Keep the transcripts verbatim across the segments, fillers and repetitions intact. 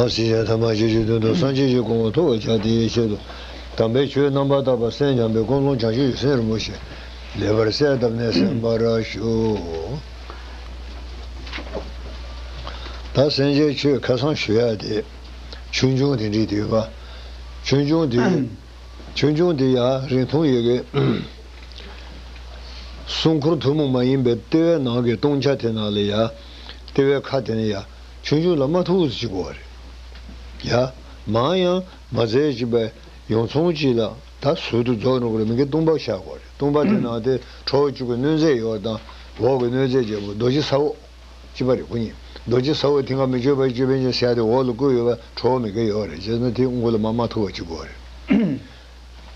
སྲིད་ཞིའི་ཐ་མ་ཞི་བའི་དོན་དུ་སངས་རྒྱས་ཀྱི་གོ་འཕང་ཐོབ་པར་བྱ། དེའི་ཆེད་དུ་དམ་པའི་ཆོས་རྣམ་པར་དག་པ་གསན་སྦྱངས་པའི་ཀུན་སློང་བྱང་ཆུབ་ཀྱི་སེམས་རིན་པོ་ཆེ་ལེགས་པར་གསལ་བཏབ་ནས་གསན་པར་ཞུ། ད་སེམས་ཅན་ཆོས་ཁ་སང་ཞུ་ཡ་དེ་ཆོས་འབྱུང་དེ་འདྲ་དེ་ཡོད་པ། ཆོས་འབྱུང་དེ་ཆོས་འབྱུང་དེ་ཡང་རིང་ཐུང་ཡོད་གི། སྲུང་འཁོར་ཐུན་མོང་མ་ཡིན་པའི་ལྟེ་བའི་ནང་གི་སྟོང་ཆ་དེ་ནང་ལ་ཡ། ལྟེ་བའི་ཁ་དེ་ནས་ཡ། ཆོས་འབྱུང་ལ་མ་ཐུག་ཅིག་དགོས་རེད། ཡ། མང་ཡང་མ་བཙལ་ཅིག་པའི་ཡོངས་མཚུངས་ཅིག་ལ་ད་ཟུར་དུ་རྫོགས་འགྲོ་གི་རེད། མི་གི་སྟོང་པ་བཞག་དགོས་རེད། སྟོང་པ་དེ་ནང་དེ་གྲོགས་གཅིག་གི་གནོད་མཛེས་ཡོད་དང་འོག་གི་གནོད་མཛེས་བརྒྱད་པོ་རྡོ་རྗེ་ས་འོག་ཅི་པ་རེད་ཁོ་གཉིས། རྡོ་རྗེ་ས་འོག་དེ་སྔ་མི་བསྐྱོད་པ་བཅུད་པའི་ཉེར་ཞག་དེ་འོག་ལ་བཀོད་ཡོད་པ་གྲོགས་མི་གི་ཡོད་རེད། བྱས་ན་དེ་དངུལ་ལ་མ་མ་ཐུག་པ་གཅིག་དགོས་རེད།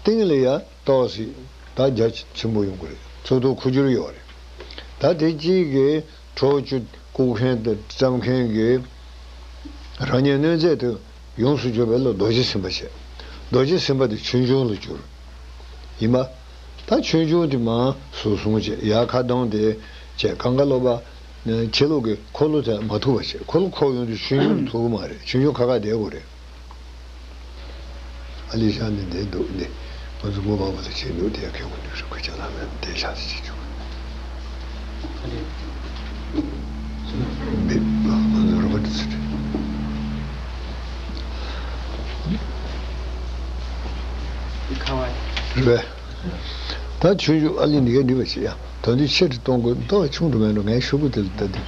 སྟེང་ལ་ཡ་ཏོག་ཙམ་ད་རྒྱ་ཆེན་པོ་ཡོང་གི་རེད། ཚོགས་ཐོག་ཁུ་བསྒྱུར་ཡོད་རེད། ད་དེ་གཅིག་གིས་གྲོགས་བཅུ་བཀུག་མཁན་དང་བརྩམ་མཁན་གྱི་རང་ཉིད་གནོད་མཛེས་དེ་ཡོངས་སུ་གྱུར་པ་ལ་རྡོ་རྗེ་སེམས་དཔའ་བྱས། རྡོ་རྗེ་སེམས་དཔའ་དེ་ཆོས་འབྱུང་ལ་གྱུར། ཡིན་པ། ད་ཆོས་འབྱུང་དེ་མང་སུ་སོང་བྱས་ཡ་ཁ་གདངས་དེ་བྱས་གང་ག་ལོ་པ། ཁྱེད་ལོག་གི་འཁོར་ལོ་དེ་མ་ཐུག་པ་བྱས། འཁོར་ལོ་འཁོར་ཡོང་དུས་ཆོས་འབྱུང་ཐུག་གི་མ་རེད། ཆོས་འབྱུང་ཁ་ཁ་བསྡད་དགོས་རེད། ཨ་ལི་ཤ་ནི་འདི་འདུག་འདི། ང་ཚོ་མགོ་མང་པོ་ལ་བྱེད་འདུག་དེ་ཁེ་དགོས་འདུག་རེད། ཁོ་ཅག་ལ་མེད་དེ་ཤ་ཚ་བྱེད་ཆོག་འདི་ང་ཚོ་རོ་པ་འདི་ཚོ་རེད། རེད་པས། ད་ཆུང་ཆུང་ཨ་ལི་འདི་ག་འདི་བ་ཞིག་ཡ། ད་འདི་ཆེ་དུ་གཏོང་དགོས་མདོག་ཆུང་དུ་མེད་འགྲོ། ངའི་ཤོག་གུ་དེ་ལ་ལྟ་འདི།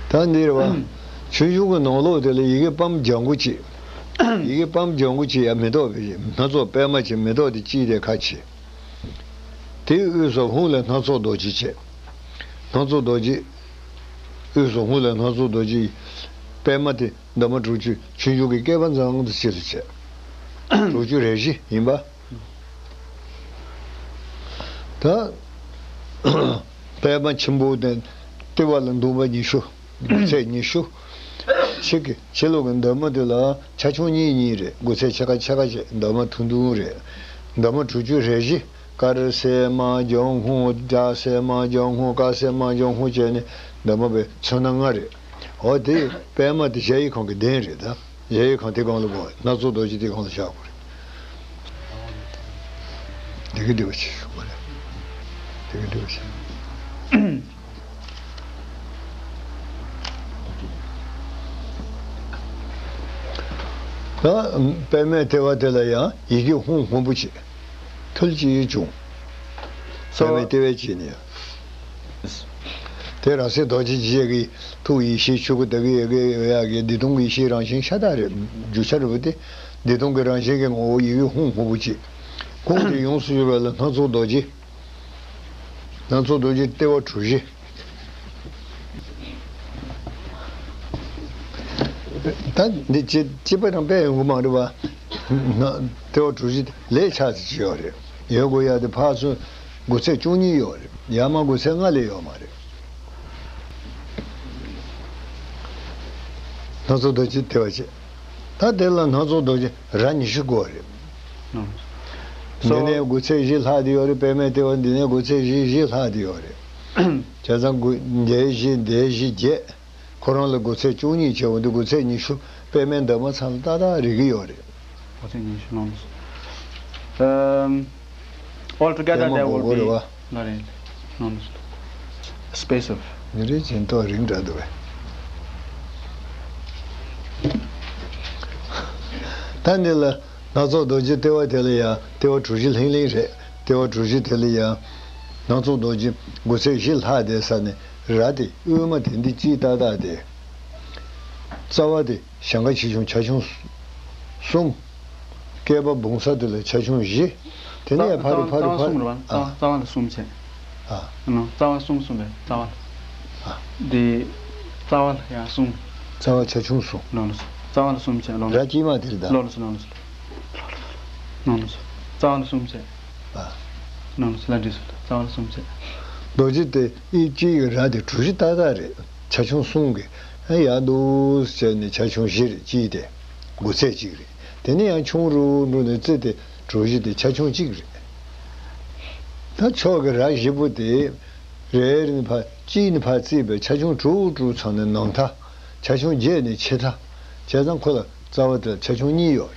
ད་འདི་རེད་བ། ཆུང་ཆུང་གི་ནང་ལོགས་དེ་ལ་ཡི་གེ་སྤམ་ལྗང་གུ་གཅིག་ཡི་གེ་སྤམ་ལྗང་གུ་གཅིག་ཡ་མེ་ཏོག་བེ་སྣ་ཚོགས་པད་མ་གཅིག་མེ་ཏོག་དེ་གཅིག་དེ་ཁ་ཕྱེ། དེའི་དབུས་སུ་ཧཱུྃ་ལས་སྣ་ཚོགས་རྡོ་རྗེ་བྱས། སྣ་ཚོགས་རྡོ་རྗེ། དབུས་སུ་ཧཱུྃ་ལས་སྣ་ཚོགས་རྡོ་རྗེ། པད་མ་དེ་འདབ་མ་དྲུག་ཅུ་ཆུང་ཆུང་གི་སྐེད་པ་ཙམ་དུ་ཆེ་རུ་བྱས། དྲུག་ཅུ་རེ་བཞི་ཡིན་པ། ད། པད་མ་ཆེན་པོ་དེ་ལྟེ་བ་ལ་འདུག་པ་ཉི་ཤུ། དགུ་ཚད་ཉི་ཤུ། ཕྱི་གི་ཕྱི་ལོགས་ཀྱི་འདབ་མ་དེ་ལ་ཆ་ཆུང་གཉིས་གཉིས་རེད། དགུ་ཚད་ཕྱེད་ཀ་ཕྱེད་ཀ་བྱས་འདབ་མ་ཐུང་ཐུང་རེད། འདབ་མ་དྲུག་ཅུ་རེ་བཞི། དཀར་སེར་དམར་ལྗང་ཧཱུྃ། ལྗང་སེར་དམར་ལྗང་ཧཱུྃ། དཀར་སེར་དམར་ལྗང་ཧཱུྃ་བྱས་ནས་འདབ་མ་པའི་ཚོན་སྣ་ལྔ་རེད། འོ་དེ་པད་མ་དེ་གཞལ་ཡས་ཁང་གི་གདན་རེད་ད། གཞལ་ཡས་ཁང་དེ་སྒང་ལ་བོ་སྣ་ཚོགས་རྡོ་རྗེ་དེ་སྒང་ལ་བཞག་དགོས་རེད། དེ་གི་འདི་བ་ཆེ་ཞུ་བ་རེད། དེ་གི་འདི་བ་ཆེ། ད་པདྨའི་ལྟེ་བ་དེ་ལ་ཡང་ཡི་གེ་ཧཱུྃ་སྔོན་པོ་བྱས། ཐུལ་གྱིས་བྱུང་། པདྨའི་ལྟེ་བའི་དཀྱིལ་ནས། དེ་རང་གསེག་རྡོ་རྗེ་འཇིགས་བྱེད་ཀྱི་ཐུགས་ཡེ་ཤེས་ཆོས་སྐུ་དག་གི་ཡི་གེ་ཡོད་ཡག་གི་བདེ་སྟོང་གི་ཡེ་ཤེས་རང་བཞིན་ཤ་སྟག་རེད། རྒྱུ་ཆ་རེད་པ་དེ། བདེ་སྟོང་གི་རང་བཞིན་གྱི་ངོ་བོ་ཡི་གེ་ཧཱུྃ་སྔོན་པོ་བྱས། ཁོང་དེ་ཡོངས་སུ་གྱུར་པ་ལ་སྣ་ཚོགས་རྡོ་རྗེ། སྣ་ཚོགས་རྡོ་རྗེ་ལྟེ་བ་གྲུ་བཞི། ད་འདི་ཅི་ཅི་པ་དང་དཔེ་ཡོང་གི་མ་རེད་པ། ལྟེ་བ་གྲུ་བཞི་དེ་ལས་ཆགས་ཚེ་ཅི་ཡོད་རེད། ཡོད་དགོས་ཡ་དེ་ཕར་ཚུར་དགུ་ཚད་བཅུ་གཉིས་ཡོད་རེད། ཡར་མར་དགུ་ཚད་ལྔ་ལས་ཡོད་མ་རེད། སྣ་ཚོགས་རྡོ་རྗེ་ལྟེ་བ་བྱས། ད་དེ་ལ་སྣ་ཚོགས་རྡོ་རྗེ་ར་ཉི་ཤུ་དགོས་རེད། ཨང་། འདི་ནས་དགུ་ཚད་བཞི་ལྷག་དེ་ཡོད་རེད། པདྨའི་ལྟེ་བ་འདི་ནས་དགུ་ཚད་བཞི་བཞི་ལྷག་དེ་ཡོད་རེད། བྱས་ཙང་དགུ་འདིའི་བཞི་འདིའི་བཞི་བརྒྱད། ཁོ་རང་ལ་དགུ་ཚད་བཅུ་གཉིས་བྱས་པ་འདི་དགུ་ཚད་ཉི་ཤུ་པདྨའི་འདབ་མ་ཚང་ལ་ཏག་ཏག་རེག་གི་ཡོད་རེད། དགུ་ཚད་ཉི་ཤུ་ལོངས་སོ། ཨམ། Altogether པདྨ་there མགོ would སྐོར་be རེད་བ། ལ་རེད། ལོངས་སོ། Space of ཉིན་རེ་བཞིན་ཏོག་རིང་འདྲ་འདུག་བས། ད་འདི་ལ་སྣ་ཚོགས་རྡོ་རྗེ་ལྟེ་བ་དེ་ལ་ཡང་ལྟེ་བ་གྲུ་བཞི་ལྷིང་ལྷིང་རེད། ལྟེ་བ་གྲུ་བཞི་དེ་ལ་ཡང་སྣ་ཚོགས་རྡོ་རྗེ་དགུ་ཚད་བཞི་ལྷག་དེ་ས་ནས་ར་དེ་དབུས་མ་དེ་འདི་གཅིག་ཏག་ཏག་དེ། རྩ་བ་དེ་གཞན་ཁ་ཆེ་ཆུང་ཆ་ཆུང་གསུམ། སྐེད་པ་འབུང་ས་དེ་ལ་ཆ་ཆུང་བཞི། དེ་ནས་ཕ་རུ་ཕ་རུ་ཕ་རུ། རྩ་བ་གསུམ་རེད་བ། རྩ་བ་ལ་གསུམ་བྱས། ཨ། ཨ་ནི་རྩ་བ་གསུམ་གསུམ་རེད། རྩ་བ་ལ། ཨ། འདི་རྩ་བ་ལ་ཡང་གསུམ། རྩ་བ་ཆ་ཆུང་གསུམ། ལོ་ལོ་སོ། རྩ་བ་ལ་གསུམ་བྱས། ལོ་ལོ། ར་དཀྱིལ་མ་དེ་རེད་ད། ལོ་ལོ་སོ། ལོ་ལོ་སོ། ལོ་ལོ་སོ། རྩ་བ་ལ་གསུམ་བྱས། ཨ། ལོ་ལོ་སོ། ལ་འདྲིས་སོ། རྩ་བ་ལ་གསུམ་བྱས། རྡོ་རྗེ་དེ་ཨི་གཅིག་གི་ར་དེ་གྲུ་བཞི་ཏག་ཏག་རེད། ཆ་ཆུང་གསུམ་གྱི་ཨ་ཡར་འདུག་བྱས་ནས་ཆ་ཆུང་བཞི་རེད། གཅིག་དེ་དགུ་ཚད་གཅིག་རེད། དེ་ནས་ཡང་ཆུང་རུ་འགྲོ་ནས་རྩེ་དེ་གྲུ་བཞི་དེ་ཆ་ཆུང་གཅིག་རེད། ད་ཕྱོགས་ཀྱི་ར་བཞི་པོ་དེ་རེ་རེ་ནས་ཕར་གཅིག་ནས་ཕར་བརྩིས་པའི་ཆ་ཆུང་དྲུག་དྲུག་ཚང་ནས་ནམ་མཐའ་ ཆ་ཆུང་བརྒྱད་ནི་ཆད་མཐའ། བྱས་ཙང་ཁོ་ལ་རྩ་བ་དེ་ལ་ཆ་ཆུང་གཉིས་ཡོད་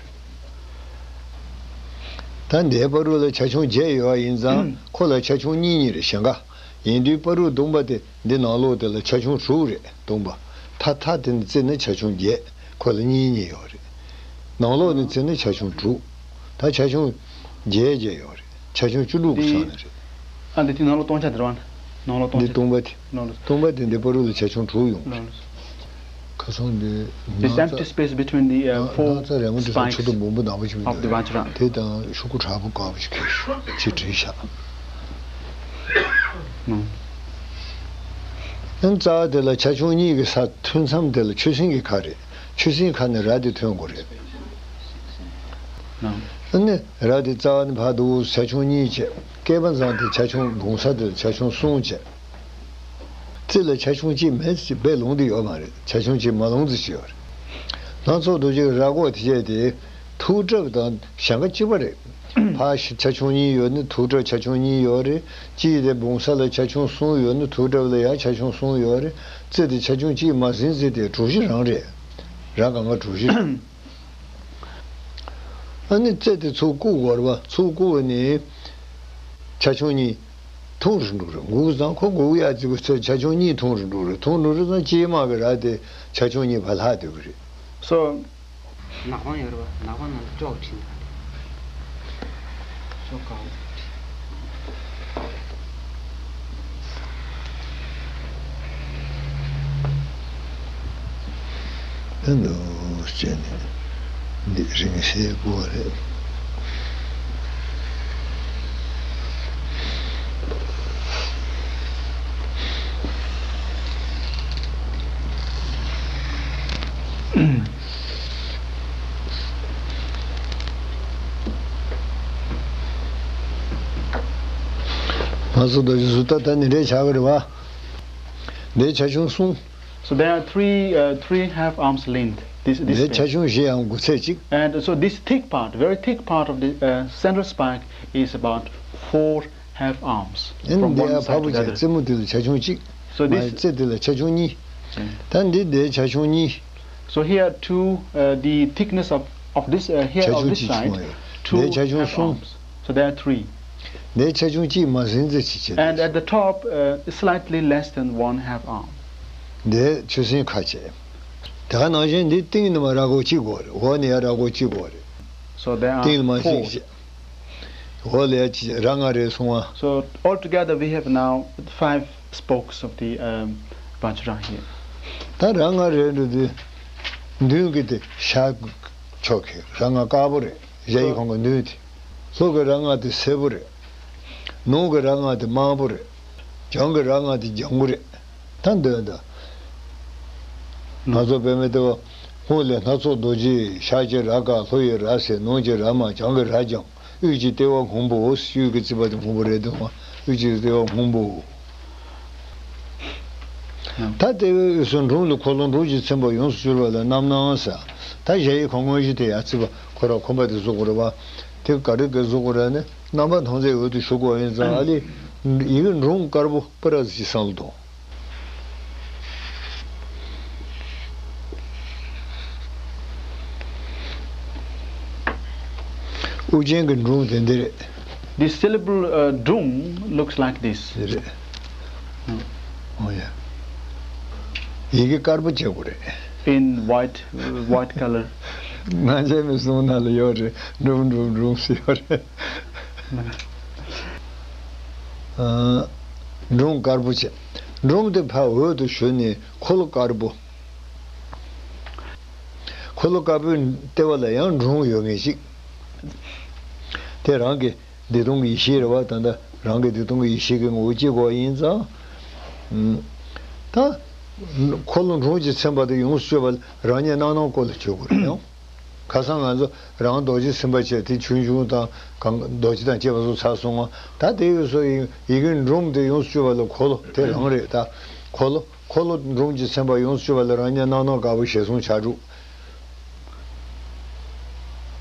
རེད། ད་འདིའི་བར་དུ་ལ་ཆ་ཆུང་བརྒྱད་ཡོད་པ་ཡིན་ཙང་ཁོ་ལ་ཆ་ཆུང་གཉིས་གཉིས་རེད། ཞེང་ཁ་ཡིན་དུས་བར་དུ་བརྡུངས་པ་དེ་འདི་ནང་ལོགས་དེ་ལ་ཆ་ཆུང་དྲུག་རེད། བརྡུངས་པ། མཐའ་མཐའ་དེ་ནི་རྩེ་ནི་ཆ་ཆུང་བརྒྱད། ཁོ་ལ་གཉིས་གཉིས་ཡོད་རེད། ནང་ལོགས་ནི་རྩེ་ནི་ཆ་ཆུང་དྲུག། ད་ཆ་ཆུང་བརྒྱད་བརྒྱད་ཡོད་རེད། ཆ་ཆུང་བཅུ་དྲུག་གི་ས་ནི་རེད། ཨ་འདི་དེ་ནང་ལོགས་སྟོང་ཆ་དེ་རེད་བ། ནང་ལོགས་སྟོང་འདི་ཆ། བརྡུངས་པ་དེ། ནང་ལོགས། བརྡུངས་པ་དེ་འདི་བར་དུ་ལ་ཆ་ཆུང་དྲུག་ཡོང་གི་རེད། ནང་ལོགས། ཁ་སང་འདི། This empty space between the, uh, four spikes of the Vajra. དེ་དང་ཤོག་གུ་དྲག་པོ་དཀར་པོ་ཞིག་ཁྱེར་ཤོག་ཅེས་བྲིས་བཞག། ཨ་ནི་རྩ་བ་དེ་ལ་ཆ་ཆུང་གཉིས་ཀྱི་ས་ཐོན་མཚམས་དེ་ལ་ཆུ་སྲིན་གྱི་ཁ་རེད། ཆུ་སྲིན་ཁ་ནས་ར་དེ་ཐོན་དགོས་རེད། ཨ་ནི་ར་དེ་རྩ་བ་ནས་ཕར་འདུག་ཆ་ཆུང་གཉིས་བྱས། སྐེད་པ་མཚམས་དེ་ཆ་ཆུང་བརྡུངས་ས་དེ་ལ་ཆ་ཆུང་གསུམ་བྱས། རྩེ་ལ་ཆ་ཆུང་གཅིག་མེད་ཅེས་དཔེ་ལུང་དེ་ཡོད་མ་རེད། ཆ་ཆུང་གཅིག་མ་ལུང་ཅིག་ཡོད་རེད། སྣ་ཚོགས་རྡོ་རྗེའི་ར་སྒོ་དེ་བྱས་ཏེ་ཐུག་གྲབས་དང་ཞེང་ཁ་གཅིག་པ་རེད། ཕར་ཆ་ཆུང་གཉིས་ཡོད་ནི་ཐུག་གྲབས་ཆ་ཆུང་གཉིས་ཡོད་རེད། གཅིག་དེ་བརྡུངས་ས་ལ་ཆ་ཆུང་གསུམ་ཡོད་ནི་ཐུག་གྲབས་ལ་ཡང་ཆ་ཆུང་གསུམ་ཡོད་རེད། རྩེ་དེ་ཆ་ཆུང་གཅིག་མ་ཟིན་ཚེ་དེ་གྲུ་བཞི་རང་རེད། ར་གང་ག་གྲུ་བཞི་རེད། ཨ་ནི་རྩེ་དེ་ཚུར་བཀུག་དགོས་རེད་བ། ཚུར་བཀུག་ནི་ཆ་ཆུང་གཉིས་ཐུང་རུ་འགྲོ་རེད། འགུག་ཙང་ཁོ་འགུག་ཡག་ཅིག་གི་ཚེ་ཆ་ཆུང་གཉིས་ཐུང་རུ་འགྲོ་རེད། ཐུང་འགྲོ་རེད་ཙང་གཅིག་མ་གི་ར་དེ་ཆ་ཆུང་གཉིས་ཕར་ལྷག་སྡོད་གི་རེད། So། ནག་པང་ཡོད་རེད་བ། ནག་པང་ནང་དུ་ཅོག་བྲིས་འདུག་ག་ཅོག་དཀར་པོ། ཨ་ནུ་ཟེར་ནས་འདི་རིང་བསྲེལ་དགོས་རེད། ང་ཚོ་རྡོ་རྗེ་གཟུགས་ཐག་ད་ནི་འདྲའི་ཆགས་ཀྱི་རེད་བ། འདིའི་ཆ་ཆུང་གསུམ། So there are three, uh, three half arms length. This, this འདིའི་ཆ་space. ཆུང་བཞི་ཡང་དགུ་ཚད་གཅིག། And so this thick part, very thick part of the, uh, central spike is about four half arms. ཨ་ནི་from འདི་one ཡང་ཕར་side to པོ་the བྱས་other. རྩེ་མོ་དེ་ལ་ཆ་ཆུང་གཅིག། So མ་this རྩེ་དེ་ལ་ཆ་ཆུང་གཉིས། ད་འདི་འདིའི་ཆ་ཆུང་གཉིས། So here two, uh, the thickness of, of this, uh, here ཆ་of ཆུང་this གཅིག་side, མ་ཡོད། two འདིའི་ཆ་ཆུང half གསུམ། Arms. So there are three. འདིའི་ཆ་ཆུང་གཅིག་མ་ཟིན་ཙེ་གཅིག་བྱས། And at the top, uh, slightly less than one half arm. འདི་ཆུ་སྲིན་ཁ་བྱས། དེ་ག་ནང་བཞིན་འདི་སྟེང་ནས་མ་ར་སྒོར་གཅིག་དགོས་རེད། འོག་ནས་ཡང་ར་སྒོར་གཅིག་དགོས་རེད། So there are སྟེང་ནས་མ་four. གཅིག་བྱས། འོག་ལ་ཡང་གཅིག་བྱས། ར་ལྔ་རེད་སོང་ང་། So altogether we have now five spokes of the, um, Vajra here. ད་ར་ལྔ་རེད་འགྲོ་དུས། མདུན་གྱི་དེ་ཤར་ཕྱོགས་ཀྱི་ར་ལྔ་དཀར་པོ་རེད། གཞལ་ཡས་ཁང་གི་མདུན་དེ། ལྷོ་གི་ར་ལྔ་དེ་སེར་པོ་རེད། ནུབ་ཀྱི་ར་ལྔ་དེ་དམར་པོ་རེད། བྱང་གི་ར་ལྔ་དེ་ལྗང་གུ་རེད། ད་འདོན་དང་། ང་ཚོ་བོད་མི་དེ་བ། སྔོན་ལས་སྣ་ཚོགས་རྡོ་རྗེ། ཤར་གྱི་ར་དཀར། ལྷོ་ཡི་ར་སེར། ནུབ་ཀྱི་ར་དམར། བྱང་གི་ར་ལྗང་། དབུས་ཀྱི་ལྟེ་བ་སྔོན་པོ། དབུས་ཀྱི་རྩིག་པ་དེ་སྔོན་པོ་རེད་འདུག་ག་དབུས་ཀྱི་ལྟེ་བ་སྔོན་པོ། ད་ལྟེ་བའི་དབུས་སུ་འབྲོང་ལ་འཁོར་ལོ་འབྲོང་གིས་ཚིམ་པ་ཡོངས་སུ་གྱུར་པ་ལ་རྣམ་སྣང་ཟེར། ད་གཞལ་ཡས་ཁང་དངོས་གཞི་དེ་ཡང་རྩིག་པ་ཁོ་ར་ཁོམ་པ་དེ་བཟོ་དགོས་རེད་བ། དེ་ག་རེ་ག་བཟོ་དགོས་རེད་ན། རྣམ་པ་སྣང་མཛད་འོག་ཏུ་ཞུགས་པ་ཡིན་ཙང་ཨ་ལས། ཡི་གེ་འབྲོང་དཀར་པོ་པ་ར་ཟི་བསམ་བློ་གཏོང་། དབུ་ཅན་གྱི་འབྲོང་དེ་འདི་རེད། The syllable, uh, drung looks like this. འདི་རེད། ཨོ་ཡ། ཡི་གེ་དཀར་པོ་བྱེད་དགོས་རེད། In white, uh, white color. ང་ཚོའི་མི་གསུང་ན་ལ་ཡོད་རེད། འབྲུམ་འབྲུམ་འབྲུམ་ཟེར་ཡོད་རེད། ཨ། འབྲོང་དཀར་པོ་བྱས། འབྲོང་དེ་ཕར་འོག་ཏུ་ཞུགས་ནས་འཁོར་ལོ་དཀར་པོ། འཁོར་ལོ་དཀར་པོའི་ལྟེ་བ་ལ་ཡང་འབྲོང་ཡོད་ངེས་ཤིག། དེ་རང་གི་བདེ་སྟོང་གི་ཡེ་ཤེས་རེད་བ། ད་ལྟ་རང་གི་བདེ་སྟོང་གི་ཡེ་ཤེས་ཀྱི་ངོ་བོ་སྐྱེ་དགོས་ཡིན་ཙང་། ད་འཁོར་ལོ་འབྲོང་གིས་ཚིམ་པ་དེ་ཡོངས་སུ་གཅོད་པ་ལ་རང་ཉིད་རྣམ་སྣང་སྐོར་ལ་བྱེད་དགོས་རེད་ཡང་། ཁ་སང་ང་ཚོ་རང་རྡོ་རྗེ་སེམས་དཔའ་བྱས་དེ་ཆོས་འབྱུང་དང་གང་རྡོ་རྗེ་དང་བཅས་པ་སོགས་ཚར་སོང་ང་། ད་དེ་ཡོད་སོ་ཡི་ཡི་གེ་འབྲོང་དེ་ཡོངས་སུ་གཅོད་པ་ལ་འཁོར་ལོ་དེ་རང་རེད། ད་འཁོར་ལོ། འཁོར་ལོ་འབྲོང་གིས་ཚིམ་པ་ཡོངས་སུ་གཅོད་པ་ལ་རང་ཉིད་རྣམ་སྣང་དཀར་པོ་ཞལ་གསུང་ཕྱག་དྲུག།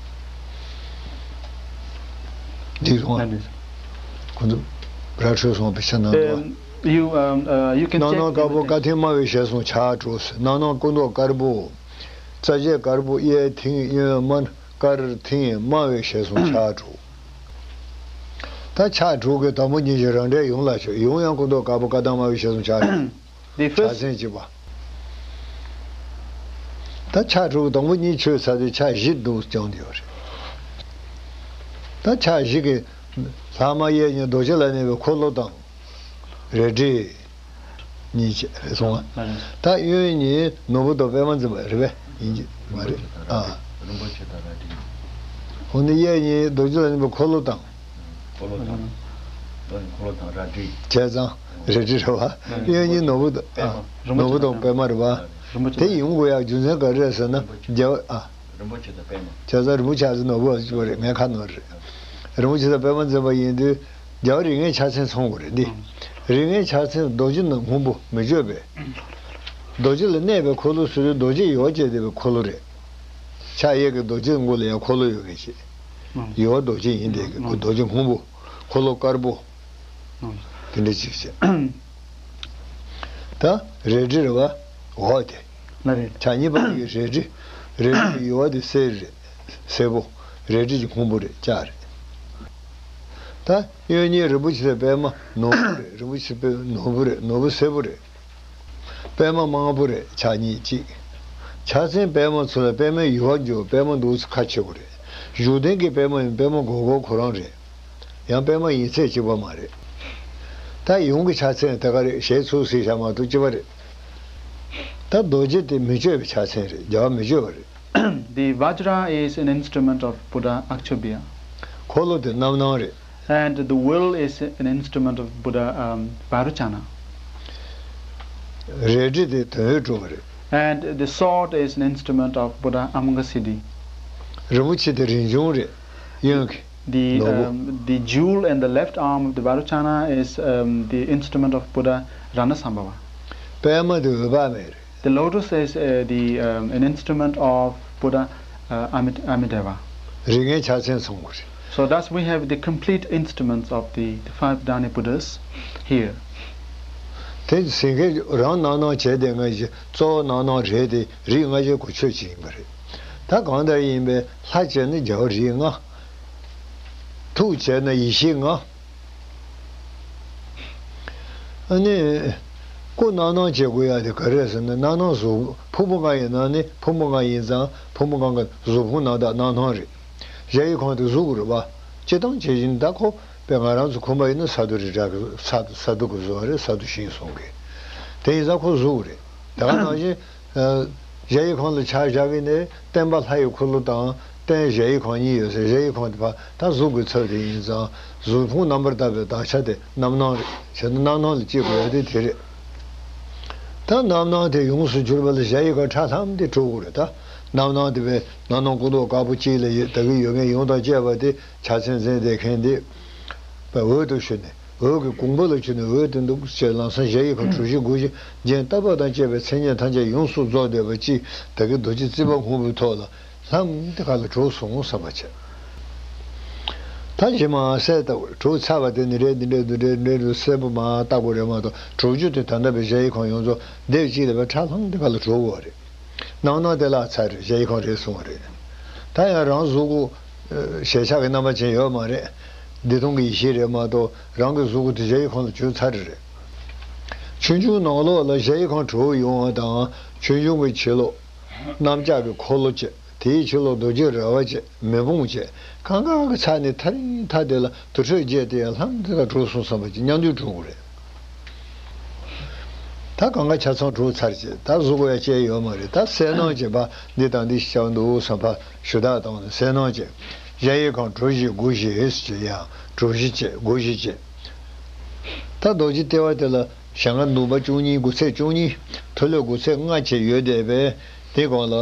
འདི་སོང་ང་། ཁོ་ཚོ་ར་འཕྲོད་སོང་བའི་ཆ་ནང་དུ། You, um, uh, you can check the notation. སྣང་སྣང་དཀར་པོ་དཀར་མཐིང་དམར་བའི་ཞལ་གསུམ་ཕྱག་དྲུག་ཟེར། སྣང་སྣང་སྐུ་མདོག་དཀར་པོ། རྩ་བྱེད་དཀར་པོ། གཡས་མཐིང་གཡོན་དམར། དཀར་མཐིང་དམར་བའི་ཞལ་གསུམ་ཕྱག་དྲུག། ད་ཕྱག་དྲུག་གི་དང་པོ་གཉིས་ཀྱི་རང་འགྲེལ་ཡོངས་ལ་ཆོས། ཡོངས་ཡང་སྐུ་མདོག་དཀར་པོ་དཀར་མཐིང་དམར་བའི་ཞལ་གསུམ་ཕྱག་དྲུག། The ཕྱག་first མཚན་གཅིག་པ། ད་ཕྱག་དྲུག་དང་པོ་གཉིས་ཆོད་ཚར་དུས་ཕྱག་བཞི་འདུག་སྦྱངས་ཡོད་རེད། ད་ཕྱག་བཞི་གི་ལྷག་མ་གཡས་གཉིས་རྡོ་རྗེ་ལ་གནས་པའི་འཁོར་ལོ་དང་། རལ་གྲི་གཉིས་བྱས་རེད་སོང་ང་། ད་གཡོན་གཉིས་ནོར་བུ་དང་པདྨ་འཛིན་པ་རེད་པས། ཡིན་གྱི་མ་རེད་ཨ། རིན་པོ་ཆེ་དང་རལ་གྲི། འོ་ན་གཡས་གཉིས་རྡོ་རྗེ་ལ་གནས་པའི་འཁོར་ལོ་དང་། འཁོར་ལོ་དང་། འཁོར་ལོ་དང་རལ་གྲི། བྱས་ཙང་རལ་གྲི་རེད་བ། གཡོན་གཉིས་ནོར་བུ་དང་། ཨ། ནོར་བུ་དང་པདྨ་རེད་བ། རིན་པོ་ཆེ་དེ་ཡོང་དགོས་ཡག་རྒྱུ་མཚན་ག་རེ་རེད་ཟེར་ན། རྒྱལ་བ་ཨ། རིན་པོ་ཆེ་དང་པདྨ། བྱས་ཙང་རིན་པོ་ཆེ་ཨ་ཙི་ནོར་བུ་ཨ་ཙི་བ་རེད། ངས་ཁ་ནོར་རེད། རིན་པོ་ཆེ་དང་པདྨ་འཛིན་པ་ཡིན་དུས། རྒྱལ་བ་རིགས་ལྔའི་ཕྱག་མཚན་མཚོན་དགོས་རེད་འདི། རིགས་ལྔའི་ཕྱག་མཚན་རྡོ་རྗེ་ནི་སྔོན་པོ་མི་བསྐྱོད་པས། རྡོ་རྗེ་ལ་གནས་པའི་འཁོར་ལོ་ཟེར་དུས་རྡོ་རྗེ་ཡུ་བ་བཅས་བསྡད་པའི་འཁོར་ལོ་རེད། ཕྱག་གཡས་ཀྱི་རྡོ་རྗེ་མགོ་ལ་ཡང་འཁོར་ལོ་ཡོད་མཁན་ཞིག་ཡུ་བ་རྡོ་རྗེ་ཡིན་བསྡད་ཀྱི་རྡོ་རྗེ་སྔོན་པོ། འཁོར་ལོ་དཀར་པོ། དེ་འདྲ་ཅིག་བྱས། ད་རལ་གྲི་རེད་བ། འོ་དེ། ལ་རེད། ཕྱག་གཉིས་པ་གི་རལ་གྲི། རལ་གྲི་གི་ཡུ་བ་དེ་སེར་རེད། སེར་པོ། རལ་གྲི་གི་སྔོན་པོ་རེད། ལྕགས་རེད། ད་གཡོན་གཉིས་རིན་པོ་ཆེ་དང་པདྨ་ནོར་བུ་རེད། རིན་པོ་ཆེ་དང་པདྨ་ནོར་བུ་རེད། ནོར་བུ་སེར་པོ་རེད། པདྨ་དམར་པོ་རེད། ཕྱག་གཉིས་གཅིག་ཕྱག་མཚན་པདྨ་ཚུལ་ལ་པདྨའི་ཡུ་བ་འཇུག་པདྨ་འདུག་ཁ་ཕྱེ་དགོས་རེད། བཞུགས་གདན་གྱི་པདྨ་ཡིན། པདྨ་སྒོར་སྒོར་ཁོ་རང་རེད། ཡང་པདྨ་ཡིན་ཚད་གཅིག་པ་མ་རེད། ད་ཡུམ་གྱི་ཕྱག་མཚན་དེ་ག་རེད། ཞལ་ཚུར་གཟིགས་བཞག་མ་གཏོགས་གཅིག་པ་རེད། ད་རྡོ་རྗེ་དེ་མི་བསྐྱོད་པའི་ཕྱག་མཚན་རེད། རྒྱལ་བ་མི་བསྐྱོད་པ་རེད། The Vajra is an instrument of Buddha Akshobhya. འཁོར་ལོ་དེ་རྣམ་སྣང་རེད། And the will is an instrument of Buddha, um, Vairocana. རལ་གྲི་དེ་དོན་ཡོད་གྲུབ་པ་རེད། And the sword is an instrument of Buddha Amankasiddhi. རིན་པོ་ཆེ་དེ་རིན་འབྱུང་རེད། གཡོན་གྱི། The, ནོར་བུ། Um, the jewel in the left arm of the Vairocana is, um, the instrument of Buddha Ranasambhava. པདྨ་དེ་འོད་དཔག་མེད་རེད། The lotus is, uh, the, um, an instrument of Buddha, uh, Amit- Amitabha. རིགས་ལྔའི་ཕྱག་མཚན་མཚོན་དགོས་རེད། So thus we have the complete instruments of the, the five Dhyani Buddhas here. དེ་ཟིན་མཁན་རང་རྣམ་སྣང་བྱས་ཏེ་ང་ཞིག་གཙོ་བོ་རྣམ་སྣང་རེད་དེ། རིགས་ལྔ་ཆོས་སྐུ་ཆོས་ཅན་ཡིན་པ་རེད། ད་གང་ལྟར་ཡིན་པའི་ལྷ་བྱས་ན་རྒྱལ་བ་རིགས་ལྔ། ཐུགས་བྱས་ན་ཡེ་ཤེས་ལྔ། ཨ་ནི། སྐུ་རྣམ་སྣང་བྱེད་དགོས་ཡ་དེ་ག་རེ་རེད་ཟེར་ན། རྣམ་སྣང་གཟུགས་ཕུང་པོ་ལྔ་ཡི་ནང་ནས་ཕུང་པོ་ལྔ་ཡིན་ཙང་ཕུང་པོ་ལྔ་གི་གཟུགས་ཕུང་རྣམ་དག་རྣམ་སྣང་རེད། གཞལ་ཡས་ཁང་དེ་གཟུགས་རེད་བ། སྤྱིར་བཏང་བྱེད་བཞིན་ད་ཁོ་པས་ང་རང་ཚོ་ཁོམ་པ་ཡིན་ན་ས་རྡོ་རི་བྲག་གི་ས་ས་རྡོ་གི་བཟོ་བ་རེད། ས་རྡོ་ཤིང་གསུང་གི། དེ་ཡིན་ཙང་ཁོ་གཟུགས་རེད། དེ་ག་ནང་བཞིན། ཨ། གཞལ་ཡས་ཁང་ལ་ཕྱག་བཞག་གི་ནས་བརྟེན་པ་ལྷ་ཡི་འཁོར་ལོ་དང་རྟེན་གཞལ་ཡས་ཁང་གཉིས་ཡོད་ཟེར། གཞལ་ཡས་ཁང་དེ་ཕར་ད་གཟུགས་ཀྱི་ཚབ་དེ་ཡིན་ཙང་། གཟུགས་ཕུང་རྣམ་པར་དག་པའི་དག་ཆ་དེ་རྣམ་སྣང་རེད། བྱས་ན་རྣམ་སྣང་ལ་སྐྱེ་དགོས་ཡ་དེ་དེ་རེད། ད་རྣམ་སྣང་དེ་ཡོངས་སུ་གྱུར་པ་ལ་གཞལ་ཡས་ཁང་ཁྲ་ལྷམ་དེ་གྲུབ་དགོས་རེད། ད་རྣམ་སྣང་དེ་བས་རྣམ་སྣང་སྐུ་མདོག་དཀར་པོ་གཅིག་ལ་ཡོད། ད་གིན་ཡོད་མཁན་ཡོངས་དང་བཅས་པ་དེ་ཕྱག་མཚན་འཛིན་བསྡད་མཁན་དེ། པའི་འོད་དུ་ཞུ་ནས། འོད་ཀྱི་གོང་བུ་ལ་ཞུ་ནས། འོད་དེ་འདུག་ཅེས་ལམ་སང་གཞལ་ཡས་ཁང་གྲུ་བཞི་སྒོ་བཞི་རྒྱན་ལྟ་བ་དང་བཅས་པའི་མཚན་ཉིད་ཐམས་ཅད་ཡོངས་སུ་རྫོགས་བསྡད་པ་ཅིག་ད་གིན་རྡོ་རྗེ་རྩིག་པ་སྔོན་པོའི་ཐོག་ལ་ལྷམ་དེ་ག་ལ་གྲུབ་སོང་བསམ་པ་བྱས། ད་གཞི་མ་གསལ་ལྟ་བུར་གྲུབ་ཚར་བ་དེ་ནི་རེད། འདི་འདྲས་འདི་འདྲས་འདི་འདྲས་གསལ་པོ་མར་ལྟ་དགོས་རེད་མ་གཏོགས། གྲུབ་རྒྱུ་དེ་ད་ལྟ་བའི་གཞལ་ཡས་ཁང་ཡོངས་རྫོགས་སྡེབ་གཅིག་ལ་བའི་ཁྲ་ལྷམ་དེ་ག་ལ་གྲུབ་ཡོད་རེད། རྣམ་སྣང་དེ་བརླག་ཚར་རེད། གཞལ་ཡས་ཁང་རེད་གསུངས་པ་རེད། ད་ཡང་རང་གཟུགས་སྐུ་ཞལ་ཆགས་ཀྱི་རྣམ་པ་ཅན་ཡོད་མ་རེད། བདེ་སྟོང་གི་ཡེ་ཤེས་རེད་མ་གཏོགས། རང་གི་གཟུགས་སྐུ་དེ་གཞལ་ཡས་ཁང་ལ་བྱོན་ཚར་རེད། ཆོས་འབྱུང་ནང་ལོགས་ལ་གཞལ་ཡས་ཁང་གྲུབ་ཡོང་བ་དང་། ཆོས་འབྱུང་གི་ཕྱི་ལོགས་གནམ་ལྕགས་ཀྱི་འཁོར་ལོ་བཅས། དེའི་ཕྱི་ལོགས་རྡོ་རྗེ་རལ་པ་བཅས། མེ་དཔུང་བཅས། གང་ག་གི་ཚ་ནས་ཐག་རིང་ཐག་དེ་ལ་དུར་ཁྲོད་བརྒྱད་དེ་ཡང་ལྷམ་དེ་ལ་གྲུབ་སོང་བསམ་པ་ཅིག་མཉམ་དུ་གྲུབ་དགོས་རེད། ད་གང་ག་ཆ་ཚང་གྲུབ་ཚར་བྱས། ད་གཟུགས་པོ་ཡང་བཅད་ཡོད་མ་རེད། ད་གསལ་སྣང་བྱས་པ་འདི་དང་འདི་ཞིག་ཆགས་འདུག་བསམ་པ་ཞུ་དག་བཏང་ནས་གསལ་སྣང་བྱས། གཞལ་ཡས་ཁང་གྲུ་བཞི་སྒོ་བཞི་ཟེར་བྱས། ཡང་གྲུ་བཞི་བཅས་སྒོ་བཞི་བཅས། ད་རྡོ་རྗེ་ལྟེ་བ་དེ་ལ་ཞལ་སྔ་ནུབ་པ་བཅུ་གཉིས། དགུ་ཚད་བཅུ་གཉིས། ཐོད་རློན་དགུ་ཚད་ལྔ་བཅས་ཡོད་བསྡད་པས། དེ་གོང་ལ་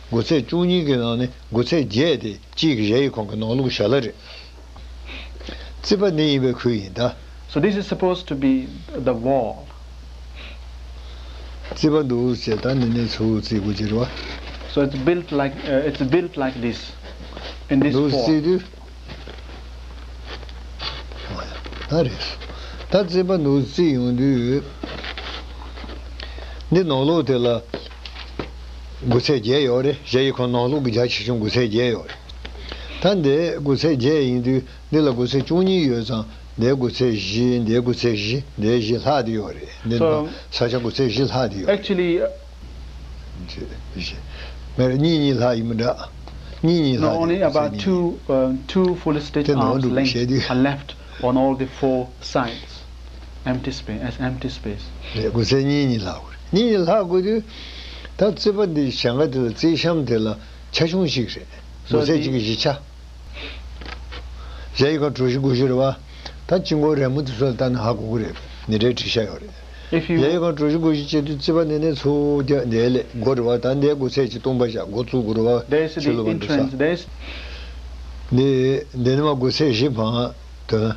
དགུ་ཚད་བཅུ་གཉིས་ཀྱི་ནང་ནས་དགུ་ཚད་བརྒྱད་དེ་དཔྱིད་ཀྱི་གཞལ་ཡས་ཁང་གི་ནང་ལོགས་ཞལ་ལ་རེད། རྩིག་པ་འདི་ཡིན་པའི་ཁུལ་ཡིན་ད། So this is supposed to be the wall. རྩིག་པ་འདུག་ཅེས་ད་ནི་ནས་ཚུར་རྩིག་དགོས་ཀྱི་རེད་བ། So it's built like, uh, it's built like this, in this འདུག form. རྩིག་དུས། ད་རེད། ད་རྩིས་པ་འདུག་རྩིས་ཡོང་དུས། འདི་ནང་ལོགས་དེ་ལ་དགུ་ཚད་བརྒྱད་ཡོད་རེད། གཞལ་ཡས་ཁང་ནང་ལོགས་ཀྱི་རྒྱ་ཆེ་ཆུང་དགུ་ཚད་བརྒྱད་ཡོད་རེད། ད་འདི་དགུ་ཚད་བརྒྱད་ཡིན་དུས། འདི་ལ་དགུ་ཚད་བཅུ་གཉིས་ཡོད་ཙང་། འདི་དགུ་ཚད་བཞི། འདི་དགུ་ཚད་བཞི། འདི་བཞི་ལྷག་དེ་ཡོད་རེད། འདི་So, ནང་ས་ཆ་དགུ་ཚད་བཞི་ལྷག་དེ་ཡོད་རེད། Actually, བཞི། བཞི། མེད། གཉིས་གཉིས་ལྷག་ཡིན་མི་འདྲ། གཉིས་གཉིས་ལྷག No, དེ་only དགུ་ཚད་about གཉིས། Two, uh, two fully stitched དེ་ནང་arms འགྲོ་གི་བཤད་དུས། Length are left on all the four sides. Empty space, as empty space. རེད། དགུ་ཚད་གཉིས་གཉིས་ལྷག་དགོས་རེད། གཉིས་གཉིས་ལྷག་དགོས་དུས། ད་རྩིས་པ་འདི་ཞེང་ཁ་དེ་ལ་རྩིས་གཤམ་དེ་ལ་ཆ་ཆུང་ཞིག་རེད། So དགུ་ཚད་གཅིག་the གི་བཞི་ཆ། གཞལ་ཡས་ཁང་གྲུ་བཞི་སྒོ་བཞི་རེད་བ། ད་དཀྱིལ་འཁོར་རེ་མོ་དེ་ཚོ་ལ་ལྟ་ན་ཧ་གོ་གི་རེད། ནི་རེ་བྲིས་བཞག་ཡོད་རེད། If you གཞལ་ཡས་ཁང་གྲུ་བཞི་སྒོ་བཞི་བྱེད་དུས་རྩིས་པ་ནི་ནས་ཚུར་རྒྱག་འདི་ལས་སྒོ་རེད་བ། ད་འདི་སྒོ་ཚད་ཀྱི་སྟོང་པ་བཞག་སྒོ་བཙུགས་དགོས་རེད་བ། There is the entrance, there is འདི་འདི་ནི་མ་སྒོ་ཚད་བཞི་བང་དོན།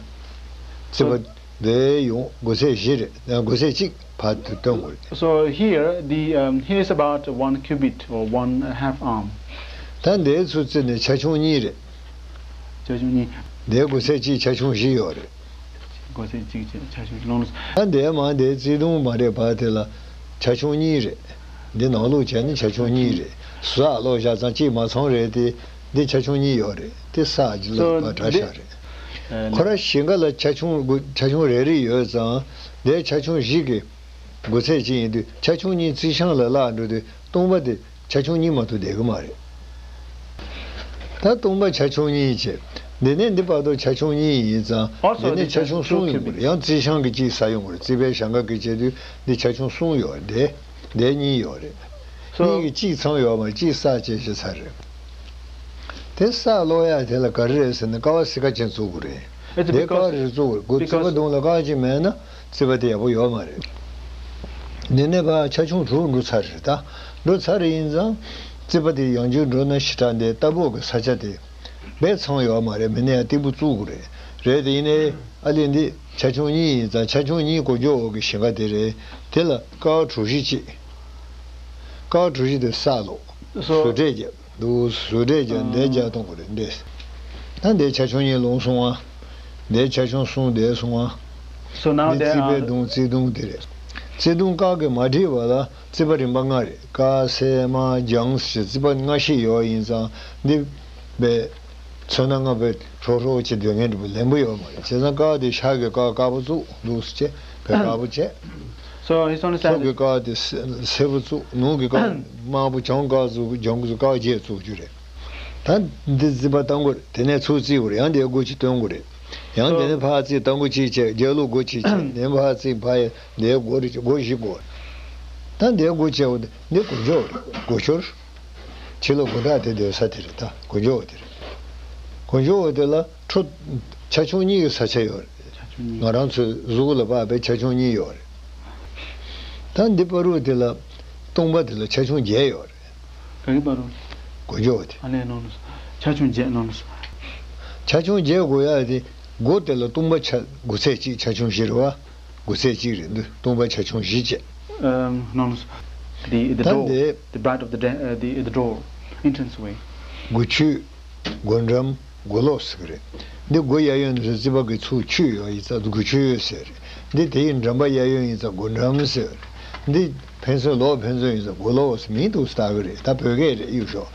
རྩིས་པ། འདི་ཡོང་སྒོ་ཚད་བཞི་རེད། སྒོ་ཚད་གཅིག་བར་དུ་སྟོན་དགོས་རེད། So here, the, um, here is about one cubit or one half arm. ད་འདི་ཚུར་བརྩིས་ནས་ཆ་ཆུང་གཉིས་རེད། ཆ་ཆུང་གཉིས། འདི་སྒོ་ཚད་གཅིག་ཆ་ཆུང་བཞི་ཡོད་རེད། སྒོ་ཚད་གཅིག་བྱས་ཆ་ཆུང་ལོངས། ད་འདས་མ་འདས་བརྩེ་དུང་མ་རེད་པ། དེ་ལ་ཆ་ཆུང་གཉིས་རེད། འདི་ནང་ལོགས་བྱས་ན་ཆ་ཆུང་གཉིས་རེད། ས་ལོགས་བཞག་ཙང་གཅིག་མ་ཚང་རེད་དེ། འདི་ཆ་ཆུང་གཉིས་ཡོད་རེད། དེ་ས་ལ་So, པ་འདྲ་this- ཤག་རེད། ཁོ་ར་ཞེང་ཁ་ལ་ཆ་ཆུང་དགུ་ཆ་ཆུང་རེ་རེ་ཡོད་ཙང་། འདས་ཆ་ཆུང་བཞི་གི་སྒོ་ཚད་གཅིག་ཡིན་དུས། ཆ་ཆུང་གཉིས་རྩིས་གཤམ་ལ་བརླག་འགྲོ་དུས། སྟོང་པ་དེ་ཆ་ཆུང་གཉིས་མ་གཏོགས་བསྡད་གི་མ་རེད། ད་སྟོང་པ་ཆ་ཆུང་གཉིས་བྱས། འདི་ནས་འདི་བར་དུ་ཆ་ཆུང་གཉིས་ཡིན་ཙང་། Also, འདི་ནས་ཆ་ཆུང་གསུམ་ཡོང་གི་རེད། ཡང་རྩིས་གཤམ་གྱི་གཅིག་ས་ཡོང་གི་རེད། རྩིས་པའི་ཞེང་ཁ་གི་བྱས་དུས་འདི་ཆ་ཆུང་གསུམ་ཡོད་རེད། འདི་གཉིས་ཡོད་རེད། So གཉིས་ཀྱི་གཅིག་ཚང་ཡོད་མ་རེད། གཅིག་ས་བྱས་བྱས་ཚར་རེད། དེ་ས་ལོག་ཡ་དེ་ལ་ག་རེ་རེད་ཟེར་ན། ཀ་བ་སི་ཀ་ཅན་བཙུགས་དགོས་རེད། It's དེ་ཀ་བ་because- རེ་བཙུགས་དགོས། རྩིས་པ་because- གདོང་ལ་ཀ་བ་གཅིག་མེད་ན་རྩིས་པ་དེ་ཡག་པོ་ཡོད་མ་རེད། འདི་ནས་ཕར་ཆ་ཆུང་དྲུག་འགྲོ་ཚར་རེད། ད་འགྲོ་ཚར་རེད། ཡིན་ཙང་རྩིས་པ་དེ་ཡང་བསྐྱར་འགྲོ་ན་ཞེ་དྲག་འདི་ལྟ་ཕོག་གི་ས་ཆ་དེ་རྦད་ཚང་ཡོད་མ་རེད། མི་ནས་ཡང་སྟེགས་བུ་བཙུགས་དགོས་རེད། རེད་དེ། ཡིན་ནའི་ཨ་ལས་འདི་ཆ་ཆུང་གཉིས་ཡིན་ཙང་། ཆ་ཆུང་གཉིས་གོ་འཇོག་འོག་གི་ཞེང་ཁ་དེ་རེད། དེ་ལ་ཀ་བ་གྲུ་བཞི་གཅིག་ཀ་བ་གྲུ་བཞི་དེ་ས་ལོག So- ཟུར་འབྲེལ་རྒྱབ། འདུག་ཟུར་འབྲེལ་རྒྱབ། འདི་རྒྱག་གཏོང་དགོས་རེད། འདི། ད་འདི་ཆ་ཆུང་གཉིས་ལོངས་སོང་ང་། འདི་ཆ་ཆུང་གསུམ་བསྡད་སོང་ང་། So now འདི there རྩིས་པའི are གདོང་། བརྩེ་དུང་དེ་རེད། བརྩེ་དུང་ཀ་གི་མ་བྲིས་པ་ལ་རྩིས་པ་རིམ་པ་ལྔ་རེད། ཀ་སེ་མ་འཇང་ཞེས་རྩིས་པ་ལྔ་བཞི་ཡོད། ཡིན་ཙང་འདི་བས་ཚོན་སྣ་ལྔ་པའི་ཧྲོག་ཧྲོག་བྱེད་སྡོད་མཁན་འདྲ་པོ་ལེན་པོ་ཡོད་མ་རེད། བྱས་ཙང་ཀ་དེ་ཤར་གི་ཀ་དཀར་པོ་བཙུགས། འདུག་སེ་བྱས་བས་དཀར་པོ་བྱས། So his ཕྱོགས་understanding ཀྱི་ཀ་དེ་སེ་སེར་པོ་བཙུགས། ནུབ་ཀྱི་ཀ་དམར་པོ། བྱང་ཀ་བཙུགས། བྱང་ཀ་བཙུགས། ཀ་བརྒྱད་བཙུགས་རྒྱུ་རེད། ད་འདི་རྩིས་པ་བཏང་དགོས་རེད། དེ་ནས་ཚུར་རྩིས་དགོས་རེད། ཡང་དེ་སྒོ་གཅིག་སྟོན་དགོས་རེད། ཡང་དེ་ནས་ཕར་རྩིས་སྟོན། སྒོ་གཅིག་བྱས། རྒྱབ་ལོགས་སྒོ་གཅིག་བྱས། དེ་ནས་ཕར་རྩིས། ཕར་ཡ་འདིའི་སྒོ་རེ། སྒོ་བཞི་དགོས། ད་འདིའི་སྒོ་བྱས་པ་དེ་འདི་སྒོ་འཇོག་རེད། སྒོ་ཤོར། ཕྱི་ལོགས་སྒོ་འགྲམ་དེ་སྡོད་ས་དེ་རེད། ད་སྒོ་འཇོག་དེ་རེད། སྒོ་འཇོག་དེ་ལ་ཁྲོ་ཆ་ཆུང་གཉིས་ཀྱི་ས་ཆ་ཡོད་རེད། ཆ་ཆུང་གཉིས། ང་རང་ཚོའི་གཟུགས་ལ་དཔག་པའི་ཆ་ཆུང་གཉིས་ཡོད་རེད། ད་འདི་བར་དུ་དེ་ལ་སྟོང་པ་དེ་ལ་ཆ་ཆུང་བརྒྱད་ཡོད་རེད། ག་གི་བར་དུ། སྒོ་འཇོག་དེ། ཨ་ལས་ནོ་ནོ། ཆ་ཆུང་བརྒྱད་ནོ་ནོ། ཆ་ཆུང་བརྒྱད་དགོས་ཡ་དེ། སྒོ་དེ་ལ་སྟོང་པ་ཆ་དགུ་ཚད་གཅིག་ཆ་ཆུང་བཞི་རེད་བ། དགུ་ཚད་གཅིག་རེད་འདུག་སྟོང་པ་ཆ་ཆུང་བཞི་བྱས། Um, no, no. The, the ད་door. འདི། The bright of the, da- uh, the, the door. Entrance way. སྒོ་ཁྱུད། སྒོ་འགྲམ། སྒོ་ལོགས་ཟེར་གི་རེད། འདི་སྒོ་གཡས་གཡོན་དུ་རྩིས་པ་གི་ཚུར་ཁྱུད་ཡོད། ཡིན་ཙང་སྒོ་ཁྱུད་ཟེར། འདི་དེ་ཡི་འགྲམ་པ་གཡས་གཡོན་ཡིན་ཙང་སྒོ་འགྲམ་ཟེར། འདི་ཕན་ཚུན་ལོགས་ཕན་ཚུན་ཡིན་ཙང་སྒོ་ལོགས་ཟེར། མིང་འདུག་སེ་བཏགས་གི་རེད། ད་བོད་སྐད་རེད། གཡུག་ཞོག་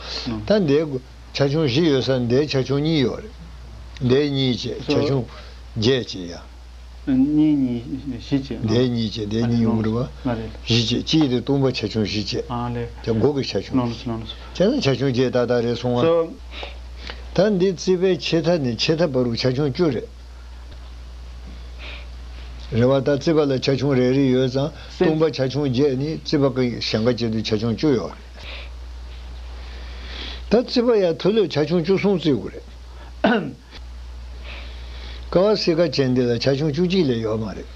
ད་འདི་སྒོ་ཆ་ཆུང་བཞི་ཡོད་ས་འདི་ཆ་ཆུང་གཉིས་ཡོད་རེད། འདི་གཉིས་བྱས་ཆ་ཆུང་བརྒྱད་བྱས་ཡ། གཉིས་གཉིས་བཞི་བྱས། འདི་གཉིས་བྱས་འདི་གཉིས་ཡོང་གི་རེད་བ། ང་རེད། བཞི་བྱས། གཅིག་དེ་སྟོང་པ་ཆ་ཆུང་བཞི་བྱས། ཨ་ལས། ད་སྒོ་གི་ཆ་ཆུང་། ནོ་ནོ་ནོ་ནོ། བྱས་ན་ཆ་ཆུང་བརྒྱད་ཏག་ཏག་རེད་སོང་ང་། So ད་འདི་རྩིས་པའི་ཕྱེད་མཐའ་ནས་ཕྱེད་མཐའ་བར་དུ་ཆ་ཆུང་བཅུ་རེད། རེད་བ། ད་རྩིས་པ་ལ་ཆ་ཆུང་རེ་རེ་ཡོད་ཙང་སྟོང་པ་ཆ་ཆུང་བརྒྱད་ནི་རྩིས་པ་གི་ཞེང་ཁ་བྱེད་དུས་ཆ་ཆུང་བཅུ་ཡོད་རེད། ད་རྩིས་པ་ཡ་མཐོ་ལོས་ཆ་ཆུང་བཅུ་གསུམ་རྩིས་དགོས་རེད། ཀ་བ་སི་ཀ་ཅན་འདི་ལ་ཆ་ཆུང་བཅུ་གཅིག་ལས་ཡོད་མ་རེད།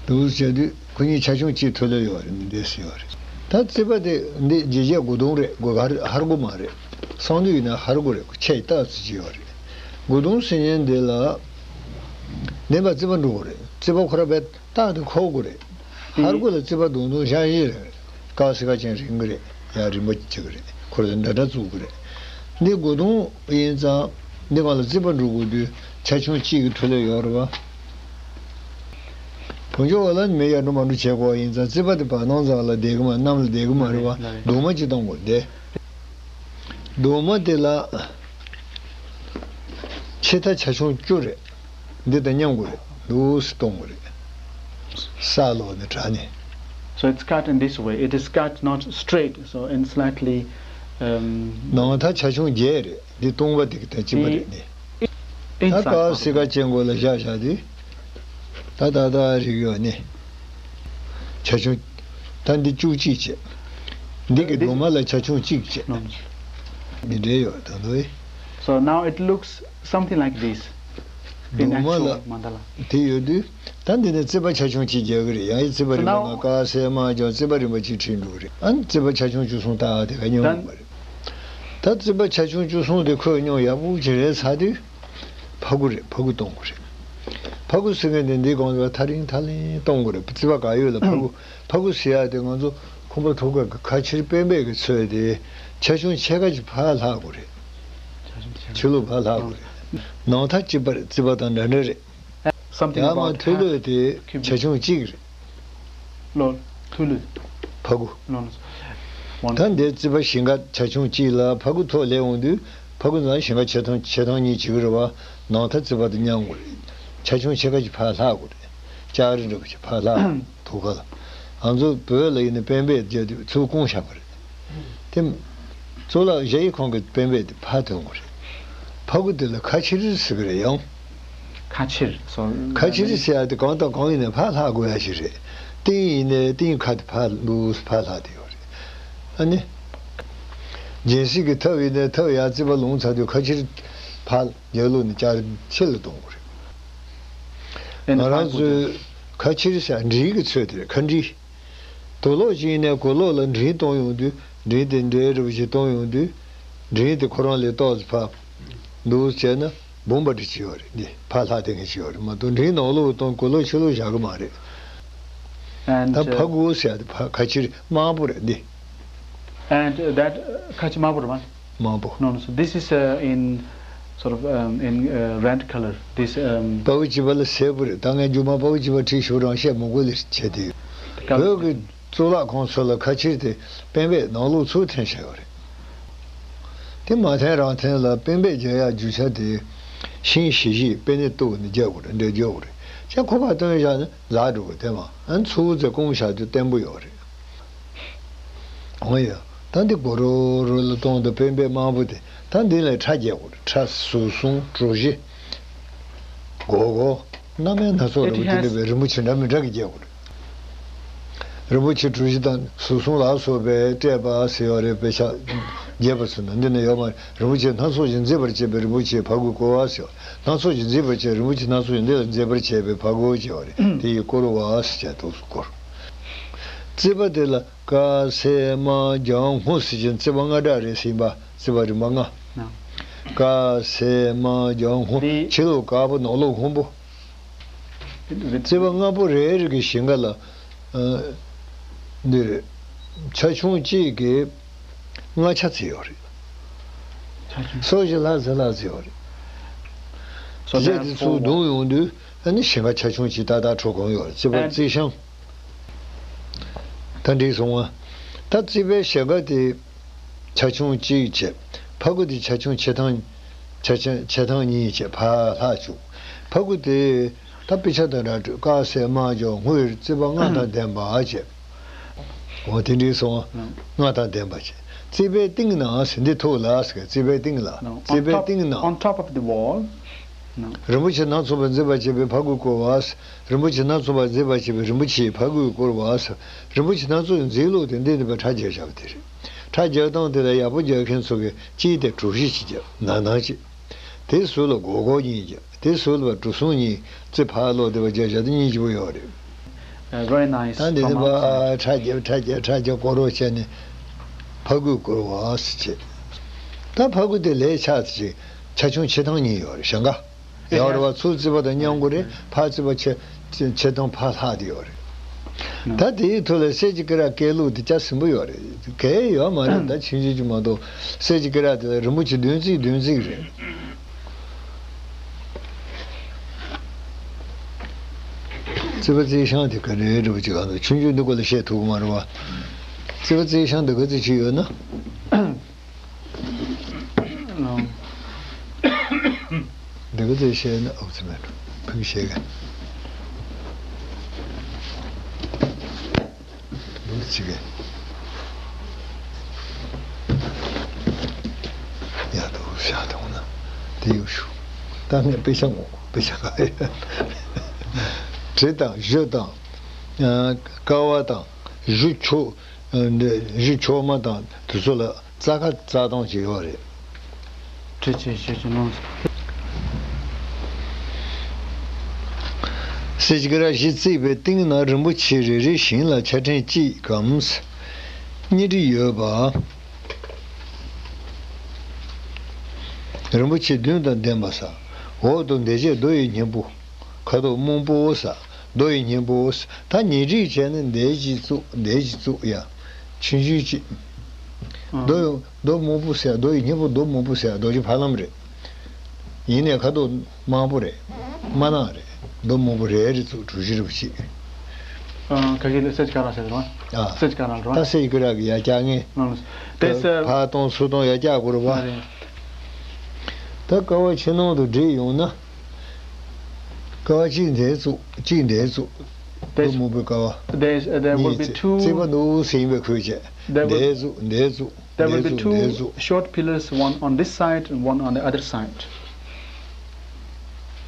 འདུག་བྱས་དུས་ཁོ་གཉིས་ཆ་ཆུང་གཅིག་མཐོ་ལོས་ཡོད་རེད། འདི་འདྲས་ཡོད་རེད། ད་རྩིས་པ་དེ་འདི་རྗེས་བྱས་སྒོ་རྡུང་རེད། སྒོ་ཧར་ཧར་སྒོ་མ་རེད། སང་དུས་ཡིན་ན་ཧར་སྒོ་རེད། ཆེ་སྟག་ཙི་ཅི་ཡོད་རེད། སྒོ་རྡུང་ཟེར་མཁན་འདི་ལ་འདི་མ་རྩིས་པ་འགྲོ་དགོས་རེད། རྩིས་པ་ཁོ་ར་བས་རྟགས་དེ་འཁོར་དགོས་རེད། ཧར་སྒོ་ལ་རྩིས་པ་བརྡུང་བརྡུང་བཞག་ཡི་རེད། ཀ་བ་སི་ཀ་ཅན་རིང་གི་རེད། ཡང་རིང་པོ་བྱེད་ཀྱི་རེད། ཁོ་ར་འདྲ་འདྲ་བཙུགས་ཀྱི་རེད། འདི་སྒོ་རྡུང་ཡིན་ཙང་འདི་སྒང་ལ་རྩིས་པ་འགྲོ་དགོས་དུས་ཆ་ཆུང་གཅིག་གི་མཐོ་ལོས་ཡོད་རེད་བ། གང་ཅི་བ་ལ་མེ་ཡར་འགྲོ་མར་འགྲོ་བྱེད་དགོས་པ་ཡིན་ཙང་རྩིས་པ་དེ་བར་སྣང་ཙམ་ལ་བསྡད་གི་མ་གནམ་ལ་བསྡད་གི་མ་རེད་བ། ལགས་རེད། གདུང་མ་གཅིག་གཏོང་དགོས་དེ། གདུང་མ་དེ་ལ་ཕྱེད་མཐའ་ཆ་ཆུང་བཅུ་རེད། འདི་དང་མཉམ་དགོས་རེད། འདུག་སེ་གཏོང་དགོས་རེད། ས་ལོག་ནས་དྲ་ནས། So it's cut in this way. It is cut not straight, so in slightly, um, ནང་མཐའ་ཆ་ཆུང་བརྒྱད་རེད། འདི་སྟོང་པ་འདི་གི་དང་གཅིག་པ་རེད་འདི། ད་inside ཀ་བ་སི་ཀ་ཅན་གོ་ལ་བཞག་བཞག་དུས། ད་ད་ད་རིག་ཡོད་ནི། ཆ་ཆུང་། ད་འདི་བཅུ་གཅིག་བྱས། འདི་གི་གདུང་མ་ལ་ཆ་ཆུང་གཅིག་བྱས། འདི་འདྲའི་ཡོད་ད་དོ། So now it looks something like this. In actual mandala. དེ་ཡོད་དུས། ད་འདི་ནས་རྩིས་པ་ཆ་ཆུང་གཅིག་རྒྱག་གི་རེད། ཡང་ཡི་རྩིས་པ་རིམ་པ་ལྔ་ཀ་སེ་མ་ཀྱང་རྩིས་པ་རིམ་པ་གཅིག་ཁྲིད་འགྲོ་གི་རེད། ཨ་ནི་རྩིས་པ་ཆ་ཆུང་བཅུ་གསུམ་ལྟ་བ་དེ་ག་མཉམ་ཡོང་བ་རེད། ད་རྩིས་པ་ཆ་ཆུང་བཅུ་གསུམ་དེ་ཁོས་མཉམ་ཡག་པོ་ཅིག་རེད་ཚར་དུས། ཕ་གུ་རེད། ཕ་གུ་གཏོང་དགོས་རེད། ཕ་གུ་ཟེར་མཁན་དེ་འདི་གོང་དུ་ཐག་རིང་ཐག་རིང་གཏོང་དགོས་རེད། རྩིས་པ་ག་ཡོད་ལ་ཕ་གུ་ཕ་གུ་ཟེར་ཡ་དེ་ང་ཚོ་ཁང་པ་ཐོག་ཁ་གི་ཁ་ཕྱིར་པེན་པེ་གི་ཚོས་དེ་ཆ་ཆུང་ཕྱེད་ཀ་ཅིག་ཕར་ལྷག་དགོས་རེད། ཕྱི་ལོགས་ཕར་ལྷག་དགོས་རེད། ནང་མཐའ་གཅིག་པ་རེད། རྩིས་པ་དང་འདྲ་འདྲ་རེད། Something ཡང་མ་about མཐོ་ལོས་དེ་ཆ་ཆུང་གཅིག་རེད། ལོ། མཐོ་ལོས། ཕ་གུ། ལོ་ནོ། ད་འདིར་རྩིས་པ་ཞེང་ཁ་ཆ་ཆུང་གཅིག་ལ་ཕ་གུ་ཐོག་ལས་འོང་དུས་ཕ་གུ་ནང་ཞེང་ཁ་ཆེ་ཐང་ཆེ་ཐང་གཉིས་བྱེད་ཀྱི་རེད་བ། ནང་མཐའ་རྩིས་པ་དང་མཉམ་དགོས་རེད། ཆ་ཆུང་ཕྱེད་ཀ་ཅིག་ཕར་ལྷག་དགོས་རེད། ལྕགས་རི་འདྲ་པོ་ཞིག་ཕར་ལྷག་ཐུག་ག་ལ། ང་ཚོ་བོད་ལ་ཡིན་ན་པེན་པེ་རྒྱག་དུས་ཚུར་བསྐུངས་བཞག་པ་རེད། དེ། གཙུག་ལག་ཞ་ཡི་ཁོང་གི་པེན་པེ་དེ་ཕར་ཐོན་དགོས་རེད། ཕ་གུ་དེ་ལ་ཁ་ཕྱིར་ཟེར་གི་རེད་ཡང་། ཁ་ཕྱིར་སོ། ཁ་ཕྱིར་ཟེར་ཡ་དེ་གང་དང་གང་ཡིན་ནའི་ཕར་ལྷག་དགོས་ཡ་ཞིག་རེད། ཏིང་ཡིན་ནའི་ཏིང་ཁ་དེ་ཕར་འདུག་ཕར་ལྷག་དེ་ཡོད་རེད། ཨ་ནི། སྦྱིན་སྲེག་གི་ཐབ་ཡིན་ནའི་ཐབ་ཡར་རྩིས་པ་ལོངས་ཚར་དུས་ཁ་ཕྱིར་ཕར་རྒྱབ་ལོགས་ནས་ལྕགས་རི་ཕྱི་ལ་གཏོང་དགོས་རེད། ང་རང་ཚོའི་ཁ་ཕྱིར་ཟེར་འབྲིང་གི་ཚོད་དེ་རེད། ཁ་འབྲིང་། དུག་ལོག་ཅིག་ཡིན་ནའི་གོས་ལོག་ལ་འབྲིང་གཏོང་ཡོང་དུས་འབྲིང་དེ་འདྲའི་རིལ་བུ་ཞིག་གཏོང་ཡོང་དུས། འབྲིང་དེ་ཁོ་རང་ལས་ཏོག་ཙམ་ཕར། འདུག་བྱས་ན་སྦུངས་པ་འདྲ་ཅིག་ཡོད་རེད། འདི་ཕར་ལྷག་བསྡད་མཁན་ཅིག་ཡོད་རེད་མ་གཏོགས་འབྲིང་ནང་ལོགས་གཏོང་གོས་ལོག་ཕྱི་ལོགས་བཞག་གི་མ་རེད། And ད་ཕ་གུ་ཟེར་ཡ་དེ་ཕ་ཁ་ཕྱིར་དམར་པོ་རེད་འདི། And that ཁ་ཕྱིར་དམར་པོ་རེད་མ། དམར་པོ། No, no, so this is, uh, in sort of, um, in, uh, red color. This, um, པ་བུ་བྱི་པ་ལ་སེར་པོ་རེད། ད་ངས་རྒྱུ་མ་པ་བུ་བྱི་པ་བྲིས་ཞུ་རང་བཤད་མི་དགོས་ལེ་བྱས་ཏེ། Color. བོད་ཀྱི་གཙུག་ལག་ཁང་ཚོ་ལ་ཁ་ཕྱིར་དེ་པེན་པེ་ནང་ལོགས་ཚུར་འཐེན་བྱས་ཡོད་རེད། དེ་མ་འཐེན་རང་འཐེན་ལ་པེན་པེ་རྒྱག་ཡ་རྒྱུ་ཆ་དེ་ཤིང་བཞི་བཞི་པེ་ནེ་གཏུབ་ནས་རྒྱག་དགོས་རེད། འདྲེ་རྒྱག་དགོས་རེད། ཅེས་ཁོ་པ་བཏོན་བཞག་ན་ལག་འགྲོ་གི་དེ་མ་ཨ་ཚུར་ཚེ་སྐུང་བཞག་དུས་བརྟན་པོ་ཡོད་རེད། འོ་ཡ། ད་འདི་གོ་རོ་རོ་ལ་གཏོང་དུ་པེན་པེ་དམར་པོ་དེ་ད་འདི་ལ་ཁྲ་རྒྱག་དགོས་རེད། ཁྲ་ཟུར་གསུམ་གྲུ་བཞི། སྒོར་སྒོར། སྣ་མིན་སྣ་ཚོགས་འདྲ་པོ་དེ་འདྲ་བའི་རིན་པོ་ཆེ་འདྲ་མི་འདྲ་གི་རྒྱག་དགོས་རེད། རིན་པོ་ཆེ་གྲུ་བཞི་དང་ཟུར་གསུམ་ལ་སོགས་པའི་བཀྲས་པ་ཟེར་བ་རེད། དཔེ་ཆ་རྒྱས་པ་ཚོ་ནང་འདི་ན་ཡོད་མ་རེད། རིན་པོ་ཆེ་སྣ་ཚོགས་ཀྱིས་མཛེས་པར་བྱས་པའི་རིན་པོ་ཆེའི་ཕ་གུས་བསྐོར་བ་ཟེར་བ། སྣ་ཚོགས་ཀྱིས་མཛེས་པར་བྱས། རིན་པོ་ཆེ་སྣ་ཚོགས་ཀྱིས་འདི་ལ་མཛེས་པར་བྱས་པའི་ཕ་གུ་ཟེར་བ་རེད། དེ་ཡིས་བསྐོར་བ་ཟེར་བྱས་འདུག་སེ་བསྐོར། རྩིས་པ་དེ་ལ་ཀ་སེ་མ་ལྗང་སྔོ་ཟེར་གྱིན་རྩིས་པ་ལྔ་སྦྲགས་རེད་ཟིན་པ། རྩིས་པ་རིམ་པ་ལྔ། ཀ་སེ་མ་ལྗང་སྔོ། འདི་ཕྱི་ལོགས་དཀར་པོ་ནང་ལོགས་སྔོན་པོ། རྩིས་པ་ལྔ་པོ་རེ་རེ་གི་ཞེང་ཁ་ལ། ཨ། འདི་རེད། ཆ་ཆུང་གཅིག་གིས་ལྔ་ཆ་ཙམ་ཡོད་རེད། ཆ་ཆུང་། སོ་བཞི་ལྷག་ཙམ་ལྷག་ཙམ་ཡོད་རེད། So རྗེས་དེ་therefore ཚུར་བརྡུངས་ཡོང་དུས་ཨ་ནི་ཞེང་ཁ་ཆ་ཆུང་གཅིག་ཏག་ཏག་འཕྲོ་གང་ཡོད་རེད། རྩིས་པ་རྩིས་ཤིང་། ད་འགྲིག་སོང་ང་། ད་རྩིས་པའི་ཞེང་ཁ་དེ། ཆ་ཆུང་གཅིག་བྱས། ཕ་གུ་དེ་ཆ་ཆུང་ཆེ་ཐང་། ཆ་ཆུང་ཆེ་ཐང་གཉིས་བྱས་ཕར་ལྷག་བཅུག་ཕ་གུ་དེ། ད་དཔེ་ཆ་དང་འདྲ་འདྲ་ཀ་སེ་མ་ལྗང་སྔོ་ཡི་རྩིས་པ་ལྔ་དང་ལྡན་པ་བྱས། འོ་དེ་འདྲའི་སོང་ང་། ལྔ་དང་ལྡན་པ་བྱས། རྩིས་པའི་སྟེང་ན་ཟེར་འདི་ཐུག་ལ་ཟེར། རྩིས་པའི་སྟེང་ལ། རྩིས་པའི་སྟེང་ན། On top of the wall. རིན་པོ་ཆེ་སྣ་ཚོགས་པས་མཛེས་པར་བྱས་པའི་ཕ་གུས་བསྐོར་བ། རིན་པོ་ཆེ་སྣ་ཚོགས་པས་མཛེས་པར་བྱས་པའི་རིན་པོ་ཆེའི་ཕ་གུས་བསྐོར་བ། རིན་པོ་ཆེ་སྣ་ཚོགས་ཀྱི་མཛེས་ལུགས་དེ་འདི་འདི་པའི་ཁྲ་རྒྱག་བཞག་པ་དེ་རེད། ཁྲ་རྒྱག་སྟངས་དེ་ལ་ཡག་པོ་རྒྱག་མཁན་ཚོ་གིས་གཅིག་དེ་གྲུ་བཞི་གཅིག་རྒྱབ་ནང་ནང་གཅིག་དེའི་ཟུར་ལ་སྒོར་སྒོར་གཉིས་རྒྱབ། དེའི་ཟུར་ལ་གྲུ་གསུམ་གཉིས་རྩིས་ཕར་ལོག་བསྡད་པ་རྒྱག་བཞག་དེ་གཉིས་གཅིག་པོ་ཡོད་རེད། Very nice. ད་འདི་འདི་པ་ཁྲ་རྒྱབ་ཁྲ་རྒྱབ་ཁྲ་རྒྱབ་སྐོར་རོགས་བྱས་ནས་ཕ་གུས་བསྐོར་བ་ཟེར་བྱས། ད་ཕ་གུ་དེ་ལས་ཆགས་ཚེ་ཆ་ཆུང་ཆེ་ཐང་གཉིས་ཡོད་རེད། ཞེང་ཁ། ཡོད་རེད་བ། ཚུར་རྩིས་པ་དང་མཉམ་དགོས་རེད། ཕར་རྩིས་པ་ཆེ་ཆེ་ཐང་ཕར་ལྷག་དེ་ཡོད་རེད། ད་དེའི་ཐོག་ལ་གསེར་གྱི་སྐེ་རགས་བཀལ་ལུགས་དེ་ཅག་ཟིན་པོ་ཡོད་རེད། གལ་ཡོད་མ་རེད། ད་ཕྱིན་ཆད་ཅིག་མ་གཏོགས་གསེར་གྱི་སྐེ་རགས་དེ་ལ་རིན་པོ་ཆེ་བདུན་རྩིས་བདུན་རྩིས་རེད། རྩིག་པ་རྩིག་ཤིང་དེ་ག་རེ་འདྲ་པོ་ཅིག་ག་འདུག་ཆུང་ཆུང་འདི་སྐོར་ལ་བཤད་ཐུབ་ཀྱི་མ་རེད་བ། རྩིག་པ་རྩིག་ཤིང་འདི་ག་ཚོད་ཅིག་ཡོད་ན། འདི་ག་ཚོད་བཤད་ན་ཨོ་ཙི་མེད་འགྲོ། ཕུགས་བཤད་གི། འདུག་ཅིག་གི། ཡ་འདུག་བཤད་ཐུབ་ན་དེ་ཡོད་ཤུ། ད་ངས་དཔེ་ཆ་ངོ་དཔེ་ཆ་ག་ཡོད། གྲི་དང་གཞུ་དང་། ཀ་བ་དང་གཞུ་ཆོག་གཞུ་ཆོག་མ་དང་དེ་ཚོ་ལ་རྩྭ་ཁ་རྩྭ་ཐང་ཅིག་ཡོད་རེད། ཁྲི་ཆེ་ཆེ་ཆེ་གནང་སོང་། སེ་ཇི་ཀ་ར་བཞི་བརྩིགས་པའི་སྟེང་ན་རིན་པོ་ཆེ་རེ་རེ་བཞིན་ལ་ཆ་ཕྲན་གཅིག་གམ་གཉིས་འབྲི་ཡོད་པ། རིན་པོ་ཆེ་བདུན་དང་ལྡན་པ་ས། འོག་ཏུ་འདེགས་བྱེད་རྡོ་ཡི་སྙིང་པོ། ཁ་དོག་སྨུག་པོ་ས། རྡོ་ཡི་སྙིང་པོ་ས། ད་ཉེ་སྒྲིག་བྱས་ནས་འདེགས་ཅིག་བཙུགས་འདེགས་ཅིག་བཙུགས་ཡ། ཆུང་ཆུང་ཅིག་རྡོ་ཡི་རྡོ་སྨུག་པོ་ཟེར་རྡོ་ཡི་སྙིང་པོ་རྡོ་སྨུག་པོ་ཟེར་རྡོ་རྗེ་ཕ་ལམ་རེད། ཡིན་ནའི་ཁ་དོག་དམར་པོ་རེད། དམར་ནག་རེད། རྡོ་སྨུག་པོ་རེ་རེ་བཙུགས་གྲུ་བཞི་རེ་བཞི། ཨ། ག་གི་ལ་སེ་ཇི་ཀ་ར་ཟེར་རོ། ཨ། སེ་ཇི་ཀ་ར་རོ། ད་སེ་ཇི་ཀ་ར་གི་ཡ་རྒྱག་ངེས། ཨ། དེ་ད་སེ་ཕར་གཏོང་ཚུར་གཏོང་ཡ་རྒྱག་དགོས་རེད་བ། ཨ་རེད། ད་ཀ་བ་ཕྱི་ནང་དུ་བསྒྲིལ་ཡོང་ན། ཀ་བ་གཅིག་འདིར་བཙུགས་གཅིག་འདིར་བཙུགས། རྡོ་སྨུག་པོའི་ཀ་བ། There's, uh, there will གཉིས་be བཙུགས། two རྩིག་པ་འདུག་ཟིན་པའི་ཁུལ་བྱས། There will འདིར་བཙུགས་འདིར་བཙུགས། There will འདིར་be བཙུགས་འདིར two བཙུགས། Short pillars, one on this side and one on the other side.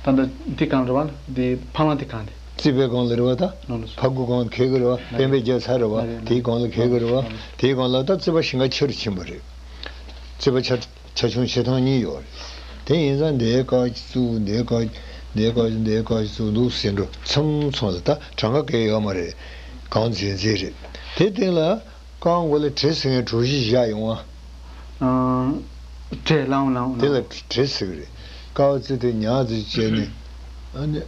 ད་ལྟ་འདི་གང་རེད་བ། འདི་ཕ་ལང་འདི་གང་འདི། རྩིག་པའི་སྒང་ལ་རེད་བ་ད། ནོ་ནོ། ཕ་གུ་སྒང་ལ་འཁེལ་གི་རེད་བ། ནོ། སྤེན་པའི་རྒྱབ་ཚར་རེད་བ། ནོ་ནོ། དེའི་སྒང་ལ་འཁེལ་གི་རེད་བ། ནོ་ནོ། དེའི་སྒང་ལ་ད་རྩིག་པ་ཞིང་ཁ་ཆེ་རུ་ཕྱིན་པ་རེད། རྩིག་པ་ཆ་ཆ་ཆུང་ཆེ་ཐང་གཉིས་ཡོད་རེད། དེ་ཡིན་ཙང་འདིའི་ཀ་བཙུགས་འདིའི་ཀ་འདིའི་ཀ་འདིའི་ཀ་བཙུགས་འདུག་ཟེར་འགྲོ་མཚམས་མཚམས་ལ་ད་གྲངས་ཀ་གས་ཡོད་མ་རེད། གང་འཛིན་འཛིན་རེད། དེ་སྟེང་ལ། རྐང་མགོ་ལ་བྲེ་ཟེར་མཁན་གྲུ་བཞི་བཞག་ཡོང་བ། ཨང་། བྲེ་ལང་ལང་དེ་ལ་ལང་། བྲེ་ཟེར་གི་རེད། ཀ་བ་ཙི་དེ་ཉག་ཙི་བྱས་ནས། ཨ་ནི།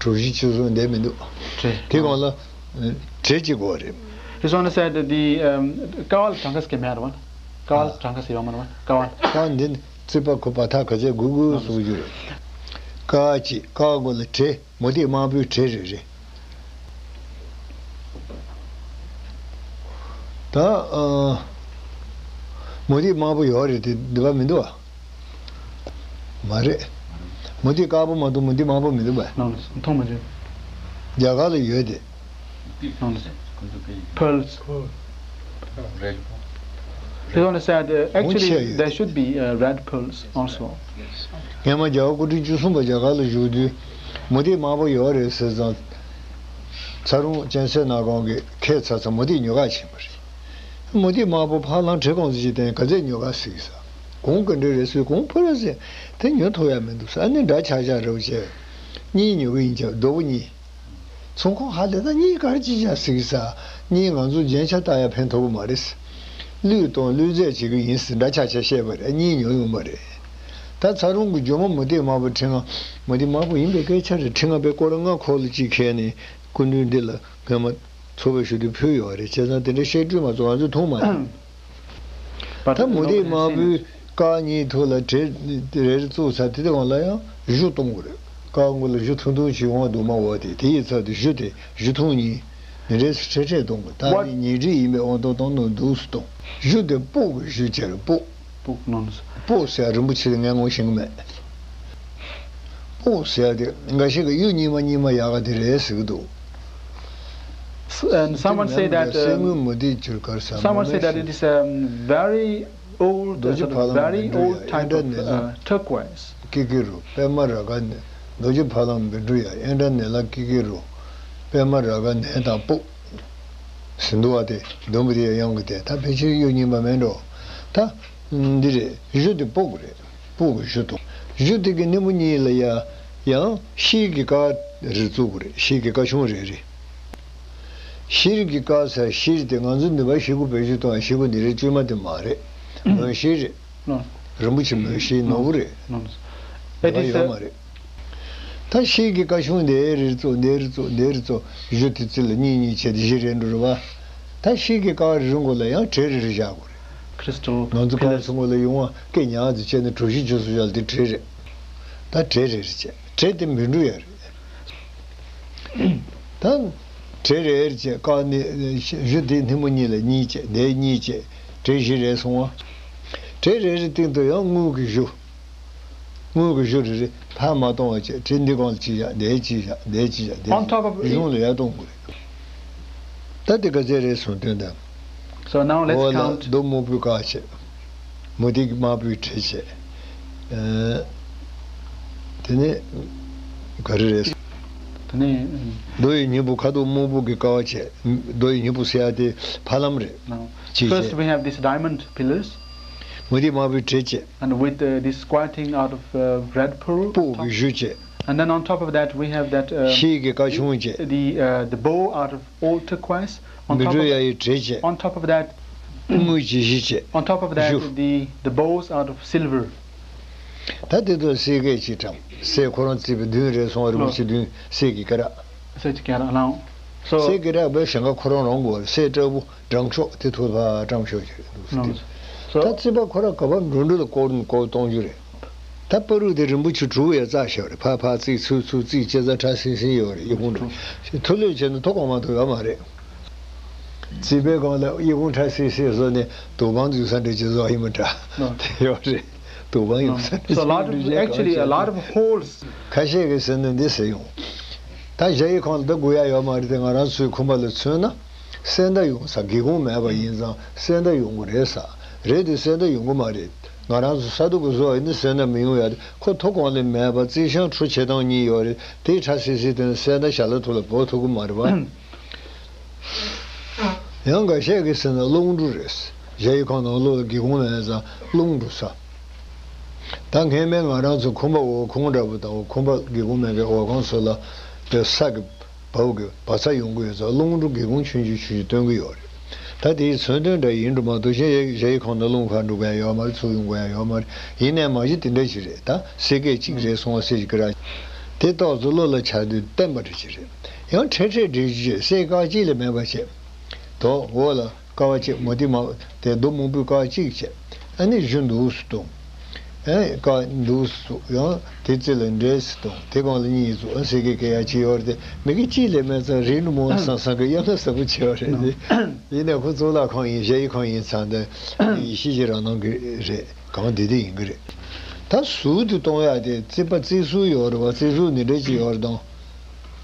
གྲུ་བཞི་བཅུ་གསུམ་བསྡད་མི་འདུག་བྲེ། དེ་གོང་ལ། བྲེ་གཅིག་དགོས་རེད། This one said the, um, ཀ་བ་ལ་གྲངས་ཀ་ཟེར་གི་མེད་རེད་བ། ཀ་བ་ལ་གྲངས་ཀ་ཟེར་ཡོད་མ་རེད་བ། ཀ་བ་ལ། ཀ་འདི་ནི་རྩིག་པ་ཁུ་བ་ཐག་ག་ཚད་དགོས་དགོས་གསུང་རྒྱུ་རེད། ཀ་བ་གཅིག་ཀ་བ་མགོ་ལ་བྲེ། མུ་ཏིག་དམར་པོའི་བྲེ་རེ་རེ། ད། ཨ། མུ་ཏིག་དམར་པོ་ཡོད་རེད་དེ་འདི་པ་མི་འདུག་བ། མ་རེད། མུ་ཏིག་དཀར་པོ་མ་གཏོགས་མུ་ཏིག་དམར་པོ་མི་འདུག་བས། ནང་ལ་མཐོང་མ་བྱུང་། རྒྱ་གར་ལ་ཡོད་དེ། ནང་ལ། Pearls. They only said, uh, actually, there should be, uh, red pearls also. སྔོན་མ་རྒྱལ་བ་སྐུ་ཕྲེང་བཅུ་གསུམ་པ་རྒྱ་གར་ལ་བཞུགས་དུས། མུ་ཏིག་དམར་པོ་ཡོད་རེད་ཟེར་ཙང་། ཚ་རུང་གཅན་གཟན་ནག་གོང་གིས་ཁས་ཚ་ཚ་མུ་ཏིག་ཉོ་ག་ཕྱིན་པ་རེད། མུ་ཏིག་དམར་པོ་ཕ་ལང་བྲེ་གོང་ཚོ་ཅིག་བསྟན་ག་ཚད་ཉོ་ག་ཟིག་ས། གོང་ག་འདྲ་རེད་ཟེར་གོང་ཕུ་ར་ཟེར། དེ་ཉོ་ཐུབ་ཡ་མི་འདུག་ས། ཨ་ནི་འདྲ་ཆགས་ཆགས་རེ་བ་བྱས། གཉིས་ཉོ་གི་ཡིན་ཀྱང་རྡོ་བོ་གཉིས། ཚོང་ཁང་ཧ་ལས་ད་གཉིས་གར་ཅི་བྱ་ཟིག་ས། གཉིས་ང་ཚོ་རྒྱན་ཆ་བཏགས་ཡ་ཕན་ཐོགས་གི་མ་རེད། བླུད་གཏོང་བླུད་རྫས་བྱེད་གི་ཡིན་ཟེར་འདྲ་ཆགས་ཆགས་བཤད་པ་རེད། གཉིས་ཉོ་ཡོང་པ་རེད། ད་ཚ་རུང་གི་ཇོ་མོ་མུ་ཏིག་དམར་པོ་ཁྲི་ལྔ། མུ་ཏིག་དམར་པོ་ཡིན་པའི་སྐད་ཆ་རེད། ཁྲི་ལྔ་པའི་སྐོར་ལྔ་ཁོག་ལ་གཅིག་ཁྱེར་ནས་སྐུ་མདུན་འདི་ལ་སྔོན་མ་ཚོགས་པའི་ཞུ་དུས་ཕུལ་ཡོད་རེད། བྱས་ཙང་དེ་འདྲའི་བཤད་སྤྲོས་མ་ཚོགས་ང་ཚོས་མཐོང་མ་ཐུབ། ད་མུ་ཏིག་དམར་པོའི་རྐང་གཉིས་ཐོག་ལ་བྲེ་རེ་རེ་བཙུགས་ཚར་དེ་དེ་འོང་ལ་ཡང་གཞུ་གཏོང་དགོས་རེད། རྐང་མགོ་ལ་གཞུ་ཐུང་ཐུང་ཞིག་འོང་བ་འདུག་མ་འོ་དེ་དེ་ཡི་ཚབ་ཏུ་གཞུ་དེ་གཞུ་ཐུང་གཉིས་ནི་རེ་ཧྲེ་ཧྲེ་གཏོང་དགོས། ད་ནི་ཉེ་འགྲིག་ཡིན་པའི་དབང་དུ་གཏོང་ནོ་འདུག་སུ་གཏོང་། གཞུ་དེ་སྤོག་གི་གཞུ་བྱས་རེད་སྤོག་སྤོག་ནང་། སྤོག་ཟེར་རིན་པོ་ཆེ་དེ་ངས་ངོ་ཤེས་ཀྱི་མེད། སྤོག་ཟེར་དེ་འགའ་ཞིག་གི་གཡུ་རྙིང་མ་རྙིང་མ་ཡག་ག་དེ་རེད་ཟེར་གི་འདུག And someone say that, um, someone say that it is a very old, uh, sort of very old type of, uh, turquoise. ཀི་ཀི་རུ་པད་མ་ར་ག་ནས་རྡོ་རྗེ་ཕ་ལམ་བཻ་ཌཱུརྱ་ཨིནྡྲ་ནཱི་ལ་ཀི་ཀི་རུ་པད་མ་ར་ག་ནས་དང་སྤོག་ཟིན་འདུག་བ་དེ་འདོན་པ་དེ་ཡང་གི་དེ་ད་ཕལ་ཆེར་གཡུ་རྙིང་པ་མེད་འགྲོ། ད་འདི་རེད། གཞུ་དེ་སྤོག་གི་རེད། སྤོག་གི་གཞུ་དང་། གཞུ་དེ་གི་སྣེ་མོ་གཉིས་ལ་ཡ། ཡང་ཤེལ་གྱི་ཀ་རེ་བཙུགས་དགོས་རེད། ཤེལ་གྱི་ཀ་ཆུང་རེ་རེ། ཤེལ་གྱི་ཀ་ཟེར་ཤེལ་དེ་ང་ཚོ་འདི་པ་ཤེལ་སྒོ་བེད་སྤྱོད་གཏོང་བ་ཤེལ་སྒོ་འདི་རེད་བཅོས་མ་དེ་མ་རེད། མོན་ཤེལ་རེད། རིན་པོ་ཆེ་མོན་ཤེལ་ནོར་བུ་རེད། དེ་ཡོད་མ་རེད། ད་ཤེལ་གྱི་ཀ་ཆུང་འདི་རེ་བཙུགས་འདི་རེ་བཙུགས་འདི་རེ་བཙུགས་གཞུ་དེ་རྩི་ལ་གཉིས་གཉིས་བྱས་ཏེ་བཞི་རེད་འགྲོ་རེད་བ། ད་ཤེལ་གྱི་ཀ་རེ་རེ་མགོ་ལ་ཡང་བྲེ་རེ་རེ་བཞག་དགོས་རེད། Crystal pillars. ང་ཚོ་ཀ་ཚོ་མགོ་ལ་ཡོང་བ་སྐད་ཉག་ཙམ་བྱས་ནས་གྲུ་བཞི་བཅུ་གསུམ་བཞག་ལ་དེ་བྲེ་རེད། ད་བྲེ་རེ་རེ་བྱས་བྲེ་དེ་མི་འགྲོ་ཡ་རེད། ད་བྲེ་རེ་རེ་བྱས། ཀ་ནི་གཞུ་དེའི་སྣེ་མོ་གཉིས་ལ་གཉིས་བྱས། དེ་གཉིས་བྱས། བྲེ་བཞི་རེ་སོང་བ། བྲེ་རེ་རེ་སྟེང་དུ་ཡང་དངུལ་གྱི་གཞུ། དངུལ་གྱི་གཞུ་རེ་རེ་ཕར་མ་གཏོང་བ་བྱས། བྲེ་འདི་སྒང་ལ་གཅིག་བཞག་འདིར་གཅིག་བཞག་འདིར་གཅིག་བཞག་འདིར། On top of གཞུང་ལ་ཡར་གཏོང་དགོས་རེད། ད་དེ་ག་ཚད་རེད་སོང་དོན་དང་། So now let's འོ་ལ་count. རྡོ་སྨུག་པོའི་ཀ་བྱས། མུ་ཏིག་དམར་པོའི་བྲེ་བྱས། ཨ། དེ་ནས་ག་རེ་རེད། དེ་ནས། རྡོ་ཡི་སྙིང་པོ་ཁ་དོག་སྨུག་པོ་གི་ཀ་བ་བྱས། རྡོ་ཡི་སྙིང་པོ་ཟེར་ཡ་དེ་ཕ་ལམ་རེད། Now, ཅིག་first བྱས། We have these diamond pillars. མུ་ཏིག་དམར་པོའི་བྲེ་བྱས། And with, uh, this squatting out of, uh, red pearl. སྤོས་ཀྱི་གཞུ་བྱས། And then on top of that, we have that, uh, ཤེལ་གྱི་ཀ་ཆུང་བྱས། The, uh, the bow out of old turquoise. On མི་top འགྲོ་of ཡ་ཡི་བྲེ་བྱས། On top of that, དངུལ་གྱི་གཞུ་བྱས། On top of that, གཞུ། The, the bows out of silver. ད་དེ་ཚོ་གསེར་སྐད་ཅིག་དྲངས། གསེར་ཁོ་རང་བརྩིགས་པའི་མདུན་རེ་སོང་བ་རིན་པོ་ཆེ་མདུན། གསེར་གྱི་སྐེ་རགས། གསེར་གྱི་སྐེ་རགས་ལའང་། So གསེར་གྱི་སྐེ་རགས་བས་ཞེང་ཁ་ཁོ་རང་རང་དགོས་རེད། གསེར་སྤྲ་པོ་དྲངས་ཤོག་དེ་ཐོག་ལ་དྲངས་ཤོག་ཅེས་འདུག་ཟེར། ད་རྩིས་པ་ཁོ་རང་ག་པར་འགྲོ་འགྲོ་ལ་སྐོར་སྐོར་གཏོང་རྒྱུ་རེད། ད་བར་དུ་དེ་རིན་པོ་ཆེ་དྲུག་ཡ་རྩ་ཤོག་རེད། ཕར་ཕར་བརྩིགས་ཚུར་ཚུར་བརྩིགས་བྱས་ཙང་ཁྲ་སིང་སིང་ཡོད་རེད། ཡི་ཁུངས་འགྲོ་མཐོ་ལོས་བྱས་ན་མཐོ་གང་མ་མཐོ་ཡོད་མ་རེད། རྩིས་པའི་སྒང་ལ་ཡི་ཁུངས་ཁྲ་སིང་སིང་བཟོས་ནས་དུག་པང་འཛུལ་ས་འདྲ་ཅིག་བཟོ་ཡིན་མི་འདྲ། དེ་ཡོད་རེད། དུག་པང་ཡོད་ས་འདྲ་ཅིག། So a lot of, actually, a lot of holes. ཁ་ཤས་ཀྱིས་ཟེར་ན་འདི་ཟེར་ཡོང་། ད་གཞས་ཡིག་ཁང་ལ་ད་དགོས་ཡ་ཡོད་མ་རེད་དེ། ང་རང་ཚོའི་ཁང་པ་ལ་མཚོན་ན་སེ་འདྲ་ཡོང་ས། སྒེའུ་ཁུང་མེད་པ་ཡིན་ཙང་སེ་འདྲ་ཡོང་གི་རེད་ས། རེད་དེ་སེ་འདྲ་ཡོང་གི་མ་རེད། ང་རང་ཚོ་ས་དུག་གི་བཟོ་བ་ཡིན་ན་སེ་འདྲ་མི་ཡོང་ཡ་རེད། ཁོ་ཐོག་གོང་ལས་མེད་པ་རྩིས་ཤིང་ཁྲུ་ཕྱེད་དང་གཉིས་ཡོད་རེད། དེའི་ཁྲ་སིང་སིང་དེ་ནི་སེ་འདྲ་ཞལ་ལག་ཐོག་ལ་བོར་ཐུབ་ཀྱི་མ་རེད་པ། ཡང་འགའ་ཤས་ཀྱིས་ཟེར་ན་རླུང་འབྲུ་རེད། གཞས་ཡིག་ཁང་ནང་ལོགས་ལ་སྒེའུ་ཁུང་མེད་ཙང་རླུང་འབྲུ་ས། ད་སྔས་མའི་ང་རང་ཚོ་ཁང་པ་འོག་ཁང་འདྲ་པོ་དང་ཁང་པ་སྒེའུ་ཁུང་མེད་མཁན་འོག་ཁང་ཚོ་ལ་དེ་ས་གི་བབ་གི་བབ་ཚ་ཡོང་གི་ཡོད་ཙང་རླུང་འབྲུ་སྒེའུ་ཁུང་ཆུང་ཆུང་ཆུང་ཆུང་སྟོན་གི་ཡོད་རེད། ད་དེའི་མཚོན་དོན་འདྲ་ཡིན་འགྲོ་མ་གཏོགས་གཞས་ཡིག་གཞས་ཡིག་ཁང་ནང་རླུང་ཕར་འགྲོ་མཁན་ཡོད་མ་རེད། ཚུར་ཡོང་མཁན་ཡོད་མ་རེད། ཡིན་ནའི་མ་གཞི་དེ་འདྲ་ཞིག་རེད། ད་གསེར་སྐད་གཅིག་རེད་སོང་བ་གསེར་གྱི་སྐེ་རགས་དེ་ཏོག་ཙམ་བློ་ལ་འཆར་དུས་བརྟན་པ་འདྲ་ཞིག་རེད། ཡང་འཕྲལ་འཕྲལ་འགྲིག་རྒྱུ་ཅིག་གསེར་དཀར་གཅིག་ལས་མེད་པ་བྱས། དོ་འོག་ལ་ཀ་བ་བྱས། མུ་ཏིག་དམར་དེ་རྡོ་སྨུག་པོའི་ཀ་གཅིག་བྱས། ཨ་ནི་གཞུ་འདུག་སེ་གཏོང་། ཨ་ནི་ཀ་འདུག་སེ་བཙུགས། ཡང་དེ་རྩེ་ལ་འདྲེས་སེ་གཏོང་། དེ་སྒང་ལ་གཉིས་བཙུགས། ཨ་གསེར་སྐད་སྐད་ཡ་གཅིག་ཡོད་རེད་དེ། མི་དགེ་གཅིག་ལས་མེད་ཙང་རིག་ནི་མོ་བསམ་བསམ་གི་ཡ་ང་ཟབ་པོ་ཆེ་བ་རེད་དེ། ཡིན་ནའི་ཁོ་གཙུག་ལག་ཁང་ཡིན། གཞས་ཡིག་ཁང་ཡིན་ཙང་དེ་ཡེ་ཤེས་ཀྱི་རང་སྣང་གི་རེད། གང་བདེ་བདེ་ཡིན་གི་རེད། ད་ཟུར་དུ་གཏོང་ཡ་དེ་རྩིག་པ་རྩིག་ཟུར་ཡོད་རེད་པ། རྩིག་ཟུར་འདི་འདྲ་ཅིག་ཡོད་རེད་དང་།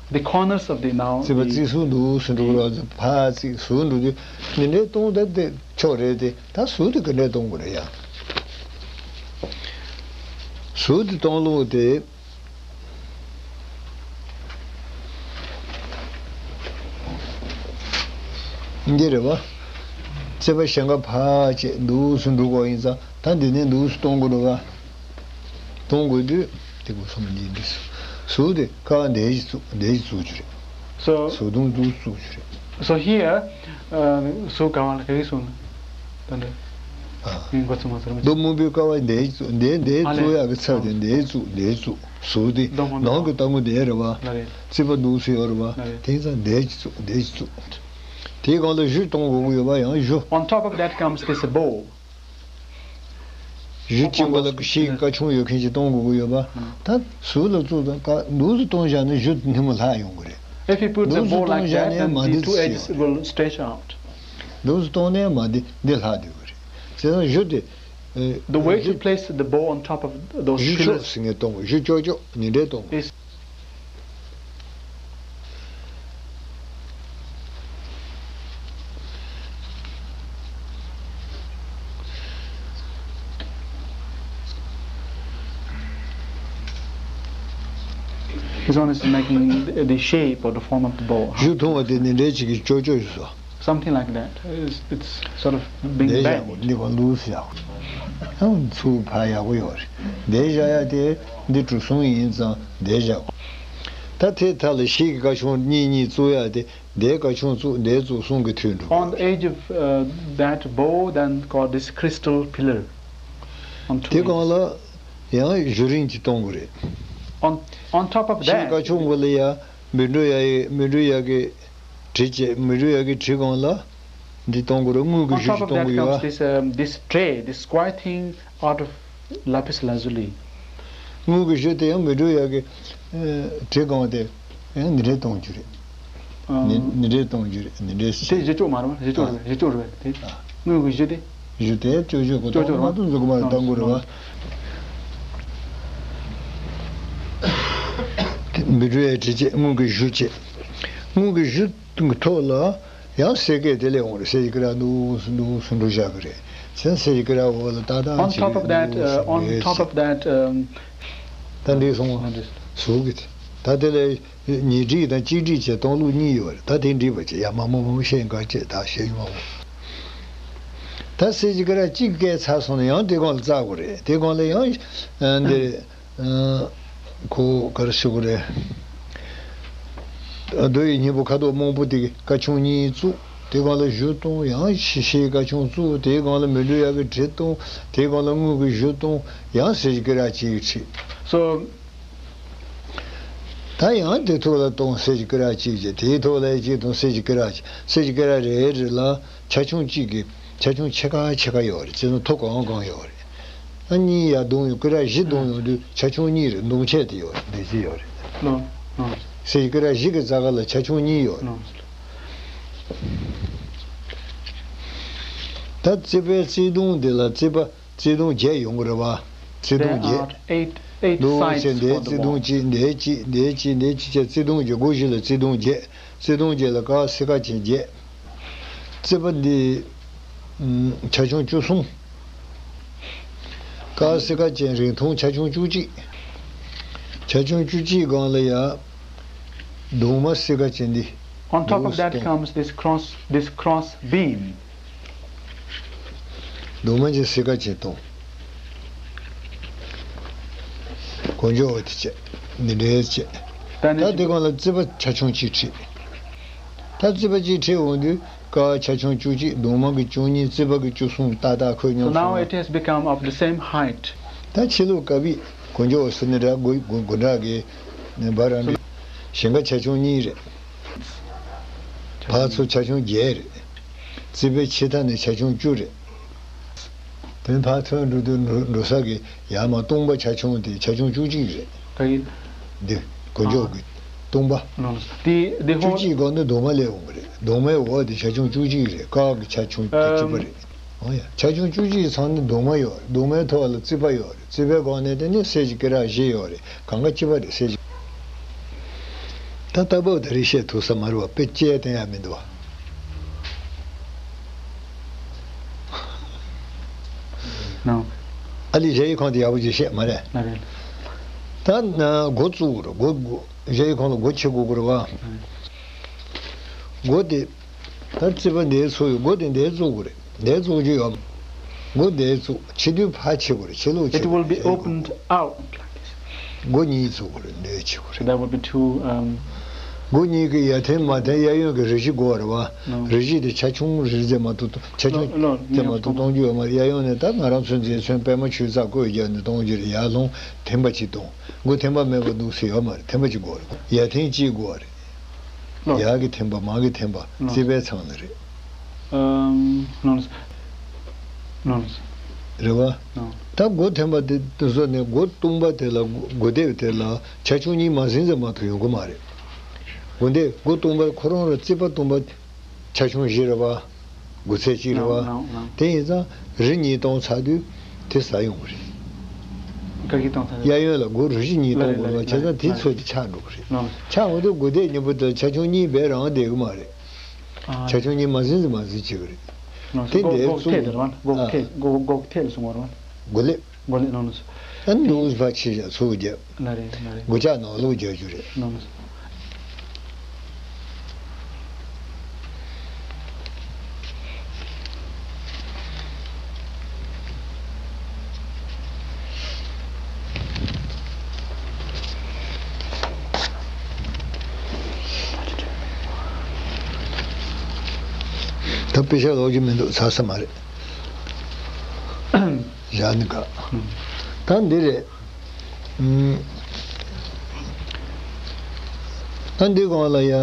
The corners of the now རྩིག་པ་རྩིག་ཟུར་འདུག་སེ་འགྲོ་ར། ཕར་རྩིག་ཟུར་འགྲོ་དུས་འདི་འདྲའི་གཏོང་ད་དེ་ཆོག་རེད་དེ། ད་ཟུར་དེ་ག་འདྲས་གཏོང་དགོས་རེད་ཡ། ཟུར་དེ་གཏོང་ལུགས་དེ། འདི་རེད་པ། རྩིག་པ་ཞེང་ཁ་ཕར་བྱས་འདུག་སེ་འགྲོ་དགོས་ཡིན་ཙང་། ད་འདི་ནས་འདུག་སེ་གཏོང་དགོས་རེད་པ། གཏོང་དགོས་དུས་དེ་གོ་སོང་འདི་འདི་ཟུར་དེ་ཀ་འདི་ཞིག་བཙུགས། འདི་ཞིག་བཙུགས་རྒྱུ་རེད། So ཟུར་གདོང་འདུག་སེ་བཙུགས་རྒྱུ་རེད། So here, uh, so ག་བ་ལ་ག་གི་སོང་ད་འདི། ཨ། ངས་འགོ་ཚུགས་མ་ཚར་མ། རྡོ་སྨུག་པོའི་ཀ་བ་འདི་བཙུགས། འདི་འདི་ཨ་ལས། བཙུགས་ཡག་གི་ཚབ་དེ་འདི་བཙུགས། འདི་བཙུགས། ཟུར་དེ་རྡོ་སྔོན་ནང་གི་ལྟ་ངོ་འདི་རེད་པ། ལ་རེད། རྩིག་པ་འདུག་སེ་ཡོད་རེད་པ། ལ་རེད། དེ་ཙང་འདི་བཙུགས། འདི་བཙུགས། དེའི་སྒང་ལ་གཞུ་གཏོང་དགོས་ཀྱི་ཡོད་པ། ཡང་གཞུ། On top of that comes this bow. གཞུ་གཅིག་པ་ལ་ཤེལ་ཀ་ཆུང་ཡོད་མཁན་ཅིག་གཏོང་དགོས་ཀྱི་ཡོད་པ། ད་ཟུར་ལ་བཙུགས་དང་ཀ་འདུག་སེ་གཏོང་བཞག་ན་གཞུ་སྣེ་མོ་ལྷག་ཡོང་གི་རེད། If you put the འདུག་སེ་bow གཏོང་like བཞག་that, ནའི་then མ་འདི་the two ཚོ་edges ཡོང་། Will stretch out. འདུག་སེ་གཏོང་ནའི་མ་འདི་འདི་ལྷག་སྡོད་ཀྱི་རེད། བྱས་ཙང་གཞུ་དེ། ཨེ། The way to གཞུ། Place the bow on top of those pillars. གཞུ་ཕྱོགས་ཟེར་མཁན་གཏོང་དགོས། གཞུ་ཅོག་ཅོག་འདི་འདྲས་གཏོང་དགོས། Is This one is making the, the shape or the form of the bow. གཞུ་ཐུང་བ་དེ་འདི་འདྲས་ཅིག་གི་ཅོག་ཅོག་ཡོད་སོ། Something like that. It's, it's sort of being bent. འདི་བཞག་གོ། འདི་བ་ལུགས་བཞག་གོ། ཡང་ཚུར་ཕར་ཡག་པོ་ཡོད་རེད། འདི་བཞག་ཡ་དེ་འདི་གྲུ་གསུམ་ཡིན་ཙང་འདི་བཞག་གོ། ད་དེ་མཐའ་ལ་ཤེལ་གྱི་ཀ་ཆུང་གཉིས་གཉིས་བཙུགས་ཡ་དེ། འདིའི་ཀ་ཆུང་བཙུགས། འདིའི་བཙུགས། གསུམ་གྱི་མཐུད་འགྲོ། On the edge of, uh, that bow, then got this crystal pillar. On two edges. དེ་སྒང་ལ་ཡང་གཞུ་རིང་གཅིག་གཏོང་དགོས་རེད། On, on top of that, ཤེལ་ཀ་ཆུང་པོ་ལ་ཡ་མི་འགྲོ་ཡ་ཡི། མི་འགྲོ་ཡ་གི་གྲི་བྱས། མི་འགྲོ་ཡ་གི་གྲི་སྒང་ལ་འདི་གཏོང་དགོས་རེད། དངུལ་གྱི་གཞུ་ཅིག་གཏོང་དགོས་ཡ། On top of that comes this, um, this tray, this square thing out of lapis lazuli. དངུལ་གྱི་གཞུ་དེ་ཡང་མི་འགྲོ་ཡ་གི་གྲི་སྒང་དེ་ཡང་འདི་འདྲས་གཏོང་རྒྱུ་རེད། ནི་ནི་འདྲའི་གཏོང་རྒྱུ་རེད། ནི་འདྲའི་དེ་བཞི་ཅོག་མ་རེད་བ། བཞི་ཅོག་རེད་བ། བཞི་ཅོག་རེད་བ། དེ་དངོས་ཀྱི་བཞི་དེ། བཞི་དེ་ཅོག་ཅོག་གོ་ཅོག་ཅོག་རེད་བ། མ་གཏོགས་འཛུགས་མ་རེད། ལྟ་དགོས་རེད་བ། དེ་མི་འགྲོ་ཡའི་དྲི་བཅས་དངོས་ཀྱི་བཞི་བཅས། དངོས་ཀྱི་བཞི་གི་ཐོག་ལ་ཡང་སེ་གེ་དེ་ལས་འོང་རེད། སེ་གེ་ར་འདུག་འདུག་སུ་འགྲོ་བཞག་གི་རེད། བྱས་ཙང་སེ་གེ་ར་འོག་ལ་ཏག་ཏག On top of that, uh, on top of that, um, ད་འདི་སོང་བ། ཟུག་གི་དེ་ད་དེ་ལས། ཉིས་སྒྲིག་དང་གཅིག་སྒྲིག་བྱས་གཏོང་ལུགས་གཉིས་ཡོད་རེད། ད་དེ་འགྲིག་པ་བྱས། ཡ་མ་མོ་མོ་བཤད་འགའ་བྱས། ད་བཤད་ཡོང་བ། ད་སེ་གེ་ར་གཅིག་སྐད་ཚར་སོང་ན་ཡང་དེ་སྒང་ལ་བཙག་དགོས་རེད། དེ་སྒང་ལ་ཡང་འདི་ཁོ་ག་རེ་ཞུ་དགོས་རེད། རྡོ་ཡི་སྙིང་པོ་ཁ་དོག་སྨུག་པོ་དེ་ཀ་ཆུང་གཉིས་བཙུགས། དེ་སྒང་ལ་བཞི་གཏོང་། ཡང་ཤི་ཤི་ཀ་ཆུང་བཙུགས། དེ་སྒང་ལ་མི་འགྲོ་ཡག་གི་དྲི་གཏོང་། དེ་སྒང་ལ་དངུལ་གྱི་བཞི་གཏོང་། ཡང་སེ་གེ་ར་གཅིག་གི་དྲི། So ད་ཡང་དེ་ཐོག་ལ་གཏོང་། སེ་གེ་ར་གཅིག་བྱས། དེའི་ཐོག་ལ་གཅིག་གཏོང་། སེ་གེ་ར་གཅིག་སེ་གེ་ར་རེ་རེ་ལ་ཆ་ཆུང་གཅིག་གི་ཆ་ཆུང་ཕྱེད་ཀ་ཕྱེད་ཀ་ཡོད་རེད། བྱས་ཙང་ཐོག་གང་གང་ཡོད་རེད། ཨ་གཉིས་ཡར་བརྡུངས་ཡོང་། སེ་གེ་ར་བཞི་བརྡུངས་ཡོང་དུས་ཆ་ཆུང་གཉིས་རེད། བརྡུངས་བྱས་དེ་ཡོད་རེད། འདི་བཞི་ཡོད་རེད། ལོ། ལོ། སེ་གེ་ར་བཞི་གི་རྩ་ཁ་ལ་ཆ་ཆུང་གཉིས་ཡོད་རེད། ལོ། ད་རྩིག་པའི་རྩིག་དུང་འདི་ལ་རྩིག་པ་རྩིག་དུང་བརྒྱད་ཡོང་གི་རེད་བ། རྩིག་དུང་བརྒྱད། There are eight, eight འདུག་བྱས། sides འདིའི་for the རྩིག་དུང་wall. གཅིག་འདིའི་གཅིག་འདིའི་གཅིག་འདིའི་གཅིག་བྱས་རྩིག་དུང་བརྒྱད། སྒོ་བཞི་ལ་རྩིག་དུང་བརྒྱད། རྩིག་དུང་བརྒྱད་ལ་ཀ་སེ་ཀ་ཅན་བརྒྱད། རྩིག་པ་འདི་ཆ་ཆུང་བཅུ་གསུམ། ཀ་སེ་ཀ་ཅན་རིང་ཐུང་ཆ་ཆུང་བཅུ་གཅིག་ཆ་ཆུང་བཅུ་གཅིག་སྒང་ལ་ཡ་གདུང་མ་སེ་ཀ་ཅན་འདི། On top of that comes this cross, this cross beam. གདུང་མ་ཅན་སེ་ཀ་ཅན་གཏོང་། དཀོན་མཆོག་འོ་དེ་བྱས། འདི་འདྲའི་བྱས། ད་ནི་ད་དེ་སྒང་ལ་རྩིག་པ་ཆ་ཆུང་གཅིག་བྲིས། ད་རྩིག་པ་གཅིག་བྲིས་འོང་དུས་ཀ་ཆ་ཆུང་བཅུ་གཅིག་གདུང་མ་གི་བཅུ་གཉིས། རྩིག་པ་གི་བཅུ་གསུམ་ཏག་ཏག་ཁོད་So མཉམ་now སོང་བ། It has become of the same height. ད་ཕྱི་ལོགས་ཀ་བི་དཀོན་མཆོག་འོ་སི་ནི་ར་དགུ་དགུ་དགུ་འདྲ་གི་ནི་འབའ་ར་འདི་ཞིང་ཁ་ཆ་ཆུང་གཉིས་རེད། ཕར་ཚུར་ཆ་ཆུང་བརྒྱད་རེད། རྩིག་པའི་ཕྱི་མཐའ་ནས་ཆ་ཆུང་བཅུ་རེད། དེ་ཕར་ཐོན་འགྲོ་དུས་འགྲོ་འགྲོ་ས་གི་ཡར་མར་སྟོང་པ་ཆ་ཆུང་དེ་ཆ་ཆུང་བཅུ་གཅིག་རེད། ད་ཡིན། འདི་དཀོན་མཆོག་གི་སྟོང་པ། No, the, the བཅུ་whole གཅིག་སྒང་ནས་གདུང་མ་སླེབས་འོང་གི་རེད། གདུང་མའི་འོག་དེ་ཆ་ཆུང་བཅུ་གཅིག་རེད། ཀ་གི་ཆ་ཆུང་གཅིག་པ་རེད། འོ་ཡ། ཆ་ཆུང་བཅུ་གཅིག་ཚང་ནས་གདུང་མ་ཡོད་རེད། གདུང་མའི་ཐོག་ལ་རྩིག་པ་ཡོད་རེད། རྩིག་པའི་སྒང་ནས་དེ་ནས་སེ་གེ་ར་བཞི་ཡོད་རེད། གང་ག་གཅིག་པ་རེད། སེ་གེ་ད་ལྟ་བབ་དེ་རིགས་བཤད་ཐུབ་ས་མ་རེད་བ། དཔེ་བཅད་བསྟན་ཡ་མི་འདུག་བ། ནང་། ཨ་ལི་གཞལ་ཡས་ཁང་དེ་ཡག་པོ་ཅིག་བཤད་མ་རེད། ལ་རེད། ད་ན་སྒོ་བཙུགས་རེད། སྒོ་སྒོ་གཞལ་ཡས་ཁང་ལ་སྒོ་ཕྱེ་དགོས་ཀྱི་རེད་བ། སྒོ་དེ། ད་རྩིག་པ་འདིར་ཚུགས་ཡོད། སྒོ་དེ་འདིར་བཙུགས་དགོས་རེད། འདིར་བཙུགས་རྒྱུ་ཡོད། སྒོ་འདིར་བཙུགས། ཕྱི་དུས་ཕར་ཕྱེ་དགོས་རེད། ཕྱི་ལོགས་ཕྱེ། It will be opened out like this. སྒོ་གཉིས་བཙུགས་དགོས་རེད། འདིར་ཕྱེ་དགོས་རེད། So that would be two, um, སྒོ་གཉིས་ཀྱི་ཡ་མཐུན་མ་མཐུན་གཡས་གཡོན་གྱི་རི་བཞི་དགོས་རེད་བ། No. རི་བཞི་དེ་ཆ་ཆུང་རེད་ཟེར་མ་གཏོགས་ཆ་ཆུང་No, no, ཟེར་མ་གཏོགས་གཏོང་རྒྱུ་ཡོད་མ་རེད། གཡས་གཡོན་ནས་ད་ང་རང་ཚོ་མཛེས་ཚོན་པད་མ་ཆུ་ཚགས་བཀོད་རྒྱག་ནས་གཏོང་རྒྱུ་རེད། ཡར་ལྷུང་ཐེམ་པ་གཅིག་གཏོང་། སྒོ་ཐེམ་པ་མེད་པ་འདུག་ཟེར་ཡོད་མ་རེད། ཐེམ་པ་གཅིག་དགོས་རེད། ཡ་མཐུན་གཅིག་དགོས་རེད། ལོ། ཡར་གྱི་ཐེམ་པ་མར་གྱི་ཐེམ་པ། ལོ། རྩིག་པའི་ཚང་ནས་རེད། ཨམ། ལོ། ལོ། རེད་བ། ལོ། ད་སྒོ་ཐེམ་པ་དེ་དེ་ཚོ་ནས་སྒོ་སྟོང་པ་དེ་ལ་སྒོ་སྒོ་ལྡེབས་དེ་ལ་ཆ་ཆུང་གཉིས་མ་ཟིན་ཙམ་མ་གཏོགས་ཡོང་གི་མ་རེད། སྒོ་ལྡེབས་སྒོ་སྟོང་པ་ཁོ་རང་ར་རྩིག་པ་སྟོང་པ་ཆ་ཆུང་བཞི་རེད་བ། སྒོ་ཚད་གཅིག་རེད་བ། ལོ། ལོ། ལོ། དེ་ཡིན་ཙང་རི་གཉིས་སྟོང་ཚར་དུས་དེ་ཟ་ཡོང་གི་རེད། ག་གི་སྟོང་ཚར་དུས། གཡས་གཡོན་ལ་སྒོ་རུ་བཞི་གཉིས་སྟོང་དགོས་པ། ལ་རེད། བྱས་ཙང་དེ་ཚོ་དེ་ཆག་འགྲོ་གི་རེད། ལོ། ཆག་འོང་དུས་སྒོ་ལྡེབས་གཉིས་པོ་དེ་ཆ་ཆུང་གཉིས་སྦས་རང་བསྡད་གི་མ་རེད། ཨ། ཆ་ཆུང་གཉིས་མ་ཟིན་ཟིན་མ་ཟིན་བྱེད་གི་རེད། ལོ། དེ་སྒོ་འདྲའི་སྒོ་གི་ཐད་དུ་རེད་བ། སྒོ་གི་ཐད། ཨ། སྒོ་སྒོ་གི་ཐད་ལ་སོང་བ་རེད་བ། སྒོ་ལེབ། སྒོ་ལེབ་ནང་ལ་སོང་། ཨ་ནི་ལུག་ཕར་ཕྱིན་བཞག་ཚུར་རྒྱབ། ལ་རེད། ལ་རེད། སྒོ་ལྕགས་ནང་ལོགས་རྒྱག་རྒྱུ་རེད། ནང་ལ་སོང་། ད་དཔེ་ཆ་ཀློག་རྒྱུ་མི་འདུག་ཚར་ས་མ་རེད། བཞག་ནི་ག་ད་འདི་རེད། ཨུམ། ད་འདི་སྒང་ལ་ཡ།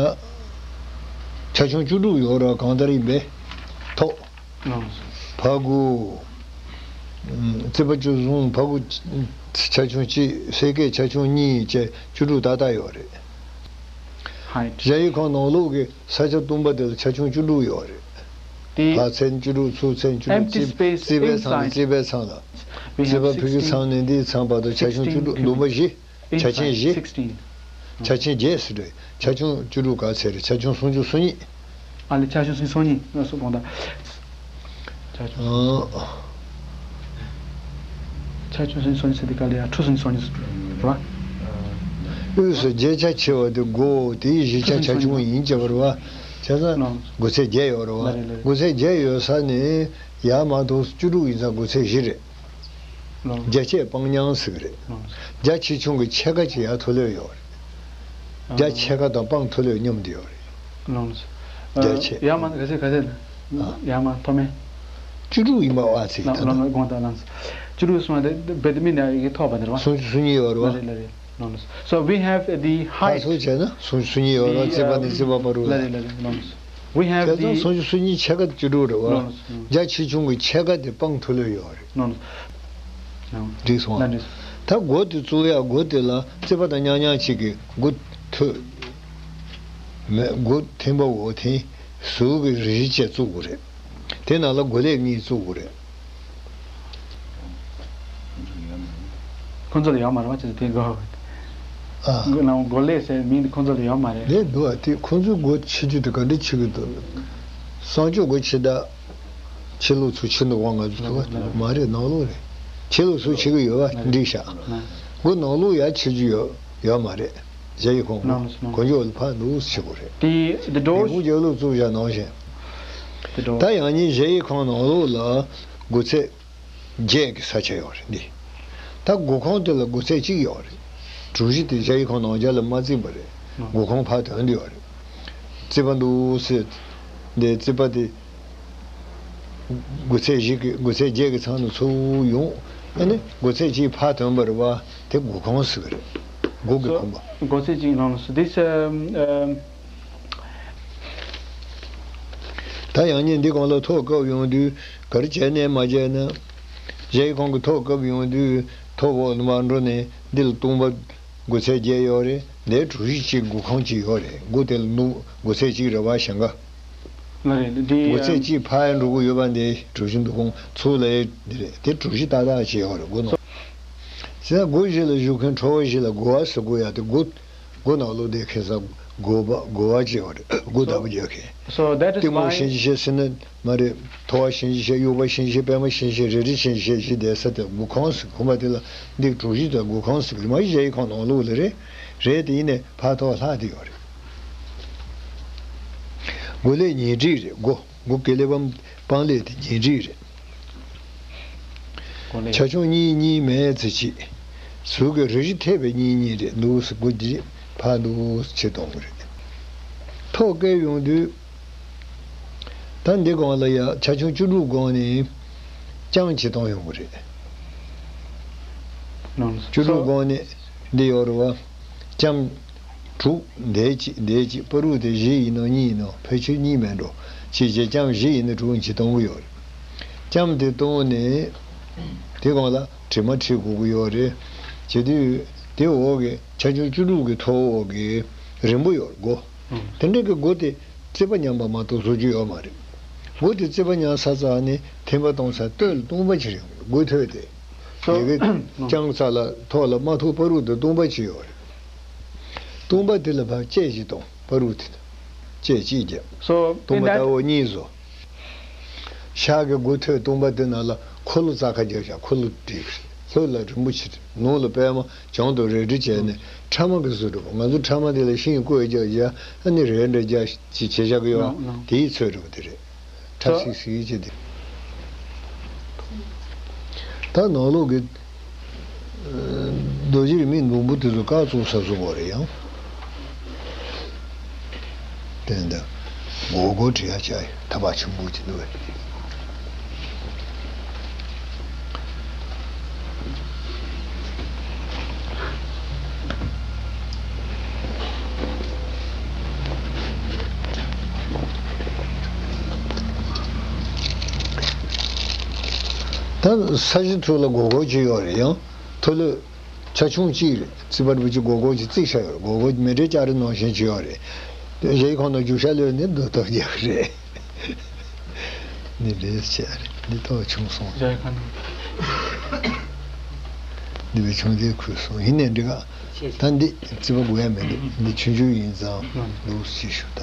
ཆ་ཆུང་བཅུ་དྲུག་ཡོད་ར། གང་ལྟར་ཡིན་པས། ཐོག་ཕར་དགུ། ཨུམ། རྩིག་པ་བཅུ་གསུམ། ཕར་དགུ་ཆ་ཆུང་གཅིག་སེ་གེ་ཆ་ཆུང་གཉིས་བཅས་བཅུ་དྲུག་ཏག་ཏག་ཡོད་རེད། Height. གཞལ་ཡས་ཁང་ནང་ལོགས་ཀྱི་ས་ཆ་སྟོང་པ་དེ་ལ་ཆ་ཆུང་བཅུ་དྲུག་ཡོད་རེད། The ཕར་ཚད་བཅུ་དྲུག་ཚུར་ཚད་བཅུ་དྲུག empty རྩིག space རྩིག་པའི་ཚང་ལ inside རྩིག་པའི་ཚང་ལ། we རྩིག་have པ་ཕ་གི sixteen. ཚང་ནས་འདིའི་ཚང་བར་དུ་ཆ་ཆུང་བཅུ་དྲུག་སྟོང་པ་བཞི། ཆ་ཆེན་བཞི། Inside sixteen. ཆ་ཆེན་བརྒྱད་ཟེར་དུས་ཆ་ཆུང་བཅུ་དྲུག་ག་ཚད་རེད། ཆ་ཆུང་སུམ་ཅུ་སོ་གཉིས། ཨ་ལས་ཆ་ཆུང་སུམ་ཅུ་སོ་གཉིས་ང་སུ་དགོངས་དག་ཆ་ཆུང་ཨ། ཆ་ཆུང་སུམ་ཅུ་སོ་གཉིས་ཟེར་དུས་ག་ལ་ཡ་ཁྲུ་སུམ་ཅུ་སོ་གཉིས་ཟེར་རེད་བ། དབུས་སུ་བརྒྱད་ཆ་ཆེ་བ་དེ་སྒོ་དེའི་བཞི་ཆ་ཆ་ཆུང་ཡིན་གྱི་བར་བ། བྱས་ཙང་ལོ། སྒོ་ཚད་བརྒྱད་ཡོད་རེད་བ། ལ་རེད་ལ་རེད། སྒོ་ཚད་བརྒྱད་ཡོད་ས་ནས་ཡར་མར་དུ་བཅུ་དྲུག་ཡིན་ཙང་སྒོ་ཚད་བཞི་རེད། ལོ། རྒྱ་ཆད་སྤང་ཉང་ཟེར་གི་རེད། ལོ། རྒྱ་ཆེ་ཆུང་གི་ཕྱེད་ཀ་ཅིག་ཡར་མཐོ་ལོས་ཡོད་རེད། རྒྱ་ཕྱེད་ཀ་དང་སྤང་མཐོ་ལོས་མཉམ་དུ་ཡོད་རེད། ལོ། རྒྱ་ཆད། ཡར་མར་ག་ཚད་ག་ཚད་ན། ཨ། ཡར་མར་མཐོ་དམན། བཅུ་དྲུག་ཡིན་པ་བ་ཚིག་ལ་ད་ལོ་ལོ་དགོངས་དག་ལངས། བཅུ་དྲུག་སོང་བ་དེ་བེད་མི་ནས་ཡི་གེ་ཐོག་པ་འདིར་བ། སུམ་ཅུ་སོ་གཉིས་ཡོད་རེད་བ། ལ་རེད་ལ་རེད། ལོ། So we have the ཕར height. ཚུར་བྱས་ན་སུམ་ཅུ་སོ་གཉིས་ཡོད་རེད་བ། རྩིག་པ་ནས་རྩིག་པ་བར་དུ་ལ། ལ་རེད་ལ་རེད། ལོ། We have བྱས་ཙང་སུམ་ཅུ་སོ་གཉིས་ཕྱེད་ཀ་བཅུ་དྲུག་རེད་བ། ལོ། རྒྱ་ཆེ་ཆུང་གི་ཕྱེད་ཀ་དེ་སྤང་མཐོ་ལོས་ཡོད་རེད། ལོ། འགྲིག་སོང་ལ། ད་སྒོ་དེ་བཙུགས་ཡ་སྒོ་དེ་ལ་རྩིག་པ་དང་མཉམ་མཉམ་གཅིག་གི་སྒོ་ཐོད། མེད་སྒོ་ཐེམ་པ་འོག་ཐེམ་ཟུར་གྱི་རི་བཞི་བཅས་བཙུགས་དགོས་རེད། དེ་ནང་ལ་སྒོ་ལེབ་གཉིས་བཙུགས་དགོས་རེད། ཁོང་ཚོ་ལ་ཡོད་མ་རེད་བ་ཅེས་དེ་གོ་ཨ། སྒོ་ནང་སྒོ་ལེབ་ཟེར་མིང་དེ་ཁོང་ཚོ་ལ་ཡོད་མ་རེད། ལེབ་འདུག་ཨ། དེ་ཁོང་ཚོའི་སྒོ་ཕྱེ་རྒྱུ་དེ་ག་འདྲ་བྱེད་ཀྱི་འདུག་གསང་སྤྱོད་སྒོ་ཕྱེ་ད། ཕྱི་ལོགས་ཚུར་ཕྱེ་འདུག་ག་ང་ཚོ་ཐུག་པ་མ་རེད། ནང་ལོགས་རེད། ཕྱི་ལོགས་ཚུར་ཕྱེ་གི་ཡོད་པ་འགྲིག་ཤག་སྒོ་ནང་ལོགས་ཡར་ཕྱེ་རྒྱུ་ཡོད་ཡོད་མ་རེད། གཞལ་ཡས་ཁང་གོ་འཇོག་ལ་ཕར་འདུག་ཕྱེ་དགོས་རེད། དེ་ཡིན་གོང་རྒྱབ་ལོགས་བཙུགས་བཞག་ནང་བཞིན། ད་ཡང་སྙིང་གཞལ་ཡས་ཁང་ནང་ལོགས་ལ་སྒོ་ཚད་བརྒྱད་ཀྱི་ས་ཆ་ཡོད་རེད་འདི། ད་སྒོ་ཁང་དེ་ལ་སྒོ་ཚད་གཅིག་ཡོད་རེད། གྲུ་བཞི་དེ་གཞལ་ཡས་ཁང་ནང་རྒྱ་ལ་མ་བརྩིས་པ་རེད། སྒོ་ཁང་ཕར་དོན་དུ་ཡོད་རེད། རྩིག་པ་འདུག་སེ། འདི་རྩིག་པ་དེ། སྒོ་ཚད་བཞི་གི་སྒོ་ཚད་བརྒྱད་ཀྱི་ཚང་དུ་ཚུར་ཡོང་། ཨ་ནི་སྒོ་ཚད་གཅིག་ཕར་དོན་པར་བ་དེ་སྒོ་ཁང་ཟེར་གི་རེད། སྒོ་གི་ཁང་པ། སྒོ་ཚད་གཅིག་ནང་ལ་སུ་དེ་ཚེ། ད་ཡང་ཉིན་འདི་གང་ལ་ཐོག་བཀབ་ཡོང་དུས་ག་རེ་བྱས་ནས་མ་བྱས་ན། གཞལ་ཡས་ཁང་གི་ཐོག་བཀབ་ཡོང་དུས་ཐོག་འོག་ནས་མར་འགྲོ་ནས་འདི་ལ་སྟོང་པ་སྒོ་ཚད་བརྒྱད་ཡོད་རེད། འདིར་གྲུ་བཞི་གཅིག་སྒོ་ཁང་གཅིག་ཡོད་རེད། སྒོ་དེ་ལ་ནུབ་སྒོ་ཚད་གཅིག་རེད་བ་ཞེང་ག་ལ་རེད་འདི། སྒོ་ཚད་གཅིག་ཕར་འགྲོ་གི་ཡོད་པ་འདི་གྲུ་བཞི་འདུག་གོང་ཚུར་ལ་འདི་རེད། དེ་གྲུ་བཞི་ཏག་ཏག་ཅིག་ཡོད་རེད་སྒོ་ནང་། ཟེར་སྒོ་བཞི་ལ་བཞུགས་མཁན་ཁྲོ་བོ་བཞི་ལ་སྒོ་བ་ཟེར་དགོས་ཡ་དེ་སྒོ། སྒོ་ནང་ལོགས་དེ་ཁེ་ས་སྒོ་བ་སྒོ་བ་ཅེས་པ་རེད། སྒོ་བདག་པོ་རྒྱག་མཁན། So that is གཏི་མུག་གཤིན་རྗེ་ཞེས་ཟེར་ན་མ་རེད། ཐོ་བ་གཤིན་རྗེ་ཞེས་གཡུག་པ་གཤིན་རྗེ་པད་མ་གཤིན་རྗེ་རལ་གྲི་གཤིན་རྗེ་ཞེས་བསྡད་ས་དེ་སྒོ་ཁང་ཟེར། ཁོ་མ་དེ་ལ་འདི་གྲུ་བཞི་དང་སྒོ་ཁང་ཟེར་གི་རེད། མ་གཞི་གཞལ་ཡས་ཁང་ནང་ལོགས་ལ་རེད། རེད་དེ་ཡིན་ནས་ཕར་ཐོག་ལྷག་དེ་ཡོད་རེད། སྒོ་ལེབ་ཉེ་འགྲིག་རེད། སྒོ་སྒོ་ཀེ་ལེ་བམ་སྤང་ལེབ་དེ་ཉེ་འགྲིག་རེད། ཆ་ཆུང་གཉིས་གཉིས་མེད་ཚེ་གཅིག་ཟུར་གྱི་རེ་རེ་ཐེབས་པའི་གཉིས་གཉིས་རེད། འདུག་སེ་སྒོ་འདི་ཕར་འདུག་སེ་ཕྱེ་གཏོང་གི་རེད། ཐོག་བཀལ་ཡོང་དུས། ད་འདི་གོང་ལ་ཡ་ཆ་ཆུང་བཅུ་དྲུག་གོང་ནས་ལྕམ་ཕྱེ་གཏོང་ཡོང་གི་རེད། བཅུ་དྲུག་གོང་ནས་འདི་ཡོད་རེད་བ། ལྕམ་དྲུག་འདས་གཅིག་འདས་གཅིག་བར་དུ་དེ་བཞི་ཡིན་ནོ་གཉིས་ཡིན་ནོ་ཕལ་ཆེར་གཉིས་མེད་འགྲོ། ཅེས་བྱས་ལྕམ་བཞི་ཡིན་ན་དྲུག་ཅིག་གཏོང་གི་ཡོད་རེད། ལྕམ་དེ་གཏོང་ནས་དེ་གོང་ལ་དྲི་མ་བྲི་དགོས་ཀྱི་ཡོད་རེད། བྱེད་དུས་དེ་འོག་གི་ཆ་ཆུང་བཅུ་དྲུག་གི་ཐོག་འོག་གི་རིང་པོ་ཡོད་རེད་སྒོ། དེ་འདྲ་གི་སྒོ་དེ་རྩིག་པ་མཉམ་པ་མ་གཏོགས་བཟོ་རྒྱུ་ཡོད་མ་རེད། སྒོ་དེ་རྩིག་པ་མཉམ་ས་ཙམ་ནས་ཐེམ་པ་གཏོང་ས་སྟོད་ལ་སྟོང་པ་ཅིག་རེད། སྒོ་ཐོད་དེ། ཡི་གེ་རྐྱང་ས་ལ་ཐོག་ལ་མ་ཐུག་བར་དུ་སྟོང་པ་ཅིག་ཡོད་རེད། སྟོང་པ་དེ་ལ་ཕར་ལྕེ་ཅིག་གཏོང་བར་དུ་དེ་ལ་ལྕེ་གཅིག་རྒྱབ། So, སྟོང་པ་in that ལྟ་བུ་གཉིས་བཟོ། ཤག་གི་སྒོ་ཐོད་སྟོང་པ་དེ་ནང་ལ་འཁོར་ལོ་རྩ་ཁ་རྒྱབ་བཞག་འཁོར་ལོ་བྲིས་ལྷོད་ལ་རིང་པོ་ཆེ་རེད། ནང་ལ་པད་མ་བྱང་དུ་རལ་གྲི་བྱས་ནས་ཕྲ་མ་གི་བཟོ་འདྲ་པོ། ང་ཚོ་ཕྲ་མ་དེ་ལ་ཤིང་བརྐོས་རྒྱག་རྒྱག་ཨ་ནི་རལ་འདྲ་རྒྱག་ཅིག་བྱས་བཞག་གི་ཡོད། དེའི་ཚོད་འདྲ་པོ་དེ་རེད། ཁྲ་སིག་སིག་བྱས་ཏེ། ད་ནང་ལོགས་ཀྱི་རྡོ་རྗེ་རིས་མེད་འཛོམས་པོ་དེ་ཚོ་ཀ་བཙུགས་ས་བཟོ་དགོས་རེད་ཡང་། དེ་འདྲ་སྒོར་སྒོར་བྲི་ཡ་བྱ་ཡི་ཐབས་པ་ཆེན་པོ་ཅིག་འདུག་བས། ད་ས་གཞི་ཐོག་ལ་སྒོར་སྒོར་ཅིག་ཡོད་རེད་ཡང་མཐོ་ལོས། ཆ་ཆུང་གཅིག་རེད། རྩིག་པ་རིན་པོ་ཆེ་སྒོར་སྒོར་གྱིས་རྩིག་བཞག་ཡོད་རེད། སྒོར་སྒོར་མཎྜལ་ལྕགས་རི་ནང་བཞིན་བྱས་ཡོད་རེད། དེ་གཞས་ཁང་ནང་རྒྱུག་ཤར་གློད་ནས་རྡོ་ཐོག་རྒྱག་གི་རེད། འདི་འདྲས་བྱས་རེད། འདི་ཏོག་ཆུང་སོང་། རྒྱ་ཡི་ཁ་ནང་། འདི་བས་ཆུང་དེ་ཁུལ་སོང་། ཡིན་ནའི་འགྲིག་ག་ད་འདི་རྩིག་པ་དགོས་ཡ་མེད། འདི་འདི་ཆུང་ཆུང་ཡིན་ཙང་འདུག་ཅེས་ཞུ་ད།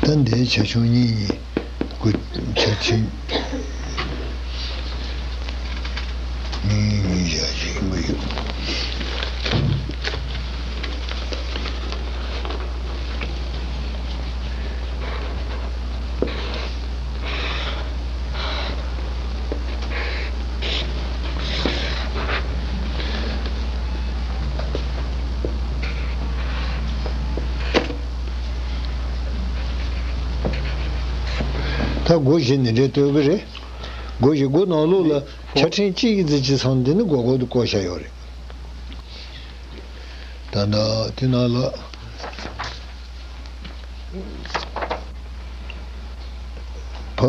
ད་འདིའི་ཆ་ཆུང་གཉིས་གཉིས། དགུ། ཆ་ཆེན། གཉིས་གཉིས་བཞག་ཅིག་མི་ཡོད། ད་སྒོ་བཞི་འདི་འདྲའི་སྟོན་གི་རེད། སྒོ་བཞི། སྒོ་ནང་ལོགས་ལ་ཆ་ཕྲན་གཅིག་གི་རྩིག་གཅིག་ཚང་འདི་ནི་སྒོར་སྒོར་དུ་བརྐོས་བཞག་ཡོད་རེད། ད་ལྟ་དེ་ནང་ལ་ཕ་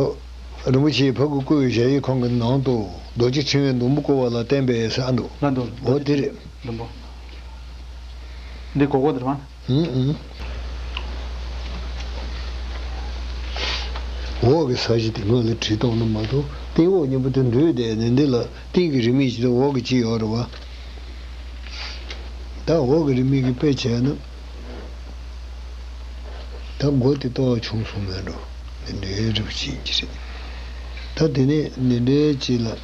རིན་པོ་ཆེའི་ཕ་གི་སྐུ་ཡི་ཞལ་ཡི་ཁང་གི་ནང་དུ་རྡོ་རྗེ་ཕྲེང་བའི་སྡོང་པོ་བརྐོས་པ་ལ་བརྟེན་པའི་ས་འདུག་ལ་འདུག་འོ་དེ་རེད། སྡོང་པོ། འདི་སྒོར་སྒོར་དེ་རེད་པ། ཨུང་ཨུང་། འོག་གི་ས་གཞི་དེ་སྔོན་ལ་བྲིས་བཏང་ན་མ་གཏོགས། སྟེང་འོག་གཉིས་པོ་དེ་འདུས་བསྡད་ནས་འདི་ལ་སྟེང་གི་རིས་མེད་ཅིག་དང་འོག་གི་གཅིག་ཡོད་རེད་པ། ད་འོག་གི་རིས་མེད་ཀྱི་དཔེ་བྱས་ན། ད་སྒོ་དེ་ཏོག་ཆུང་སོང་མེད་འགྲོ། འདི་འདྲའི་རིགས་ཅིག་ཡིན་གྱི་རེད། ད་དེ་ནས་འདི་འདྲའི་ཅིག་ལ།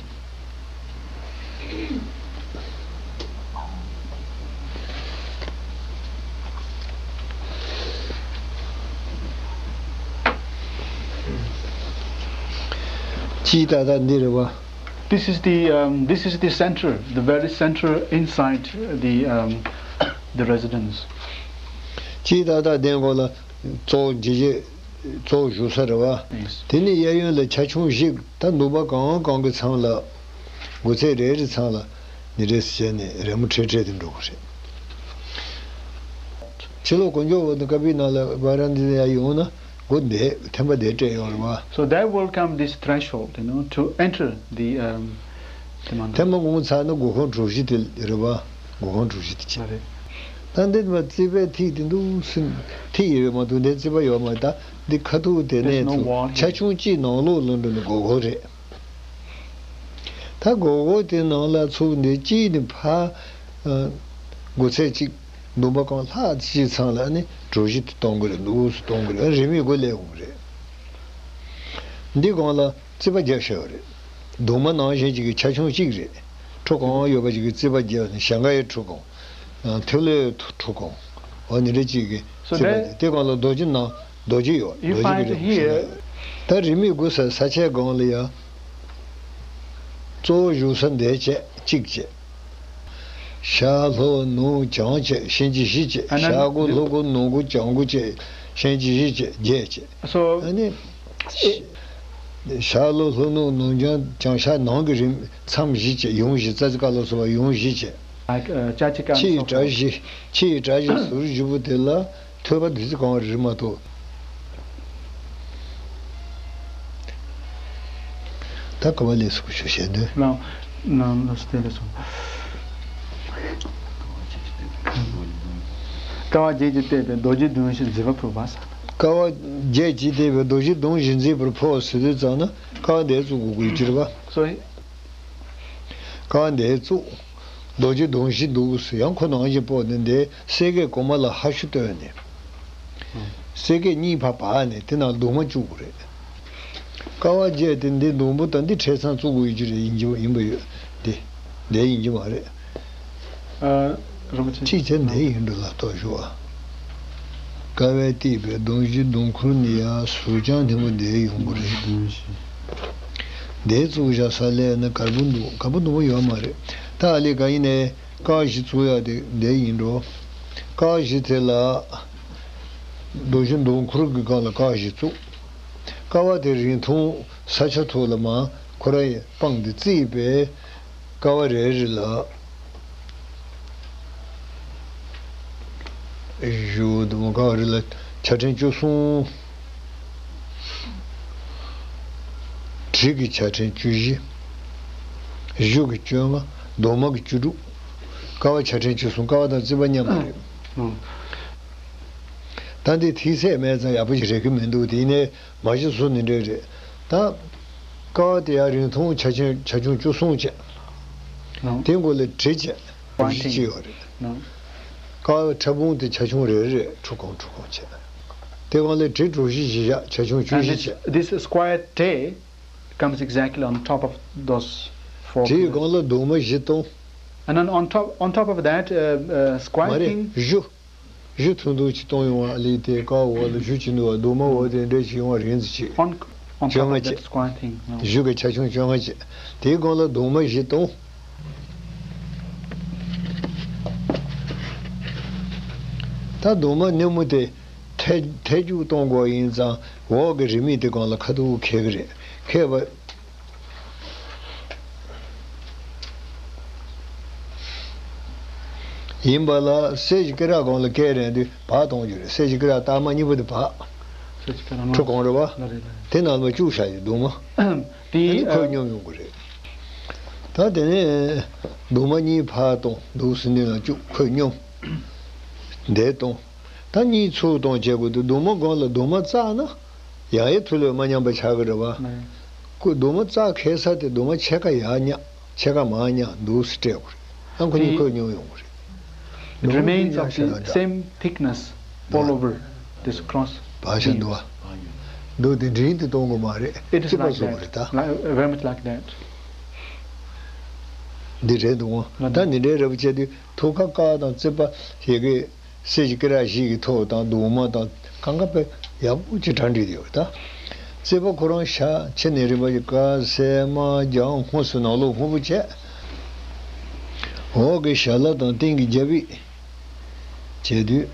སྤྱིའི་ཏག་ཏག་འདི་རེད་པ། This is the, um, this is the center, the very center inside the, um, the residence. སྤྱིའི་ཏག་ཏག་གདན་སྒོ་ལ་གཙོ་བོ་འཇིགས་བྱེད། གཙོ་བོ་བཞུགས་ས་རེད་པ། Yes. དེ་ནས་གཡས་གཡོན་ལ་ཆ་ཆུང་བཞི། ད་འདུན་པ་གང་གང་གི་མཚམས་ལ། སྒོ་ཚད་རེ་རེ་མཚམས་ལ་འདི་འདྲས་བྱས་ནས་རི་མོ་འཕྲེད་འཕྲེད་དུ་འགྲོ་གི་རེད། ཕྱི་ལོགས་གོ་འཇོ་བོ་ནི་ཀ་པི་ན་ལ་བ་ར་འདི་ཡ་ཡོང་ན་སྒོ་འདི་ཐེམ་པ་འདི་སྤྲད་ཡོད་རེད་པ། So they welcome this threshold, you know, to enter the, um, the mandapa. ཐེམ་པ་གོང་ཚར་ན་སྒོ་ཁང་གྲུ་བཞི་དེ་རེད་པ། སྒོ་ཁང་གྲུ་བཞི་དེ་ཆེ། རེད། ད་འདི་མ་རྩིག་པའི་ཐིག་དེ་འདུག་སེ་ཐིག་ཡོད་མ་གཏོགས་འདི་རྩིག་པ་ཡོད་མ་རེད། ད་འདི་ཁ་ཐུག་དེ་ནས་ཚུར་ཆ་ཆུང་གཅིག་ནང་ལོགས་ལ་འགྲོ་ནས་སྒོ་ཁང་རེད། ད་སྒོར་སྒོར་དེ་ནང་ལ་ཚུགས་འདི་གཅིག་ནི་ཕ། ཨ། སྒོ་ཚད་གཅིག་འདུན་པ་གང་ལྷག་གཅིག་ཚང་ལ་ནི་གྲུ་བཞི་དེ་གཏོང་གི་རེད། འདུག་སེ་གཏོང་གི་རེད། རིས་མེད་སྒོ་ལས་འོང་གི་རེད། འདི་སྒང་ལ་རྩིག་པ་རྒྱབ་བཞག་ཡོད་རེད། གདུང་མ་ནང་བཞིན་ཅིག་གི་ཆ་ཆུང་གཅིག་རེད། ཁྲོ་གང་ཡོད་པ་ཅིག་གི་རྩིག་པ་རྒྱབ་ནས་ཞང་ག་ཡི་ཁྲོ་གང་། ཐོད་ལོའི་ཁྲོ་གང་། འོ་འདི་འདྲ་ཅིག་གི། So རྩིག་པ་that དེ་སྒང་ལ་རྡོ་རྗེ་ནང་རྡོ་རྗེ་ཡོད། you རྡོ་རྗེ་find གི་རེད། here ད་རིས་མེད་སྒོ་ས་ས་ཆའི་སྒང་ལ་ཡ། གཙོ་བོ་བཞུགས་ས་འདི་བྱས་གཅིག་བྱས། ཤར་ལྷོ་ནུབ་བྱང་བྱས་གཤིན་རྗེ་བཞི་བྱས། And then ཤར་སྒོ་the ལྷོ་སྒོ་ནུབ་སྒོ་བྱང་སྒོ་བྱས་གཤིན་རྗེ་བཞི་བྱས་བརྒྱད་བྱས། So ཨ་ནི། ཤར་ལྷོ་ལྷོ་ནུབ་ནུབ་བྱང་བྱང་ཤར་ནང་གི་རིམ་མཚམས་བཞི་བྱས། ཡུམ་བཞི། ཙ་ཙི་ཀ་ལ་སོགས་པ་ཡུམ་བཞི་བྱས། Like, uh, ཅ་ཅི་ཀ་and ཕྱི་ཡི་so གྲྭ་forth. བཞི། ཕྱི་ཡི་གྲྭ་བཞི་ཟུར་བཞི་པོ་དེ་ལ་ཐོད་པ་བདུད་རྩི་གང་བ་རེད་མ་གཏོགས། ད་ཀ་བ་ལས་སུ་ཞུ་བྱས་འདོད། ལགས། ལགས་སོ། དེ་ལས་སོ། ཀ་བ་བརྒྱད་ཀྱིས་བཏེགས་པའི་རྡོ་རྗེ་གདོང་བཞི་མཛེས་པ་ཕུལ་བ་ཟེར། ཀ་བ་བརྒྱད་ཀྱིས་བཏེགས་པའི་རྡོ་རྗེ་གདོང་བཞི་མཛེས་པར་ཕུལ་ཟེར་དུས་ཙམ་ན་ཀ་བ་འདིར་བཙུགས་དགོས་ཀྱི་རེད་པ། སོ། ཀ་བ་འདིར་བཙུགས། རྡོ་རྗེ་གདོང་བཞི་འདུག་ཟེར། ཡང་ཁོ་ནང་བཞིན་སྤོ་ནས་འདི་གསལ་གེག་གོང་མ་ལ་ཧ་ཤུ་བཏོན་ནས། གསལ་གེག་གཉིས་ཕར་བབས་ནས་དེ་ནང་གདུང་མ་བཅུག་དགོས་རེད། ཀ་བ་བརྒྱད་དེ་འདི་སྡོང་པོ་དང་འདི་འཕྲེད་ཚང་བཙུགས་དགོས་ཡོད་ཀྱི་རེད། ཡིན་གྱི་ཡིན་པ་ཡོད་དེ། འདི་ཡིན་གྱི་མ་རེད། ཨ། རིན་པོ་ཆེ། གཅིག་བྱས་འདི་ཡིན་འགྲོ་ལ་ལྟོས་ཞུ་བ། ཀ་བས་བཏེགས་པའི་གདོང་བཞི་གདོང་ཁུར་ནི་ཡ་ཟུར་བརྐྱང་ཐེངས་པོ་འདིར་ཡོང་གི་རེད། འདིར་བཙུགས་བཞག་ས་ལས་ན་གར་པོ་འདུག་གར་པོ་འདུག་པོ་ཡོད་མ་རེད། ད་ཨ་ལས་ཀ་ཡིན་ནའི་ཀ་བཞི་བཙུགས་ཡག་དེ་འདིར་ཡིན་འགྲོ། ཀ་བཞི་དེ་ལ་གདོང་བཞི་གདོང་ཁུར་གྱི་སྒང་ལ་ཀ་བཞི་བཙུགས། ཀ་བ་དེ་རིང་ཐུང་ས་ཆ་ཐོག་ལ་མར་ཁོ་རང་ཡི་སྤང་དེ་བརྩིས་པས། ཀ་བ་རེ་རེ་ལ། བཞི་དུ་ཀ་བ་རེ་ལ་ཆ་ཕྲན་བཅུ་གསུམ། གྲི་གི་ཆ་ཕྲན་བཅུ་བཞི། གཞུ་གི་བཅོ་ལྔ། གདོང་མ་གི་བཅུ་དྲུག་ཀ་བ་ཆ་ཕྲན་བཅུ་གསུམ། ཀ་བ་དང་རྩིས་པ་མཉམ་པ་རེད། ཨང་། ད་འདི་ཐིག་ཚད་མེད་ཙང་ཡག་པོ་ཞིག་རེག་གི་མི་འདུག་དེ་ནས། མ་གཞི་བཟོ་ནི་འདྲ་རེད། ད་ཀ་བ་དེ་ཡང་རིང་ཐུང་ཆ་ཆུང་ཆ་ཆུང་བཅུ་གསུམ་བྱས། ནང་། དེ་མགོ་ལ་གྲི་བྱས། ནང་། གྲི་བྱས་ཡོད་རེད། ནང་། ཀ་བའི་ཕྲ་ཕུང་དེ་ཆ་ཆུང་རེ་རེ་ཁྲུ་གང་ཁྲུ་གང་བྱས། དེ་སྒང་ལ་གྲི་གྲུ་བཞི་བཞི་བཞག་ཆ་ཆུང་བཅུ་And བཞི this, བྱས། This square T comes exactly on top of those four དེའི pillars. སྒང་ལ་གདོང་མ་བཞི་སྟོང་། And then on top, on top of that, uh, uh, མ་square རེད་thing. བཞི། གཞུ་ཐུང་ཐུང་ཅིག་གཏོང་ཡོང་བ་ལས་དེ་ཀ་འོག་ལ་གཞུ་ཅིག་འདུག་བ། གདོང་མ་འོག་དེ་འདྲ་ཅིག་ཡོང་བ་རེད་ཟེར་ཅིག On, on བྱུང་བ་top of that ཅིག square thing, no. གཞུ་གི་ཆ་ཆུང་བཅོ་ལྔ་ཅིག་དེའི་སྒང་ལ་གདོང་མ་བཞི་གཏོང་། ད་གདོང་མ་སྣེ་མོ་དེ་ཐལ་ཐལ་རྒྱུག་གཏོང་དགོས་ཡིན་ཙང་འོག་གི་རི་མེད་དེ་སྒང་ལ་ཁ་ཐུག་འཁེལ་གི་རེད། འཁེལ་བ། ཡིན་པ་ལ་གསེར་གྱི་སྐེ་རགས་སྒང་ལ་སྐེ་རན་དུས་བག་གཏོང་རྒྱུ་རེད། གསེར་གྱི་སྐེ་རགས་སྟག་མ་གཉིས་པོ་དེ་བག་ཁྲུ་གང་རེད་བ། ལ་རེད་ལ་རེད། དེ་ནང་ལ་བཅུག་བཞག་ཡོད་གདོང་མ། དེ་དེ་ནི་ཁོད་ཨ། སྙོམས་ཡོང་གི་རེད། ད་དེ་ནས་གདོང་མ་གཉིས་ཕར་གཏོང་འདུག་སེ་འདི་ལ་བཅུག་ཁོད་སྙོམས། འདས་གཏོང་། ད་གཉིས་ཚུར་གཏོང་བྱེད་དགོས་འདུག་གདོང་མ་སྒང་ལ་གདོང་མ་བཙགས་ན་ཡང་ཡང་ཐུ་ལོས་མ་མཉམ་པ་ཆགས་ཀྱི་རེད་བ། ནས། ཁོ་གདོང་མ་བཙགས་ཁེལ་ས་དེ་གདོང་མ་ཕྱེད་ཀ་ཡར་བརྙ་ཕྱེད་ཀ་མར་བརྙ་འདུག་སེ་སྤྲད་དགོས་རེད། ཨ་ཁོ་གཉིས་ཁོད་སྙོམས་ཡོང་གི་རེད། It remains of the same thickness all over this cross བག་ཤ་འདུག་བ། འདུག་དེ་འབྲིང་དུ་གཏོང་དགོས་མ་རེད། It is གཅིག་པ་like བཟོ་དགོས་རེད་that, ད། Like, very much like that. འདི་རེད་འདུག་ད་འདི་འདྲའི་རེ་བ་བྱས་དུས་ཐུགས་ཁ་བཀག་དང་རྩིས་པ་ཞིག་གི་གསེར་གྱི་སྐེ་རགས་བཞི་གི་ཐོག་དང་གདོང་མ་དང་གང་ག་དཔེ་ཡག་པོ་ཅིག་གྲ་སྒྲིག་ཡོད་ད། རྩིས་པ་ཁོ་རང་ཤ་ཕྱི་ནས་རིམ་པ་ཞིག་དཀར་སེར་དམར་ལྗང་སྔོ་སུ་ནང་ལོགས་སྔོན་པོ་བྱས། འོག་གི་ཞལ་ལག་དང་སྟེང་གི་རྒྱབ་ཡིག་བྱས་དུས།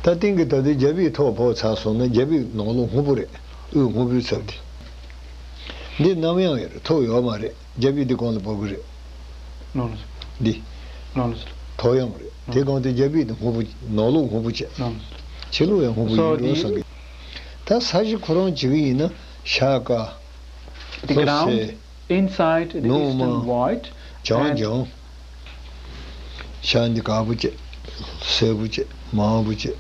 ད་སྟེང་གི་ད་དུས་རྒྱབ་ཡིག་ཐོག་ཕོག་ཚར་སོང་ན་རྒྱབ་ཡིག་ནང་ལོགས་སྔོན་པོ་རེད། དབུས་སྔོན་པོའི་ཚབ་དེ། འདི་ནམ་ཡང་ཡོད་རེད། ཐོག་ཡོད་མ་རེད། རྒྱབ་ཡིག་འདི་གོང་ལ་བབས་ཀྱི་རེད། ནོར་ལ། འདི། ནོར་ལ། ཐོག་ཡང་རེད། དེ་གོང་དུ་རྒྱབ་ཡིག་འདི་སྔོན་པོ་ནང་ལོགས་སྔོན་པོ་བྱས། ནོར་ལ། ཕྱི་ལོགས་ཡང་སྔོན་པོ་ཡིན་འགྲོ་བསམ་གི། ད་ས་གཞི་ཁོ་རང་བྱེད་ཀྱི་ཡིན་ན་ཤ་དཀར། The ལྷོ་ground སེར། Inside the ནུབ་eastern དམར། white བྱང་ལྗང་། ཤ་འདི་དཀར་པོ་བྱས། སེར་པོ་བྱས། དམར་པོ་བྱས།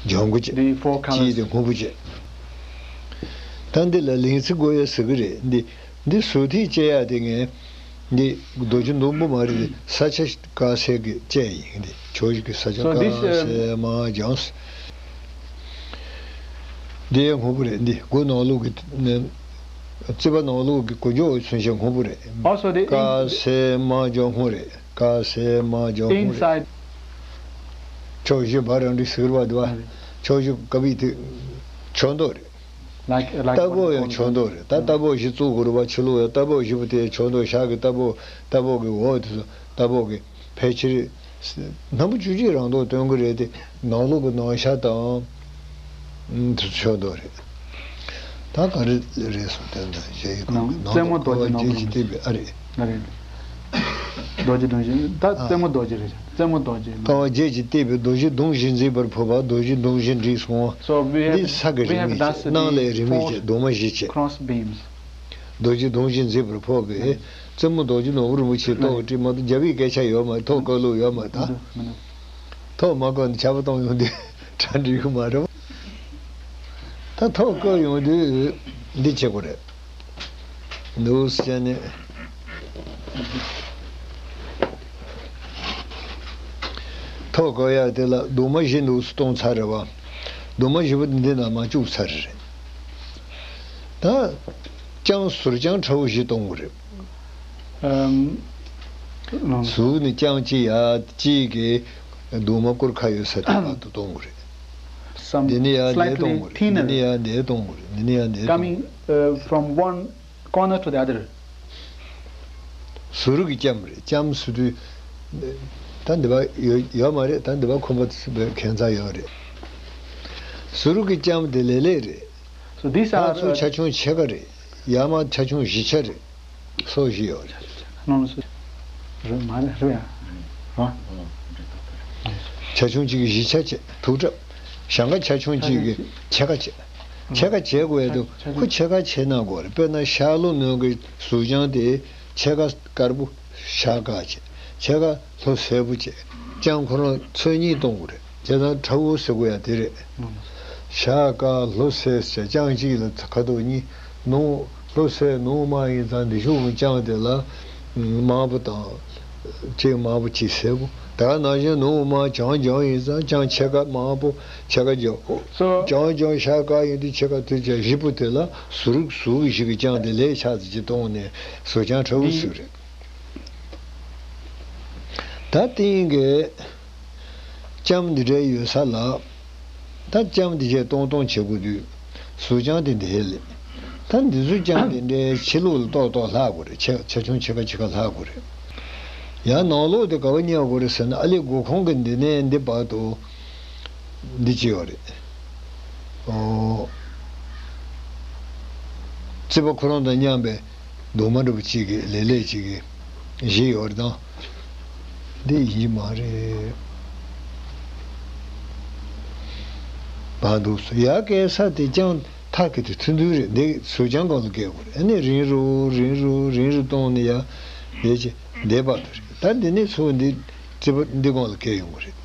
ལྗང་གུ་བྱས། The four colors. དཀྱིལ་དེ་སྔོན་པོ་བྱས། ད་འདི་ལ་ལིང་ཚི་དགོས་ཡ་ཟེར་གི་རེད། འདི་འདི་ཟུར་ཐིག་བཅད་ཡ་དེ་ངས་འདི་རྡོ་རྗེ་མདོངས་པོ་མ་རེད། ས་ཆ་དཀར་སེར་གྱི་བཅད་ཡིན། འདི་ཕྱོགས་བཞི་གི་ས་ཆ། So this, དཀར་um, སེར་དམར་ལྗང་། འདི་ཡང་སྔོན་པོ་རེད། འདི་སྒོ་ནང་ལོགས་ཀྱི་ནི་རྩིས་པ་ནང་ལོགས་ཀྱི་སྒོ་ཕྱོགས་ཚུན་ཆད་སྔོན་པོ་རེད། Also the དཀར་ins- སེར་དམར་ལྗང་སྔོན་རེད། དཀར་སེར་དམར་ལྗང་སྔོན་རེད། Inside. ཕྱོགས་བཞི་བ་རང་འགྲིག་ཟེར་བ་འདི་བ། ཕྱོགས་བཞི་ཀ་བི་དེ་ཕྱོགས་མདོག་རེད། Like, like རྟ་ཕོགས་ཡང་ཕྱོགས་མདོག་རེད། ད་རྟ་ཕོགས་བཞི་བཙུགས་དགོས་རེད་བ། ཕྱི་ལོགས་ཡང་རྟ་ཕོགས་བཞི་པོ་དེ་ཕྱོགས་མདོག་ཤག་གི་རྟ་ཕོགས་རྟ་ཕོགས་ཀྱི་འོག་དེ་ཚོ་རྟ་ཕོགས་ཀྱི་ཕལ་ཆེར་སྣམ་བུ་བཅུ་གཅིག་རང་མདོག་སྟོན་གྱི་རེད་དེ། ནང་ལོགས་ཀྱི་ནང་ཤ་དང་། ཨུམ། དེ་ཚོ་ཕྱོགས་མདོག་རེད། ད་ག་རེ་རེད་སོང་དོན་དང་གཞན་ཡི་གང་གི་ནང་ནང་རྩེ་མོ་ལོགས་རྡོ་རྗེ་ཀ་བ་ནང་བརྒྱད་ཀྱིས་བསྟན་པའི་ཨ་རེད། ཨ་རེད། རྡོ་རྗེ་གདོང་བཞི། ད་རྩེ་མོ་རྡོ་རྗེ་རེད། རྩེ་མོ་རྡོ་རྗེ་ནང་། ཀ་བ་བརྒྱད་ཀྱིས་བསྟན་པའི་རྡོ་རྗེ་གདོང་བཞི་འཛིན་པར་ཕོད་པ། རྡོ་རྗེ་གདོང་བཞི་འགྲིག་སོང་། So we have, འདི་ས་གི་we རིས་have མེད་བྱས། thus གནང་ལས་the རིས་མེད་four བྱས། གདོང་མ་བཞི་བྱས། Cross beams. རྡོ་རྗེ་གདོང་བཞི་འཛིན་པར་ཕོད་པས། རྩེ་མོ་རྡོ་རྗེ་ནོར་བུ་རིན་པོ་ཆེའི་ཏོག་གི་སྤྲིན་མ་གཏོགས་རྒྱབ་ཡིག་སྐད་ཆ་ཡོད་མ་རེད། ཐོག་བཀབ་ལུགས་ཡོད་མ་རེད་ད། མི་འདུག་མི་འདུག་ཐོག་མ་བཀབ་ནས་ཆར་པ་གཏོང་ཡོང་དུས་གྲ་འགྲིག་གི་མ་རེད། ད་ཐོག་བཀབ་ཡོང་དུས་འདི་བྱེད་དགོས་རེད། འདུག་སེ་བྱས་ནས། ཐོག་བཀབ་ཡག་དེ་ལ་གདོང་མ་བཞི་འདུག་སེ་གཏོང་ཚར་རེད་བ། གདོང་མ་བཞི་པོ་འདི་འདི་ནང་མར་བཅུག་ཚར་རེད། ད་རྐྱང་ཟུར་རྐྱང་ཁྲ་བོ་བཞི་གཏོང་དགོས་རེད། ཨམ། རེད། ཟུར་ནས་རྐྱང་གཅིག་ཡ་གཅིག་གི་གདུང་མ་སྐོར་ཁ་ཡོད་ས་དེ་བར་དུ་གཏོང་དགོས་རེད། Some འདི་ནས་ཡ་འདི་slightly གཏོང་དགོས་རེད། འདི་ནས་thinner ཡ་འདི་གཏོང་དགོས་རེད། འདི་ནས་ཡ་འདི་གཏོང་དགོས། coming uh, from one corner to the other. ཟུར་གྱི་ལྕམ་རེད། ལྕམ་ཟེར་དུས་ད་འདི་པ་ཡོད་ཡོད་མ་རེད། ད་འདི་པ་ཁོམ་པ་ཁྱད་མཚར་ཡོད་རེད། ཟུར་གྱི་ལྕམ་དེ་ལེ་ལེ་རེད། So these ཕར are ཚུར uh, ཆ་ཆུང་ཕྱེད་ཀ་རེད། ཡར་མར་ཆ་ཆུང་བཞི་ཆ་རེད། སོ་བཞི་ཡོད་རེད། no, no, so རེད་མ་རེད་རེད་ཡ། ཨ། ཆ་ཆུང་གཅིག་གི་བཞི་ཆ་བྱས་དུག་སྲབ། ཞེང་ཁ་ཆ་ཆུང་གཅིག་གི་ཕྱེད་ཀ་བྱས། ཕྱེད་ཀ་བྱས་དགོས་ཡ་འདུག་ཕྱེད་ཀ་ཁོ་ཕྱེད་ཀ་བྱས་ན་དགོས་རེད། དཔེར་ན་ཤར་ལྷོ་ནང་གི་ཟུར་བྱང་དེ་ཕྱེད་ཀ་དཀར་པོ་ཤར་དཀར་བྱས། ཕྱེད་ཀ་ལྷོ་སེར་པོ་བྱས། ལྕམ་ཁོ་རང་ཚོས་གཉིས་གཏོང་དགོས་རེད། བྱས་ཙང་ཁྲ་བོ་ཟེར་དགོས་ཡ་དེ་རེད། ཤར་དཀར་ལྷོ་སེར་བྱས། ལྕམ་གཅིག་ལ་ཁ་དོག་གཉིས། ནང་ལྷོ་སེར་ནང་དམར་ཡིན་ཙང་འདི་ཤུགས་ཀྱང་ལྕམ་དེ་ལ་དམར་པོ་དང་གཅིག་དམར་པོ་གཅིག་སེར་པོ། ད་ག་ནང་བཞིན་ནང་དམར་བྱང་ལྗང་ཡིན་ཙང་ལྕམ་ཕྱེད་ཀ་དམར་པོ་ཕྱེད་ཀ་ལྗང་། So བྱང་ལྗང་ཤར་དཀར་ཡིན་དུས་ཕྱེད་ཀ་དུས་ཀྱང་བཞི་པོ་དེ་ལ་ཟུར་ཟུར་བཞི་གི་ལྕམ་དེ་ལས་ཕྱག་ཙམ་ཅིག་གཏོང་ནས་ཟུར་ལྕམ་ཁྲ་བོ་ཟེར་རེད། ད་དེ་ཡིན་གྱི། ལྕམ་འདི་འདྲའི་ཡོད་ས་ལ། ད་ལྕམ་འདི་བྱས་གཏོང་གཏོང་བྱེད་དགོས་དུས། ཟུར་ལྕམ་དེ་འདི་ལས། ད་འདི་ཟུར་ལྕམ་དེ་འདྲའི་ཕྱི་ལོགས་ལ་ཏོག་ཏོག་ལྷག་དགོས་རེད། ཆ་ཆ་ཆུང་ཕྱེད་ཀ་ཕྱེད་ཀ་ལྷག་དགོས་རེད། ཡང་ནང་ལོགས་དེ་ག་པར་བསྙལ་དགོས་རེད་ཟེར་ན། ཨ་ལས་སྒོ་ཁང་གི་འདི་ནས་འདི་བར་དུ་འདི་བྱས་ཡོད་རེད། ཨོ། རྩིག་པ་ཁོ་རང་དང་མཉམ་པའི་གདུང་མ་འདྲ་པོ་གཅིག་གི་ལེ་ལེ་གཅིག་གི་བཞི་ཡོད་རེད་དང་། འདི་ཡིན་མ་རེད། བར་འདུག་སོ། ཡར་བཀལ་ས་དེ་ལྕམ་ཐག་གི་དེ་ཐུང་ཐུང་རེད། འདི་ཟུར་ལྕམ་སྒང་ལ་བཀལ་དགོས་རེད། ཨ་ནི་རིང་རུ་རིང་རུ་རིང་རུ་གཏོང་ནས་ཡར་འདི་ཅི་འདི་བར་དུ་རེད། ད་འདི་ནས་ཚུར་འདི་རྩིག་པ་འདི་སྒང་ལ་བཀལ་ཡོང་གི་རེད།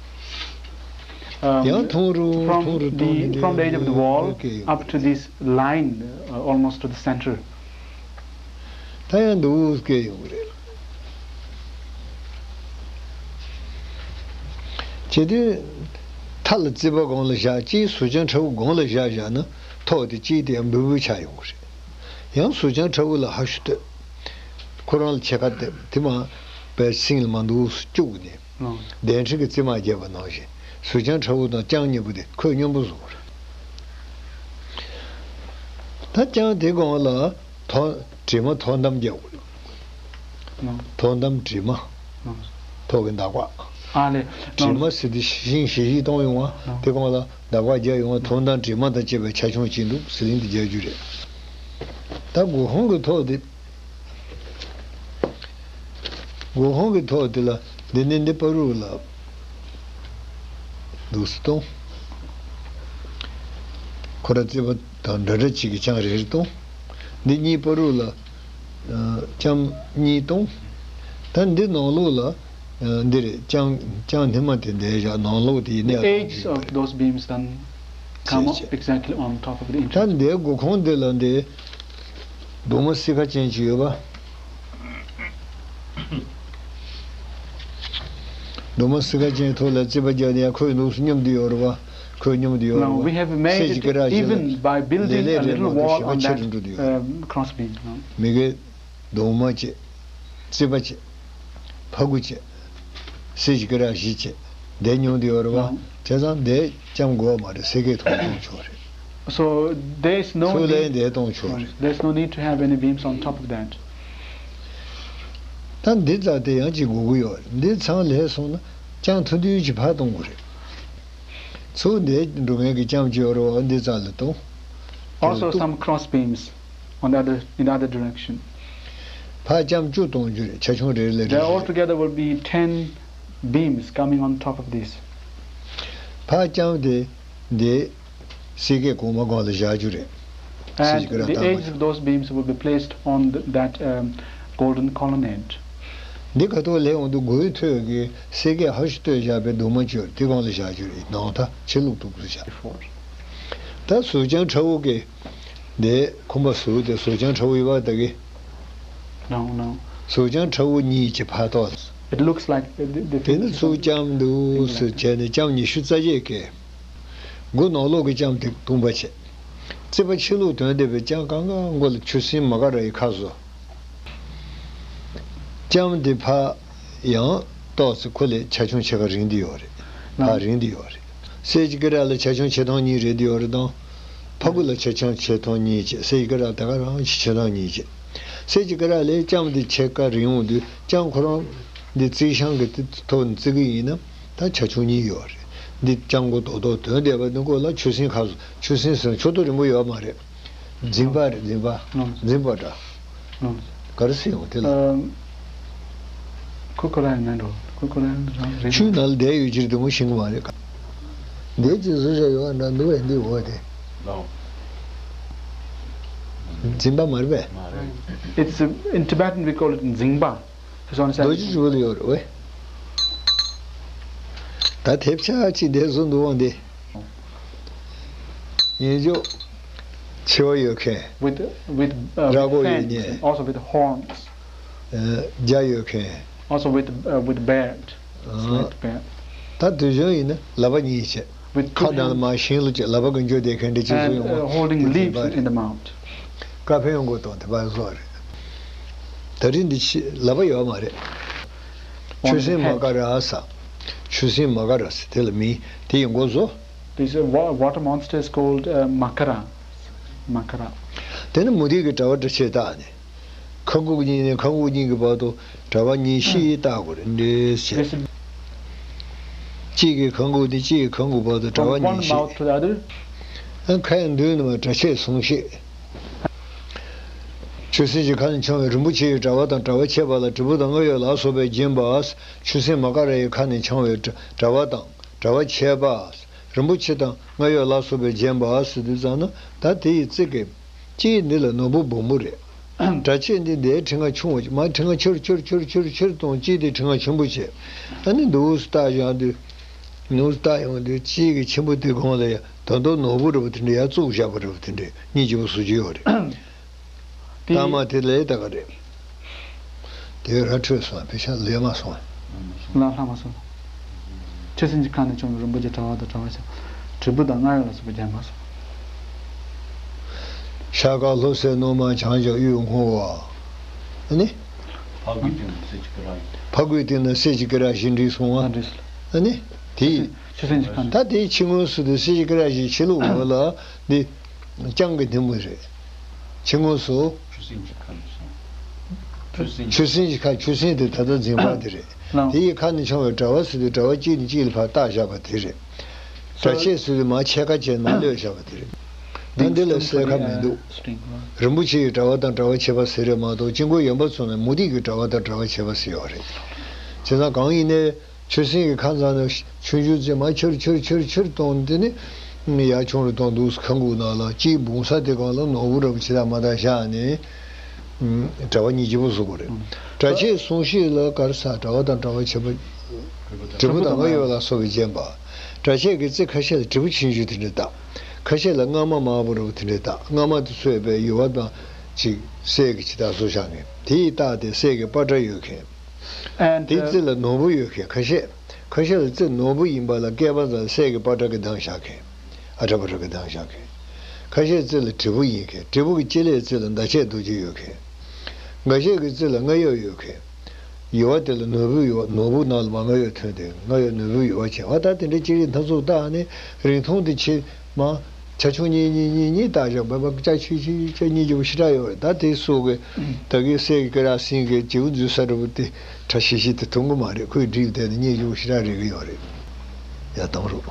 Um, ཡང་ཐུང་རུ་ཐུང་རུ་གཏོང་ནས་འདི་འདི་བཀལ་ཡོང་གི་རེད། From the, from the edge of the wall up to this line, uh, almost to the center. ད་ཡང་འདུག་སྐད་ཡོང་གི་རེད། བྱས་དུས་མཐའ་ལ་རྩིག་པ་སྒང་ལ་བཞག་གཅིག་ཟུར་ལྕམ་ཁྲ་བོ་སྒང་ལ་བཞག་བཞག་ན་ཐོག་དེ་གཅིག་དེ་ཡང་འབུར་འབུར་ཆགས་ཡོང་གི་རེད། ཡང་ཟུར་ལྕམ་ཁྲ་བོ་ལ་ཧ་ཤུ་ལྟོས། ཁོ་རང་ལ་ཕྱེད་ཀ་དེ་དེ་མ་པའི་སིང་ལ་མ་འདུག་བཅུག་ནས། ལྡན་ཁྲི་གི་རྩིབ་མ་བརྒྱབ་པ་ནང་བཞིན་ཟུར་ལྕམ་ཁྲ་བོ་དང་ལྕམ་གཉིས་པོ་དེ་ཁོད་སྙོམས་པོ་བཟོ་དགོས་རེད། ད་ལྕམ་དེ་སྒང་ལ་ཐོག་དྲི་མ་ཐོག་འདམ་རྒྱག་དགོས་རེད། ཐོག་འདམ་དྲི་མ། ཐོག་གི་མདའ་པགས། ཨ་ལེ། དྲི་མ་ཟེར་དུས་ཤིང་ཞིག་ཞིག་གཏོང་ཡོང་བ་དེ་སྒང་ལ་མདའ་པགས་རྒྱག་ཡོང་བ། ཐོག་འདམ་དྲི་མ་དང་བཅས་པའི་ཆ་ཆུང་ཅིག་འདུག་ཟི་ལིང་དེ་རྒྱག་རྒྱུ་རེད། ད་སྒོ་ཁང་གི་ཐོག་དེ། སྒོ་ཁང་གི་ཐོག་དེ་ལ་འདི་ནས་འདི་བར་དུ་ལ་འདུག་སེ་གཏོང་། ཁོ་ར་རྩིག་པ་དང་འདྲ་འདྲ་གཅིག་གི་ལྕམ་རེ་རེ་གཏོང་། འདི་གཉིས་བར་དུ་ལ་ལྕམ་གཉིས་གཏོང་། ད་འདི་ནང་ལོགས་ལ་འདི་རེད། ལྕམ་ལྕམ་སྔོན་མ་དེ་འདིར་བཞག་ནང་ལོགས་དེ་ནས། The edges of those beams then come up exactly on top of the entrance. ད་འདིའི་སྒོ་ཁང་འདི་ལ་འདི་གདུང་མ་སིལ་ཁ་ཅན་ཅིག་ཡོད་པ། གདུང་མ་སིལ་ཁ་ཅན་ཐོག་ལ་རྩིག་པ་རྒྱག་ནས་ཡང་ཁོད་འདུག་སེ་སྙོམས་བསྡད་ཡོད་རེད་པ། ཁོད་སྙོམས་བསྡད་ཡོད་རེད་པ། Now we have made it even by building a little wall on that, um, cross beam, no? མི་གི་གདུང་མ་བྱས། རྩིག་པ་བྱས། ཕ་གུ་བྱས། སེ་གཅིག་ཀ་ར་བཞི་བྱས། འདི་སྙོམས་བསྡད་ཡོད་རེད་པ། བྱས་ཙང་འདི་ལྕམ་དགོས་མ་རེད། སེ་གེ་ཐོག་གཏོང་ཆོག་རེད། So there's no ཚུར་ལ་འདི་གཏོང་ཆོག་རེད། There's no need to have any beams on top of that. ད་འདི་རྩ་དེ་ཡང་གཅིག་དགོས་ཀྱི་ཡོད་རེད། འདི་ཚང་ལྷས་སོང་ན་ལྕམ་ཐུང་ཐུང་ཅིག་ཕར་གཏོང་དགོས་རེད། ཚུར་འདི་འགྲོ་མཁན་གྱི་ལྕམ་ཅིག་ཡོད་རེད་པ། འདི་རྩ་ལ་གཏོང་། Also some cross beams on the other, in the other direction. ཕར་ལྕམ་བཅུ་གཏོང་རྒྱུ་རེད། ཆ་ཆུང་རེ་རེ་ལ་རེ་རེ། There altogether will be ten beams coming on top of this. ཕར་ལྕམ་དེ་འདི་སེ་གེ་གོང་མ་སྒང་ལ་བཞག་རྒྱུ་རེད། And the edges of those beams will be placed on the, that, um, golden colonnade. འདི་ཁ་ཐོག་ལས་འོང་དུས་སྒོའི་ཐོད་ཀྱི་སེ་གེ་ཧ་ཤུ་ལྟོས་བཞག་པའི་གདུང་མ་ཅིག་ཡོད་རེད། དེ་སྒང་ལ་བཞག་རྒྱུ་རེད། ནང་ད་ཕྱི་ལོགས་ཏོག་ཙམ་བཞག Before. ད་ཟུར་ལྕམ་ཁྲ་བོ་གི་འདི་ཁང་པ་ཟུར་དེ་ཟུར་ལྕམ་ཁྲ་བོ་ཡོད་པ་ད་གི། No, no. ཟུར་ལྕམ་ཁྲ་བོ་གཉིས་ཀྱི་ཕ་ཐོག་ལ། It looks like the, the, the དེ་ནི་ཚུར་ལྕམ་འདུག་སེ་བྱས་ནས་ལྕམ་ཉི་ཤུ་རྩ་བརྒྱད་ཀྱི་སྒོ་ནང་ལོགས་ཀྱི་ལྕམ་དེ་གདུང་པ་བྱས། རྩིག་པ་ཕྱི་ལོགས་དོན་བསྡད་པའི་ལྕམ་གང་ག་མགོ་ལ་ཆུ་སྲིན་མ་ག་ར་ཡི་ཁ་བཟོ། ལྕམ་དེ་ཕར་ ཡང་ཏོག་ཙམ་ཁོ་ལས་ཆ་ཆུང་ཕྱེད་ཀ་རིང་དུ་ཡོད་རེད། ཕར་རིང་དུ་ཡོད་རེད། གསེར་གྱི་སྐེ་རགས་ལ་ཆ་ཆུང་ཕྱེད་སྟོང་གཉིས་རེད་དུ་ཡོད་རེད་དང་། ཕ་གུ་ལ་ཆ་ཆུང་ཕྱེད་སྟོང་གཉིས་བྱས། གསེར་གྱི་སྐེ་རགས་དེ་ག་རང་ཆེ་ཕྱེད་སྟོང་གཉིས་བྱས། གསེར་གྱི་སྐེ་རགས་ལས་ལྕམ་དེ་ཕྱེད་ཀ་རིང་འོང་དུས་ལྕམ་ཁོ་རང་འདི་རྩིས་ཤིང་གི་དེ་ཐོག་ནས་བརྩི་གི་ཡིན་ན་ད་ཆ་ཆུང་གཉིས་ཡོད་རེད། འདི་ལྕམ་མགོ་རྡོག་རྡོག་དོན་བསྡད་པ་འདི་མགོ་ལ་ཆུ་སྲིན་ཁ་སོ། ཆུ་སྲིན་ཟེར་ན་ཆུ་ཏོ་རིང་པོ་ཡོད་མ་རེད། འཛིན་པ་རེད། འཛིན་པ། ནོ། འཛིན་པ་འདྲ། ནོ། ག་རེ་ཟེར་ཡོང་དེ་ལ། ཨ། ཁོ་ཁོ་རང་ཡང་མེད་འགྲོ། ཁོ་ཁོ་རང་རང་རེད། ཆུའི་ནང་ལ་བསྡད་ཡོད་ཕྱིར་དེ་མོ་ཤེས་གི་མ་རེད། འདས་ཀྱི་བཟོ་བྱ་ཡོད་འདྲ་འདུག་པས་འདི་འོ་དེ། ལའོ། འཛིན་པ་མ་རེད་པས། མ་རེད། It's, uh, in Tibetan we call it nzingba. རྡོ་རྗེ་སྒྲུབ་ལ་ཡོད་རེད་བས། ད་དེབ་ཆ་གཅིག་འདས་བཟོ་འདུག་འོང་དེ། ཡིན་རྒྱུ། མཆེ་བ་ཡོད་མཁན། With, with, uh, ར་མགོ་ཡོད་མཁན། Also with horns. རྒྱ་ཡོད་མཁན། Also with, uh, with beard. Slight beard. ད་དུས་གཞུང་ཡིན་ན་ལག་པ་གཉིས་བྱས། With two hands. ཁ་ནང་ལ་མར་ཤིང་ལ་བཅད་ལག་པ་གི་འཇོ་བསྡད་མཁན་འདྲ་ཅིག་བཟོ་ཡོང་བ། And, uh, holding leaves in the mouth. ཀ་ཕན་ཡོན་གོ་དང་དེ་པར་བཟོ་བ་རེད། ད་རིང་འདི་ཕྱི་ལག་པ་ཡོད་མ་རེད། ཆུ་སྲིན་མ་ཀ་ར་ས། ཆུ་སྲིན་མ་ཀ་ར་ས་དེ་ལ་མིང་དེ་ཡི་མགོ་བཟོ། This, uh, wa- water monster is called, uh, makara. Makara. དེ་ནི་མུ་ཏིག་གི་དྲ་བ་འདྲ་ཆེ་བཏགས་ནས། ཁ་ཁུག་གཉིས་ནས་ཁ་ཁུག་གཉིས་ཀྱི་བར་དུ་དྲ་བ་ཉིས་བཞི་བཏགས་དགོས་རེད། འདྲེས་བྱས། གཅིག་གི་ཁ་ཁུག་ནས་གཅིག་གི་ཁ་ཁུག་བར་དུ་དྲ་བ་ཉིས་བཞི། ཁ་ཡང་མདུན་ནས་མར་དྲ་ཕྱེད་གསུང་ཤེས། ཆུ་སྲིན་གྱི་ཁ་ནས་འཕྱང་བའི་རིན་པོ་ཆེ་ཡི་དྲ་བ་དང་དྲ་བ་ཆད་པ་ལ་དྲིལ་བུ་དང་རྔ་ཡབ་ལ་སོགས་པས་བརྒྱན་པ། ཆུ་སྲིན་མ་ཀ་ར་ཡི་ཁ་ནས་འཕྱང་བའི་དྲ་བ་དང་དྲ་བ་ཆད་པ། རིན་པོ་ཆེ་དང་རྔ་ཡབ་ལ་སོགས་པས་བརྒྱན་པ་ཟེར་དུས་ཙམ་ན་ད་དེ་ཡི་རྩེ་གི་གཅིག་འདི་ལ་ནོར་བུ་སྦོམ་པོ་རེད། དྲ་ཕྱེད་འདི་འདིའི་ཕྲེང་བ་ཆུང་བ་ཅིག་མར་ཕྲེང་བ་ཆུར་ཆུར་ཆུར་ཆུར་ཆུར་གཏོང་། གཅིག་འདི་ཕྲེང་བ་ཆེན་པོ་བྱས། ཨ་ནི་འདུག་སེ་བཏགས་བཞག་དུས། འདུག་སེ་བཏགས་ཡོང་དུས་གཅིག་གི་ཆེན་པོ་དེ་གོང་ལ་ཡ་ད་དུང་ནོར་བུ་འདྲ་པོ་དེ་འདྲ་ཡར་བཙུགས་བཞག་པ་འདྲ་པོ་དེ་འདྲ་སྙིང་རྗེ་པོ་བཟོ་རྒྱུ་ཡོད་རེད། དེ་ཐ་མ་དེ་ལས་ད་ག་རེད། དེ་ར་འཕྲོད་སོང་བ། ཕལ་ཆེར་ལས་མ་སོང་བ། ལ་ལྷག་མ་སོང་། ཆུ་སྲིན་གྱི་ཁ་ནས་འཕྱང་བའི་རིན་པོ་ཆེའི་དྲ་བ་དང་དྲ་བ་ཆད། དྲིལ་བུ་དང་རྔ་ཡབ་ལ་སོགས་པས་བརྒྱན་པ་སོགས། ཤར་ཁ་ལྷོ་སའི་ནུ་མ་བྱང་ཞིང་དབུས་སྔོ་བ། ཨ་ནི། ཕ་གུའི་སྟེང་ན་གསེར་གྱི་སྐེ་རགས་ཡོད། ཕ་གུའི་སྟེང་ན་གསེར་གྱི་སྐེ་རགས་བཞི་འདྲེས་སོང་བ། ཨ་འདྲེས་སོང་། ཨ་ནི། དེ་ཡིན། ཆུ་སྲིན་གྱི་ཁ་ནས། ད་དེའི་ཕྱི་ངོས་སུ་དེ་གསེར་གྱི་སྐེ་རགས་བཞི་ཕྱི་ལོགས་འོག་ལ་འདི། རྐྱང་གི་སྣེ་མོ་རེད། ཕྱི་ངོས་སུ། ཆུ་སྲིན་གྱི་ཁ་ནས་སོང་། ཆུ་སྲིན་གྱི། ཆུ་སྲིན་གྱི་ཁ། ཆུ་སྲིན་དེ་ད་ལྟ་འཛིན་པ་དེ་རེད། ལགས། དེ་ཡི་ཁ་ནས་འཕྱང་བའི་དྲ་བ་ཟེར་དུས་དྲ་བ་གཅིག་ནས་གཅིག་ལ་ཕར་བཏགས་བཞག་པ་དེ་རེད། དྲ་ཕྱེད་ཟེར་དུས་མར་ཕྱེད་ཀ་བྱས་མར་གློད་བཞག་པ་དེ་རེད། ད་འདི་ལ་གསལ་ཁ་མི་འདུག་རིན་པོ་ཆེ་ཡི་དྲ་བ་དང་དྲ་བ་ཆད་པ་ཟེར་རེད་མ་གཏོགས་དཀྱིལ་འཁོར་ཡོན་པ་ཚོ་ནས་མུ་ཏིག་གི་དྲ་བ་དང་དྲ་བ་ཆད་པ་ཟེར་ཡོད་རེད། བྱས་ཙང་གང་ཡིན་ནའི། ཆུ་སྲིན་གྱི་ཁ་ཚང་ནས་ཆུང་ཆུང་ཙམ་མར་ཆུར་ཆུར་ཆུར་ཆུར་གཏོང་དེ་ནི་ཡར་ཆུང་རུ་གཏོང་འདུག་ཁ་ཁུག་ནང་ལ་གཅིག་འབུང་ས་དེ་སྒང་ལ་ནོར་བུ་འདྲ་པོ་ཅིག་ད་མ་ད་བཞག་ནས་དྲ་བ་ཉིས་བརྒྱ་པོ་བཟོ་དགོས་རེད། དྲ་ཕྱེད་གསུང་ཤེས་ལ་ག་རེ་ཟེར། དྲ་བ་དང་དྲ་བ་ཆད་པ། དྲིལ་བུ་དང་རྔ་ཡབ་ལ་སོགས་པས་བརྒྱན་པ། དྲ་ཕྱེད་ཀྱི་རྩེ་ཁ་ཤས་ལ་དྲིལ་བུ་ཆུང་ཆུང་དེ་འདྲ་བཏགས། ཁ་ཤས་ལ་རྔ་མ་དམར་པོ་འདྲ་པོ་དེ་འདྲ་བཏགས། རྔ་མ་དེ་ཚོས་པའི་ཡུ་བ་དང་ཅིག་གསེར་གྱི་ཇི་ལྟར་བཟོ་བཞག་མཁན་དེ་ཡི་རྟགས་དེ་གསེར་གྱི་པ་ཏྲ་ཡོད་མཁན། And, དེའི་རྩེ་ལ་ནོར་བུ་ཡོད་མཁན་ཁ་ཤས། ཁ་ཤས་ལ་རྩེ་ནོར་བུ་ཡིན་པ་ལ་སྐེད་པ་ཙམ་གསེར་གྱི་པ་ཏྲ་གིས་བསྡམས་བཞག་མཁན། ཨ་ཏྲ་པ་ཏྲ་གིས་བསྡམས་བཞག་མཁན། ཁ་ཤས་རྩེ་ལ་དྲིལ་བུ་ཡིན་མཁན། དྲིལ་བུ་གི་དཀྱིལ་ལའི་རྩེ་ལ་ཟླ་ཕྱེད་རྡོ་རྗེ་ཡོད་མཁན། འགའ་ཤས་ཀྱི་རྩེ་ལ་རྔ་ཡབ་ཡོད་མཁན། ཡུ་བ་དེ་ལ་ནོར་བུ་ཡུ་བ། ནོར་བུ་ནང་ལ་མར་རྔ་ཡབ་ཐོན་ཏེ་རྔ་ཡབ་ནོར་བུའི་ཡུ་བ་བྱས་པ། ད་དེ་འདྲའི་ཅི་རིགས་སྣ་ཚོགས་བཏགས་ནས་རིང་ཐུང་དེ་ཆེ་མ། ཆ་ཆུང་གཉིས་གཉིས་གཉིས་གཉིས་བཏགས་བཞག་པ་ཅག་ཆུ་ཆུ་ཆ་གཉིས་ཀྱི་བོ་ཞེ་དྲག་ཡོད་རེད། ད་དེ་སོགས་ཀྱི་ད་གིན་གསེར་གྱི་སྐེ་རགས་སྲིན་གྱི་བྱིའུ་འཛུལ་ས་འདྲ་པོ་དེ་ཁྲ་ཤིག་ཤིག་དེ་མཐོང་གི་མ་རེད། ཁོས་བསྒྲིགས་བསྡད་ནས་གཉིས་ཀྱི་བོ་ཞེ་དྲག་རེག་གི་ཡོད་རེད། ཡ་དམ་རུ།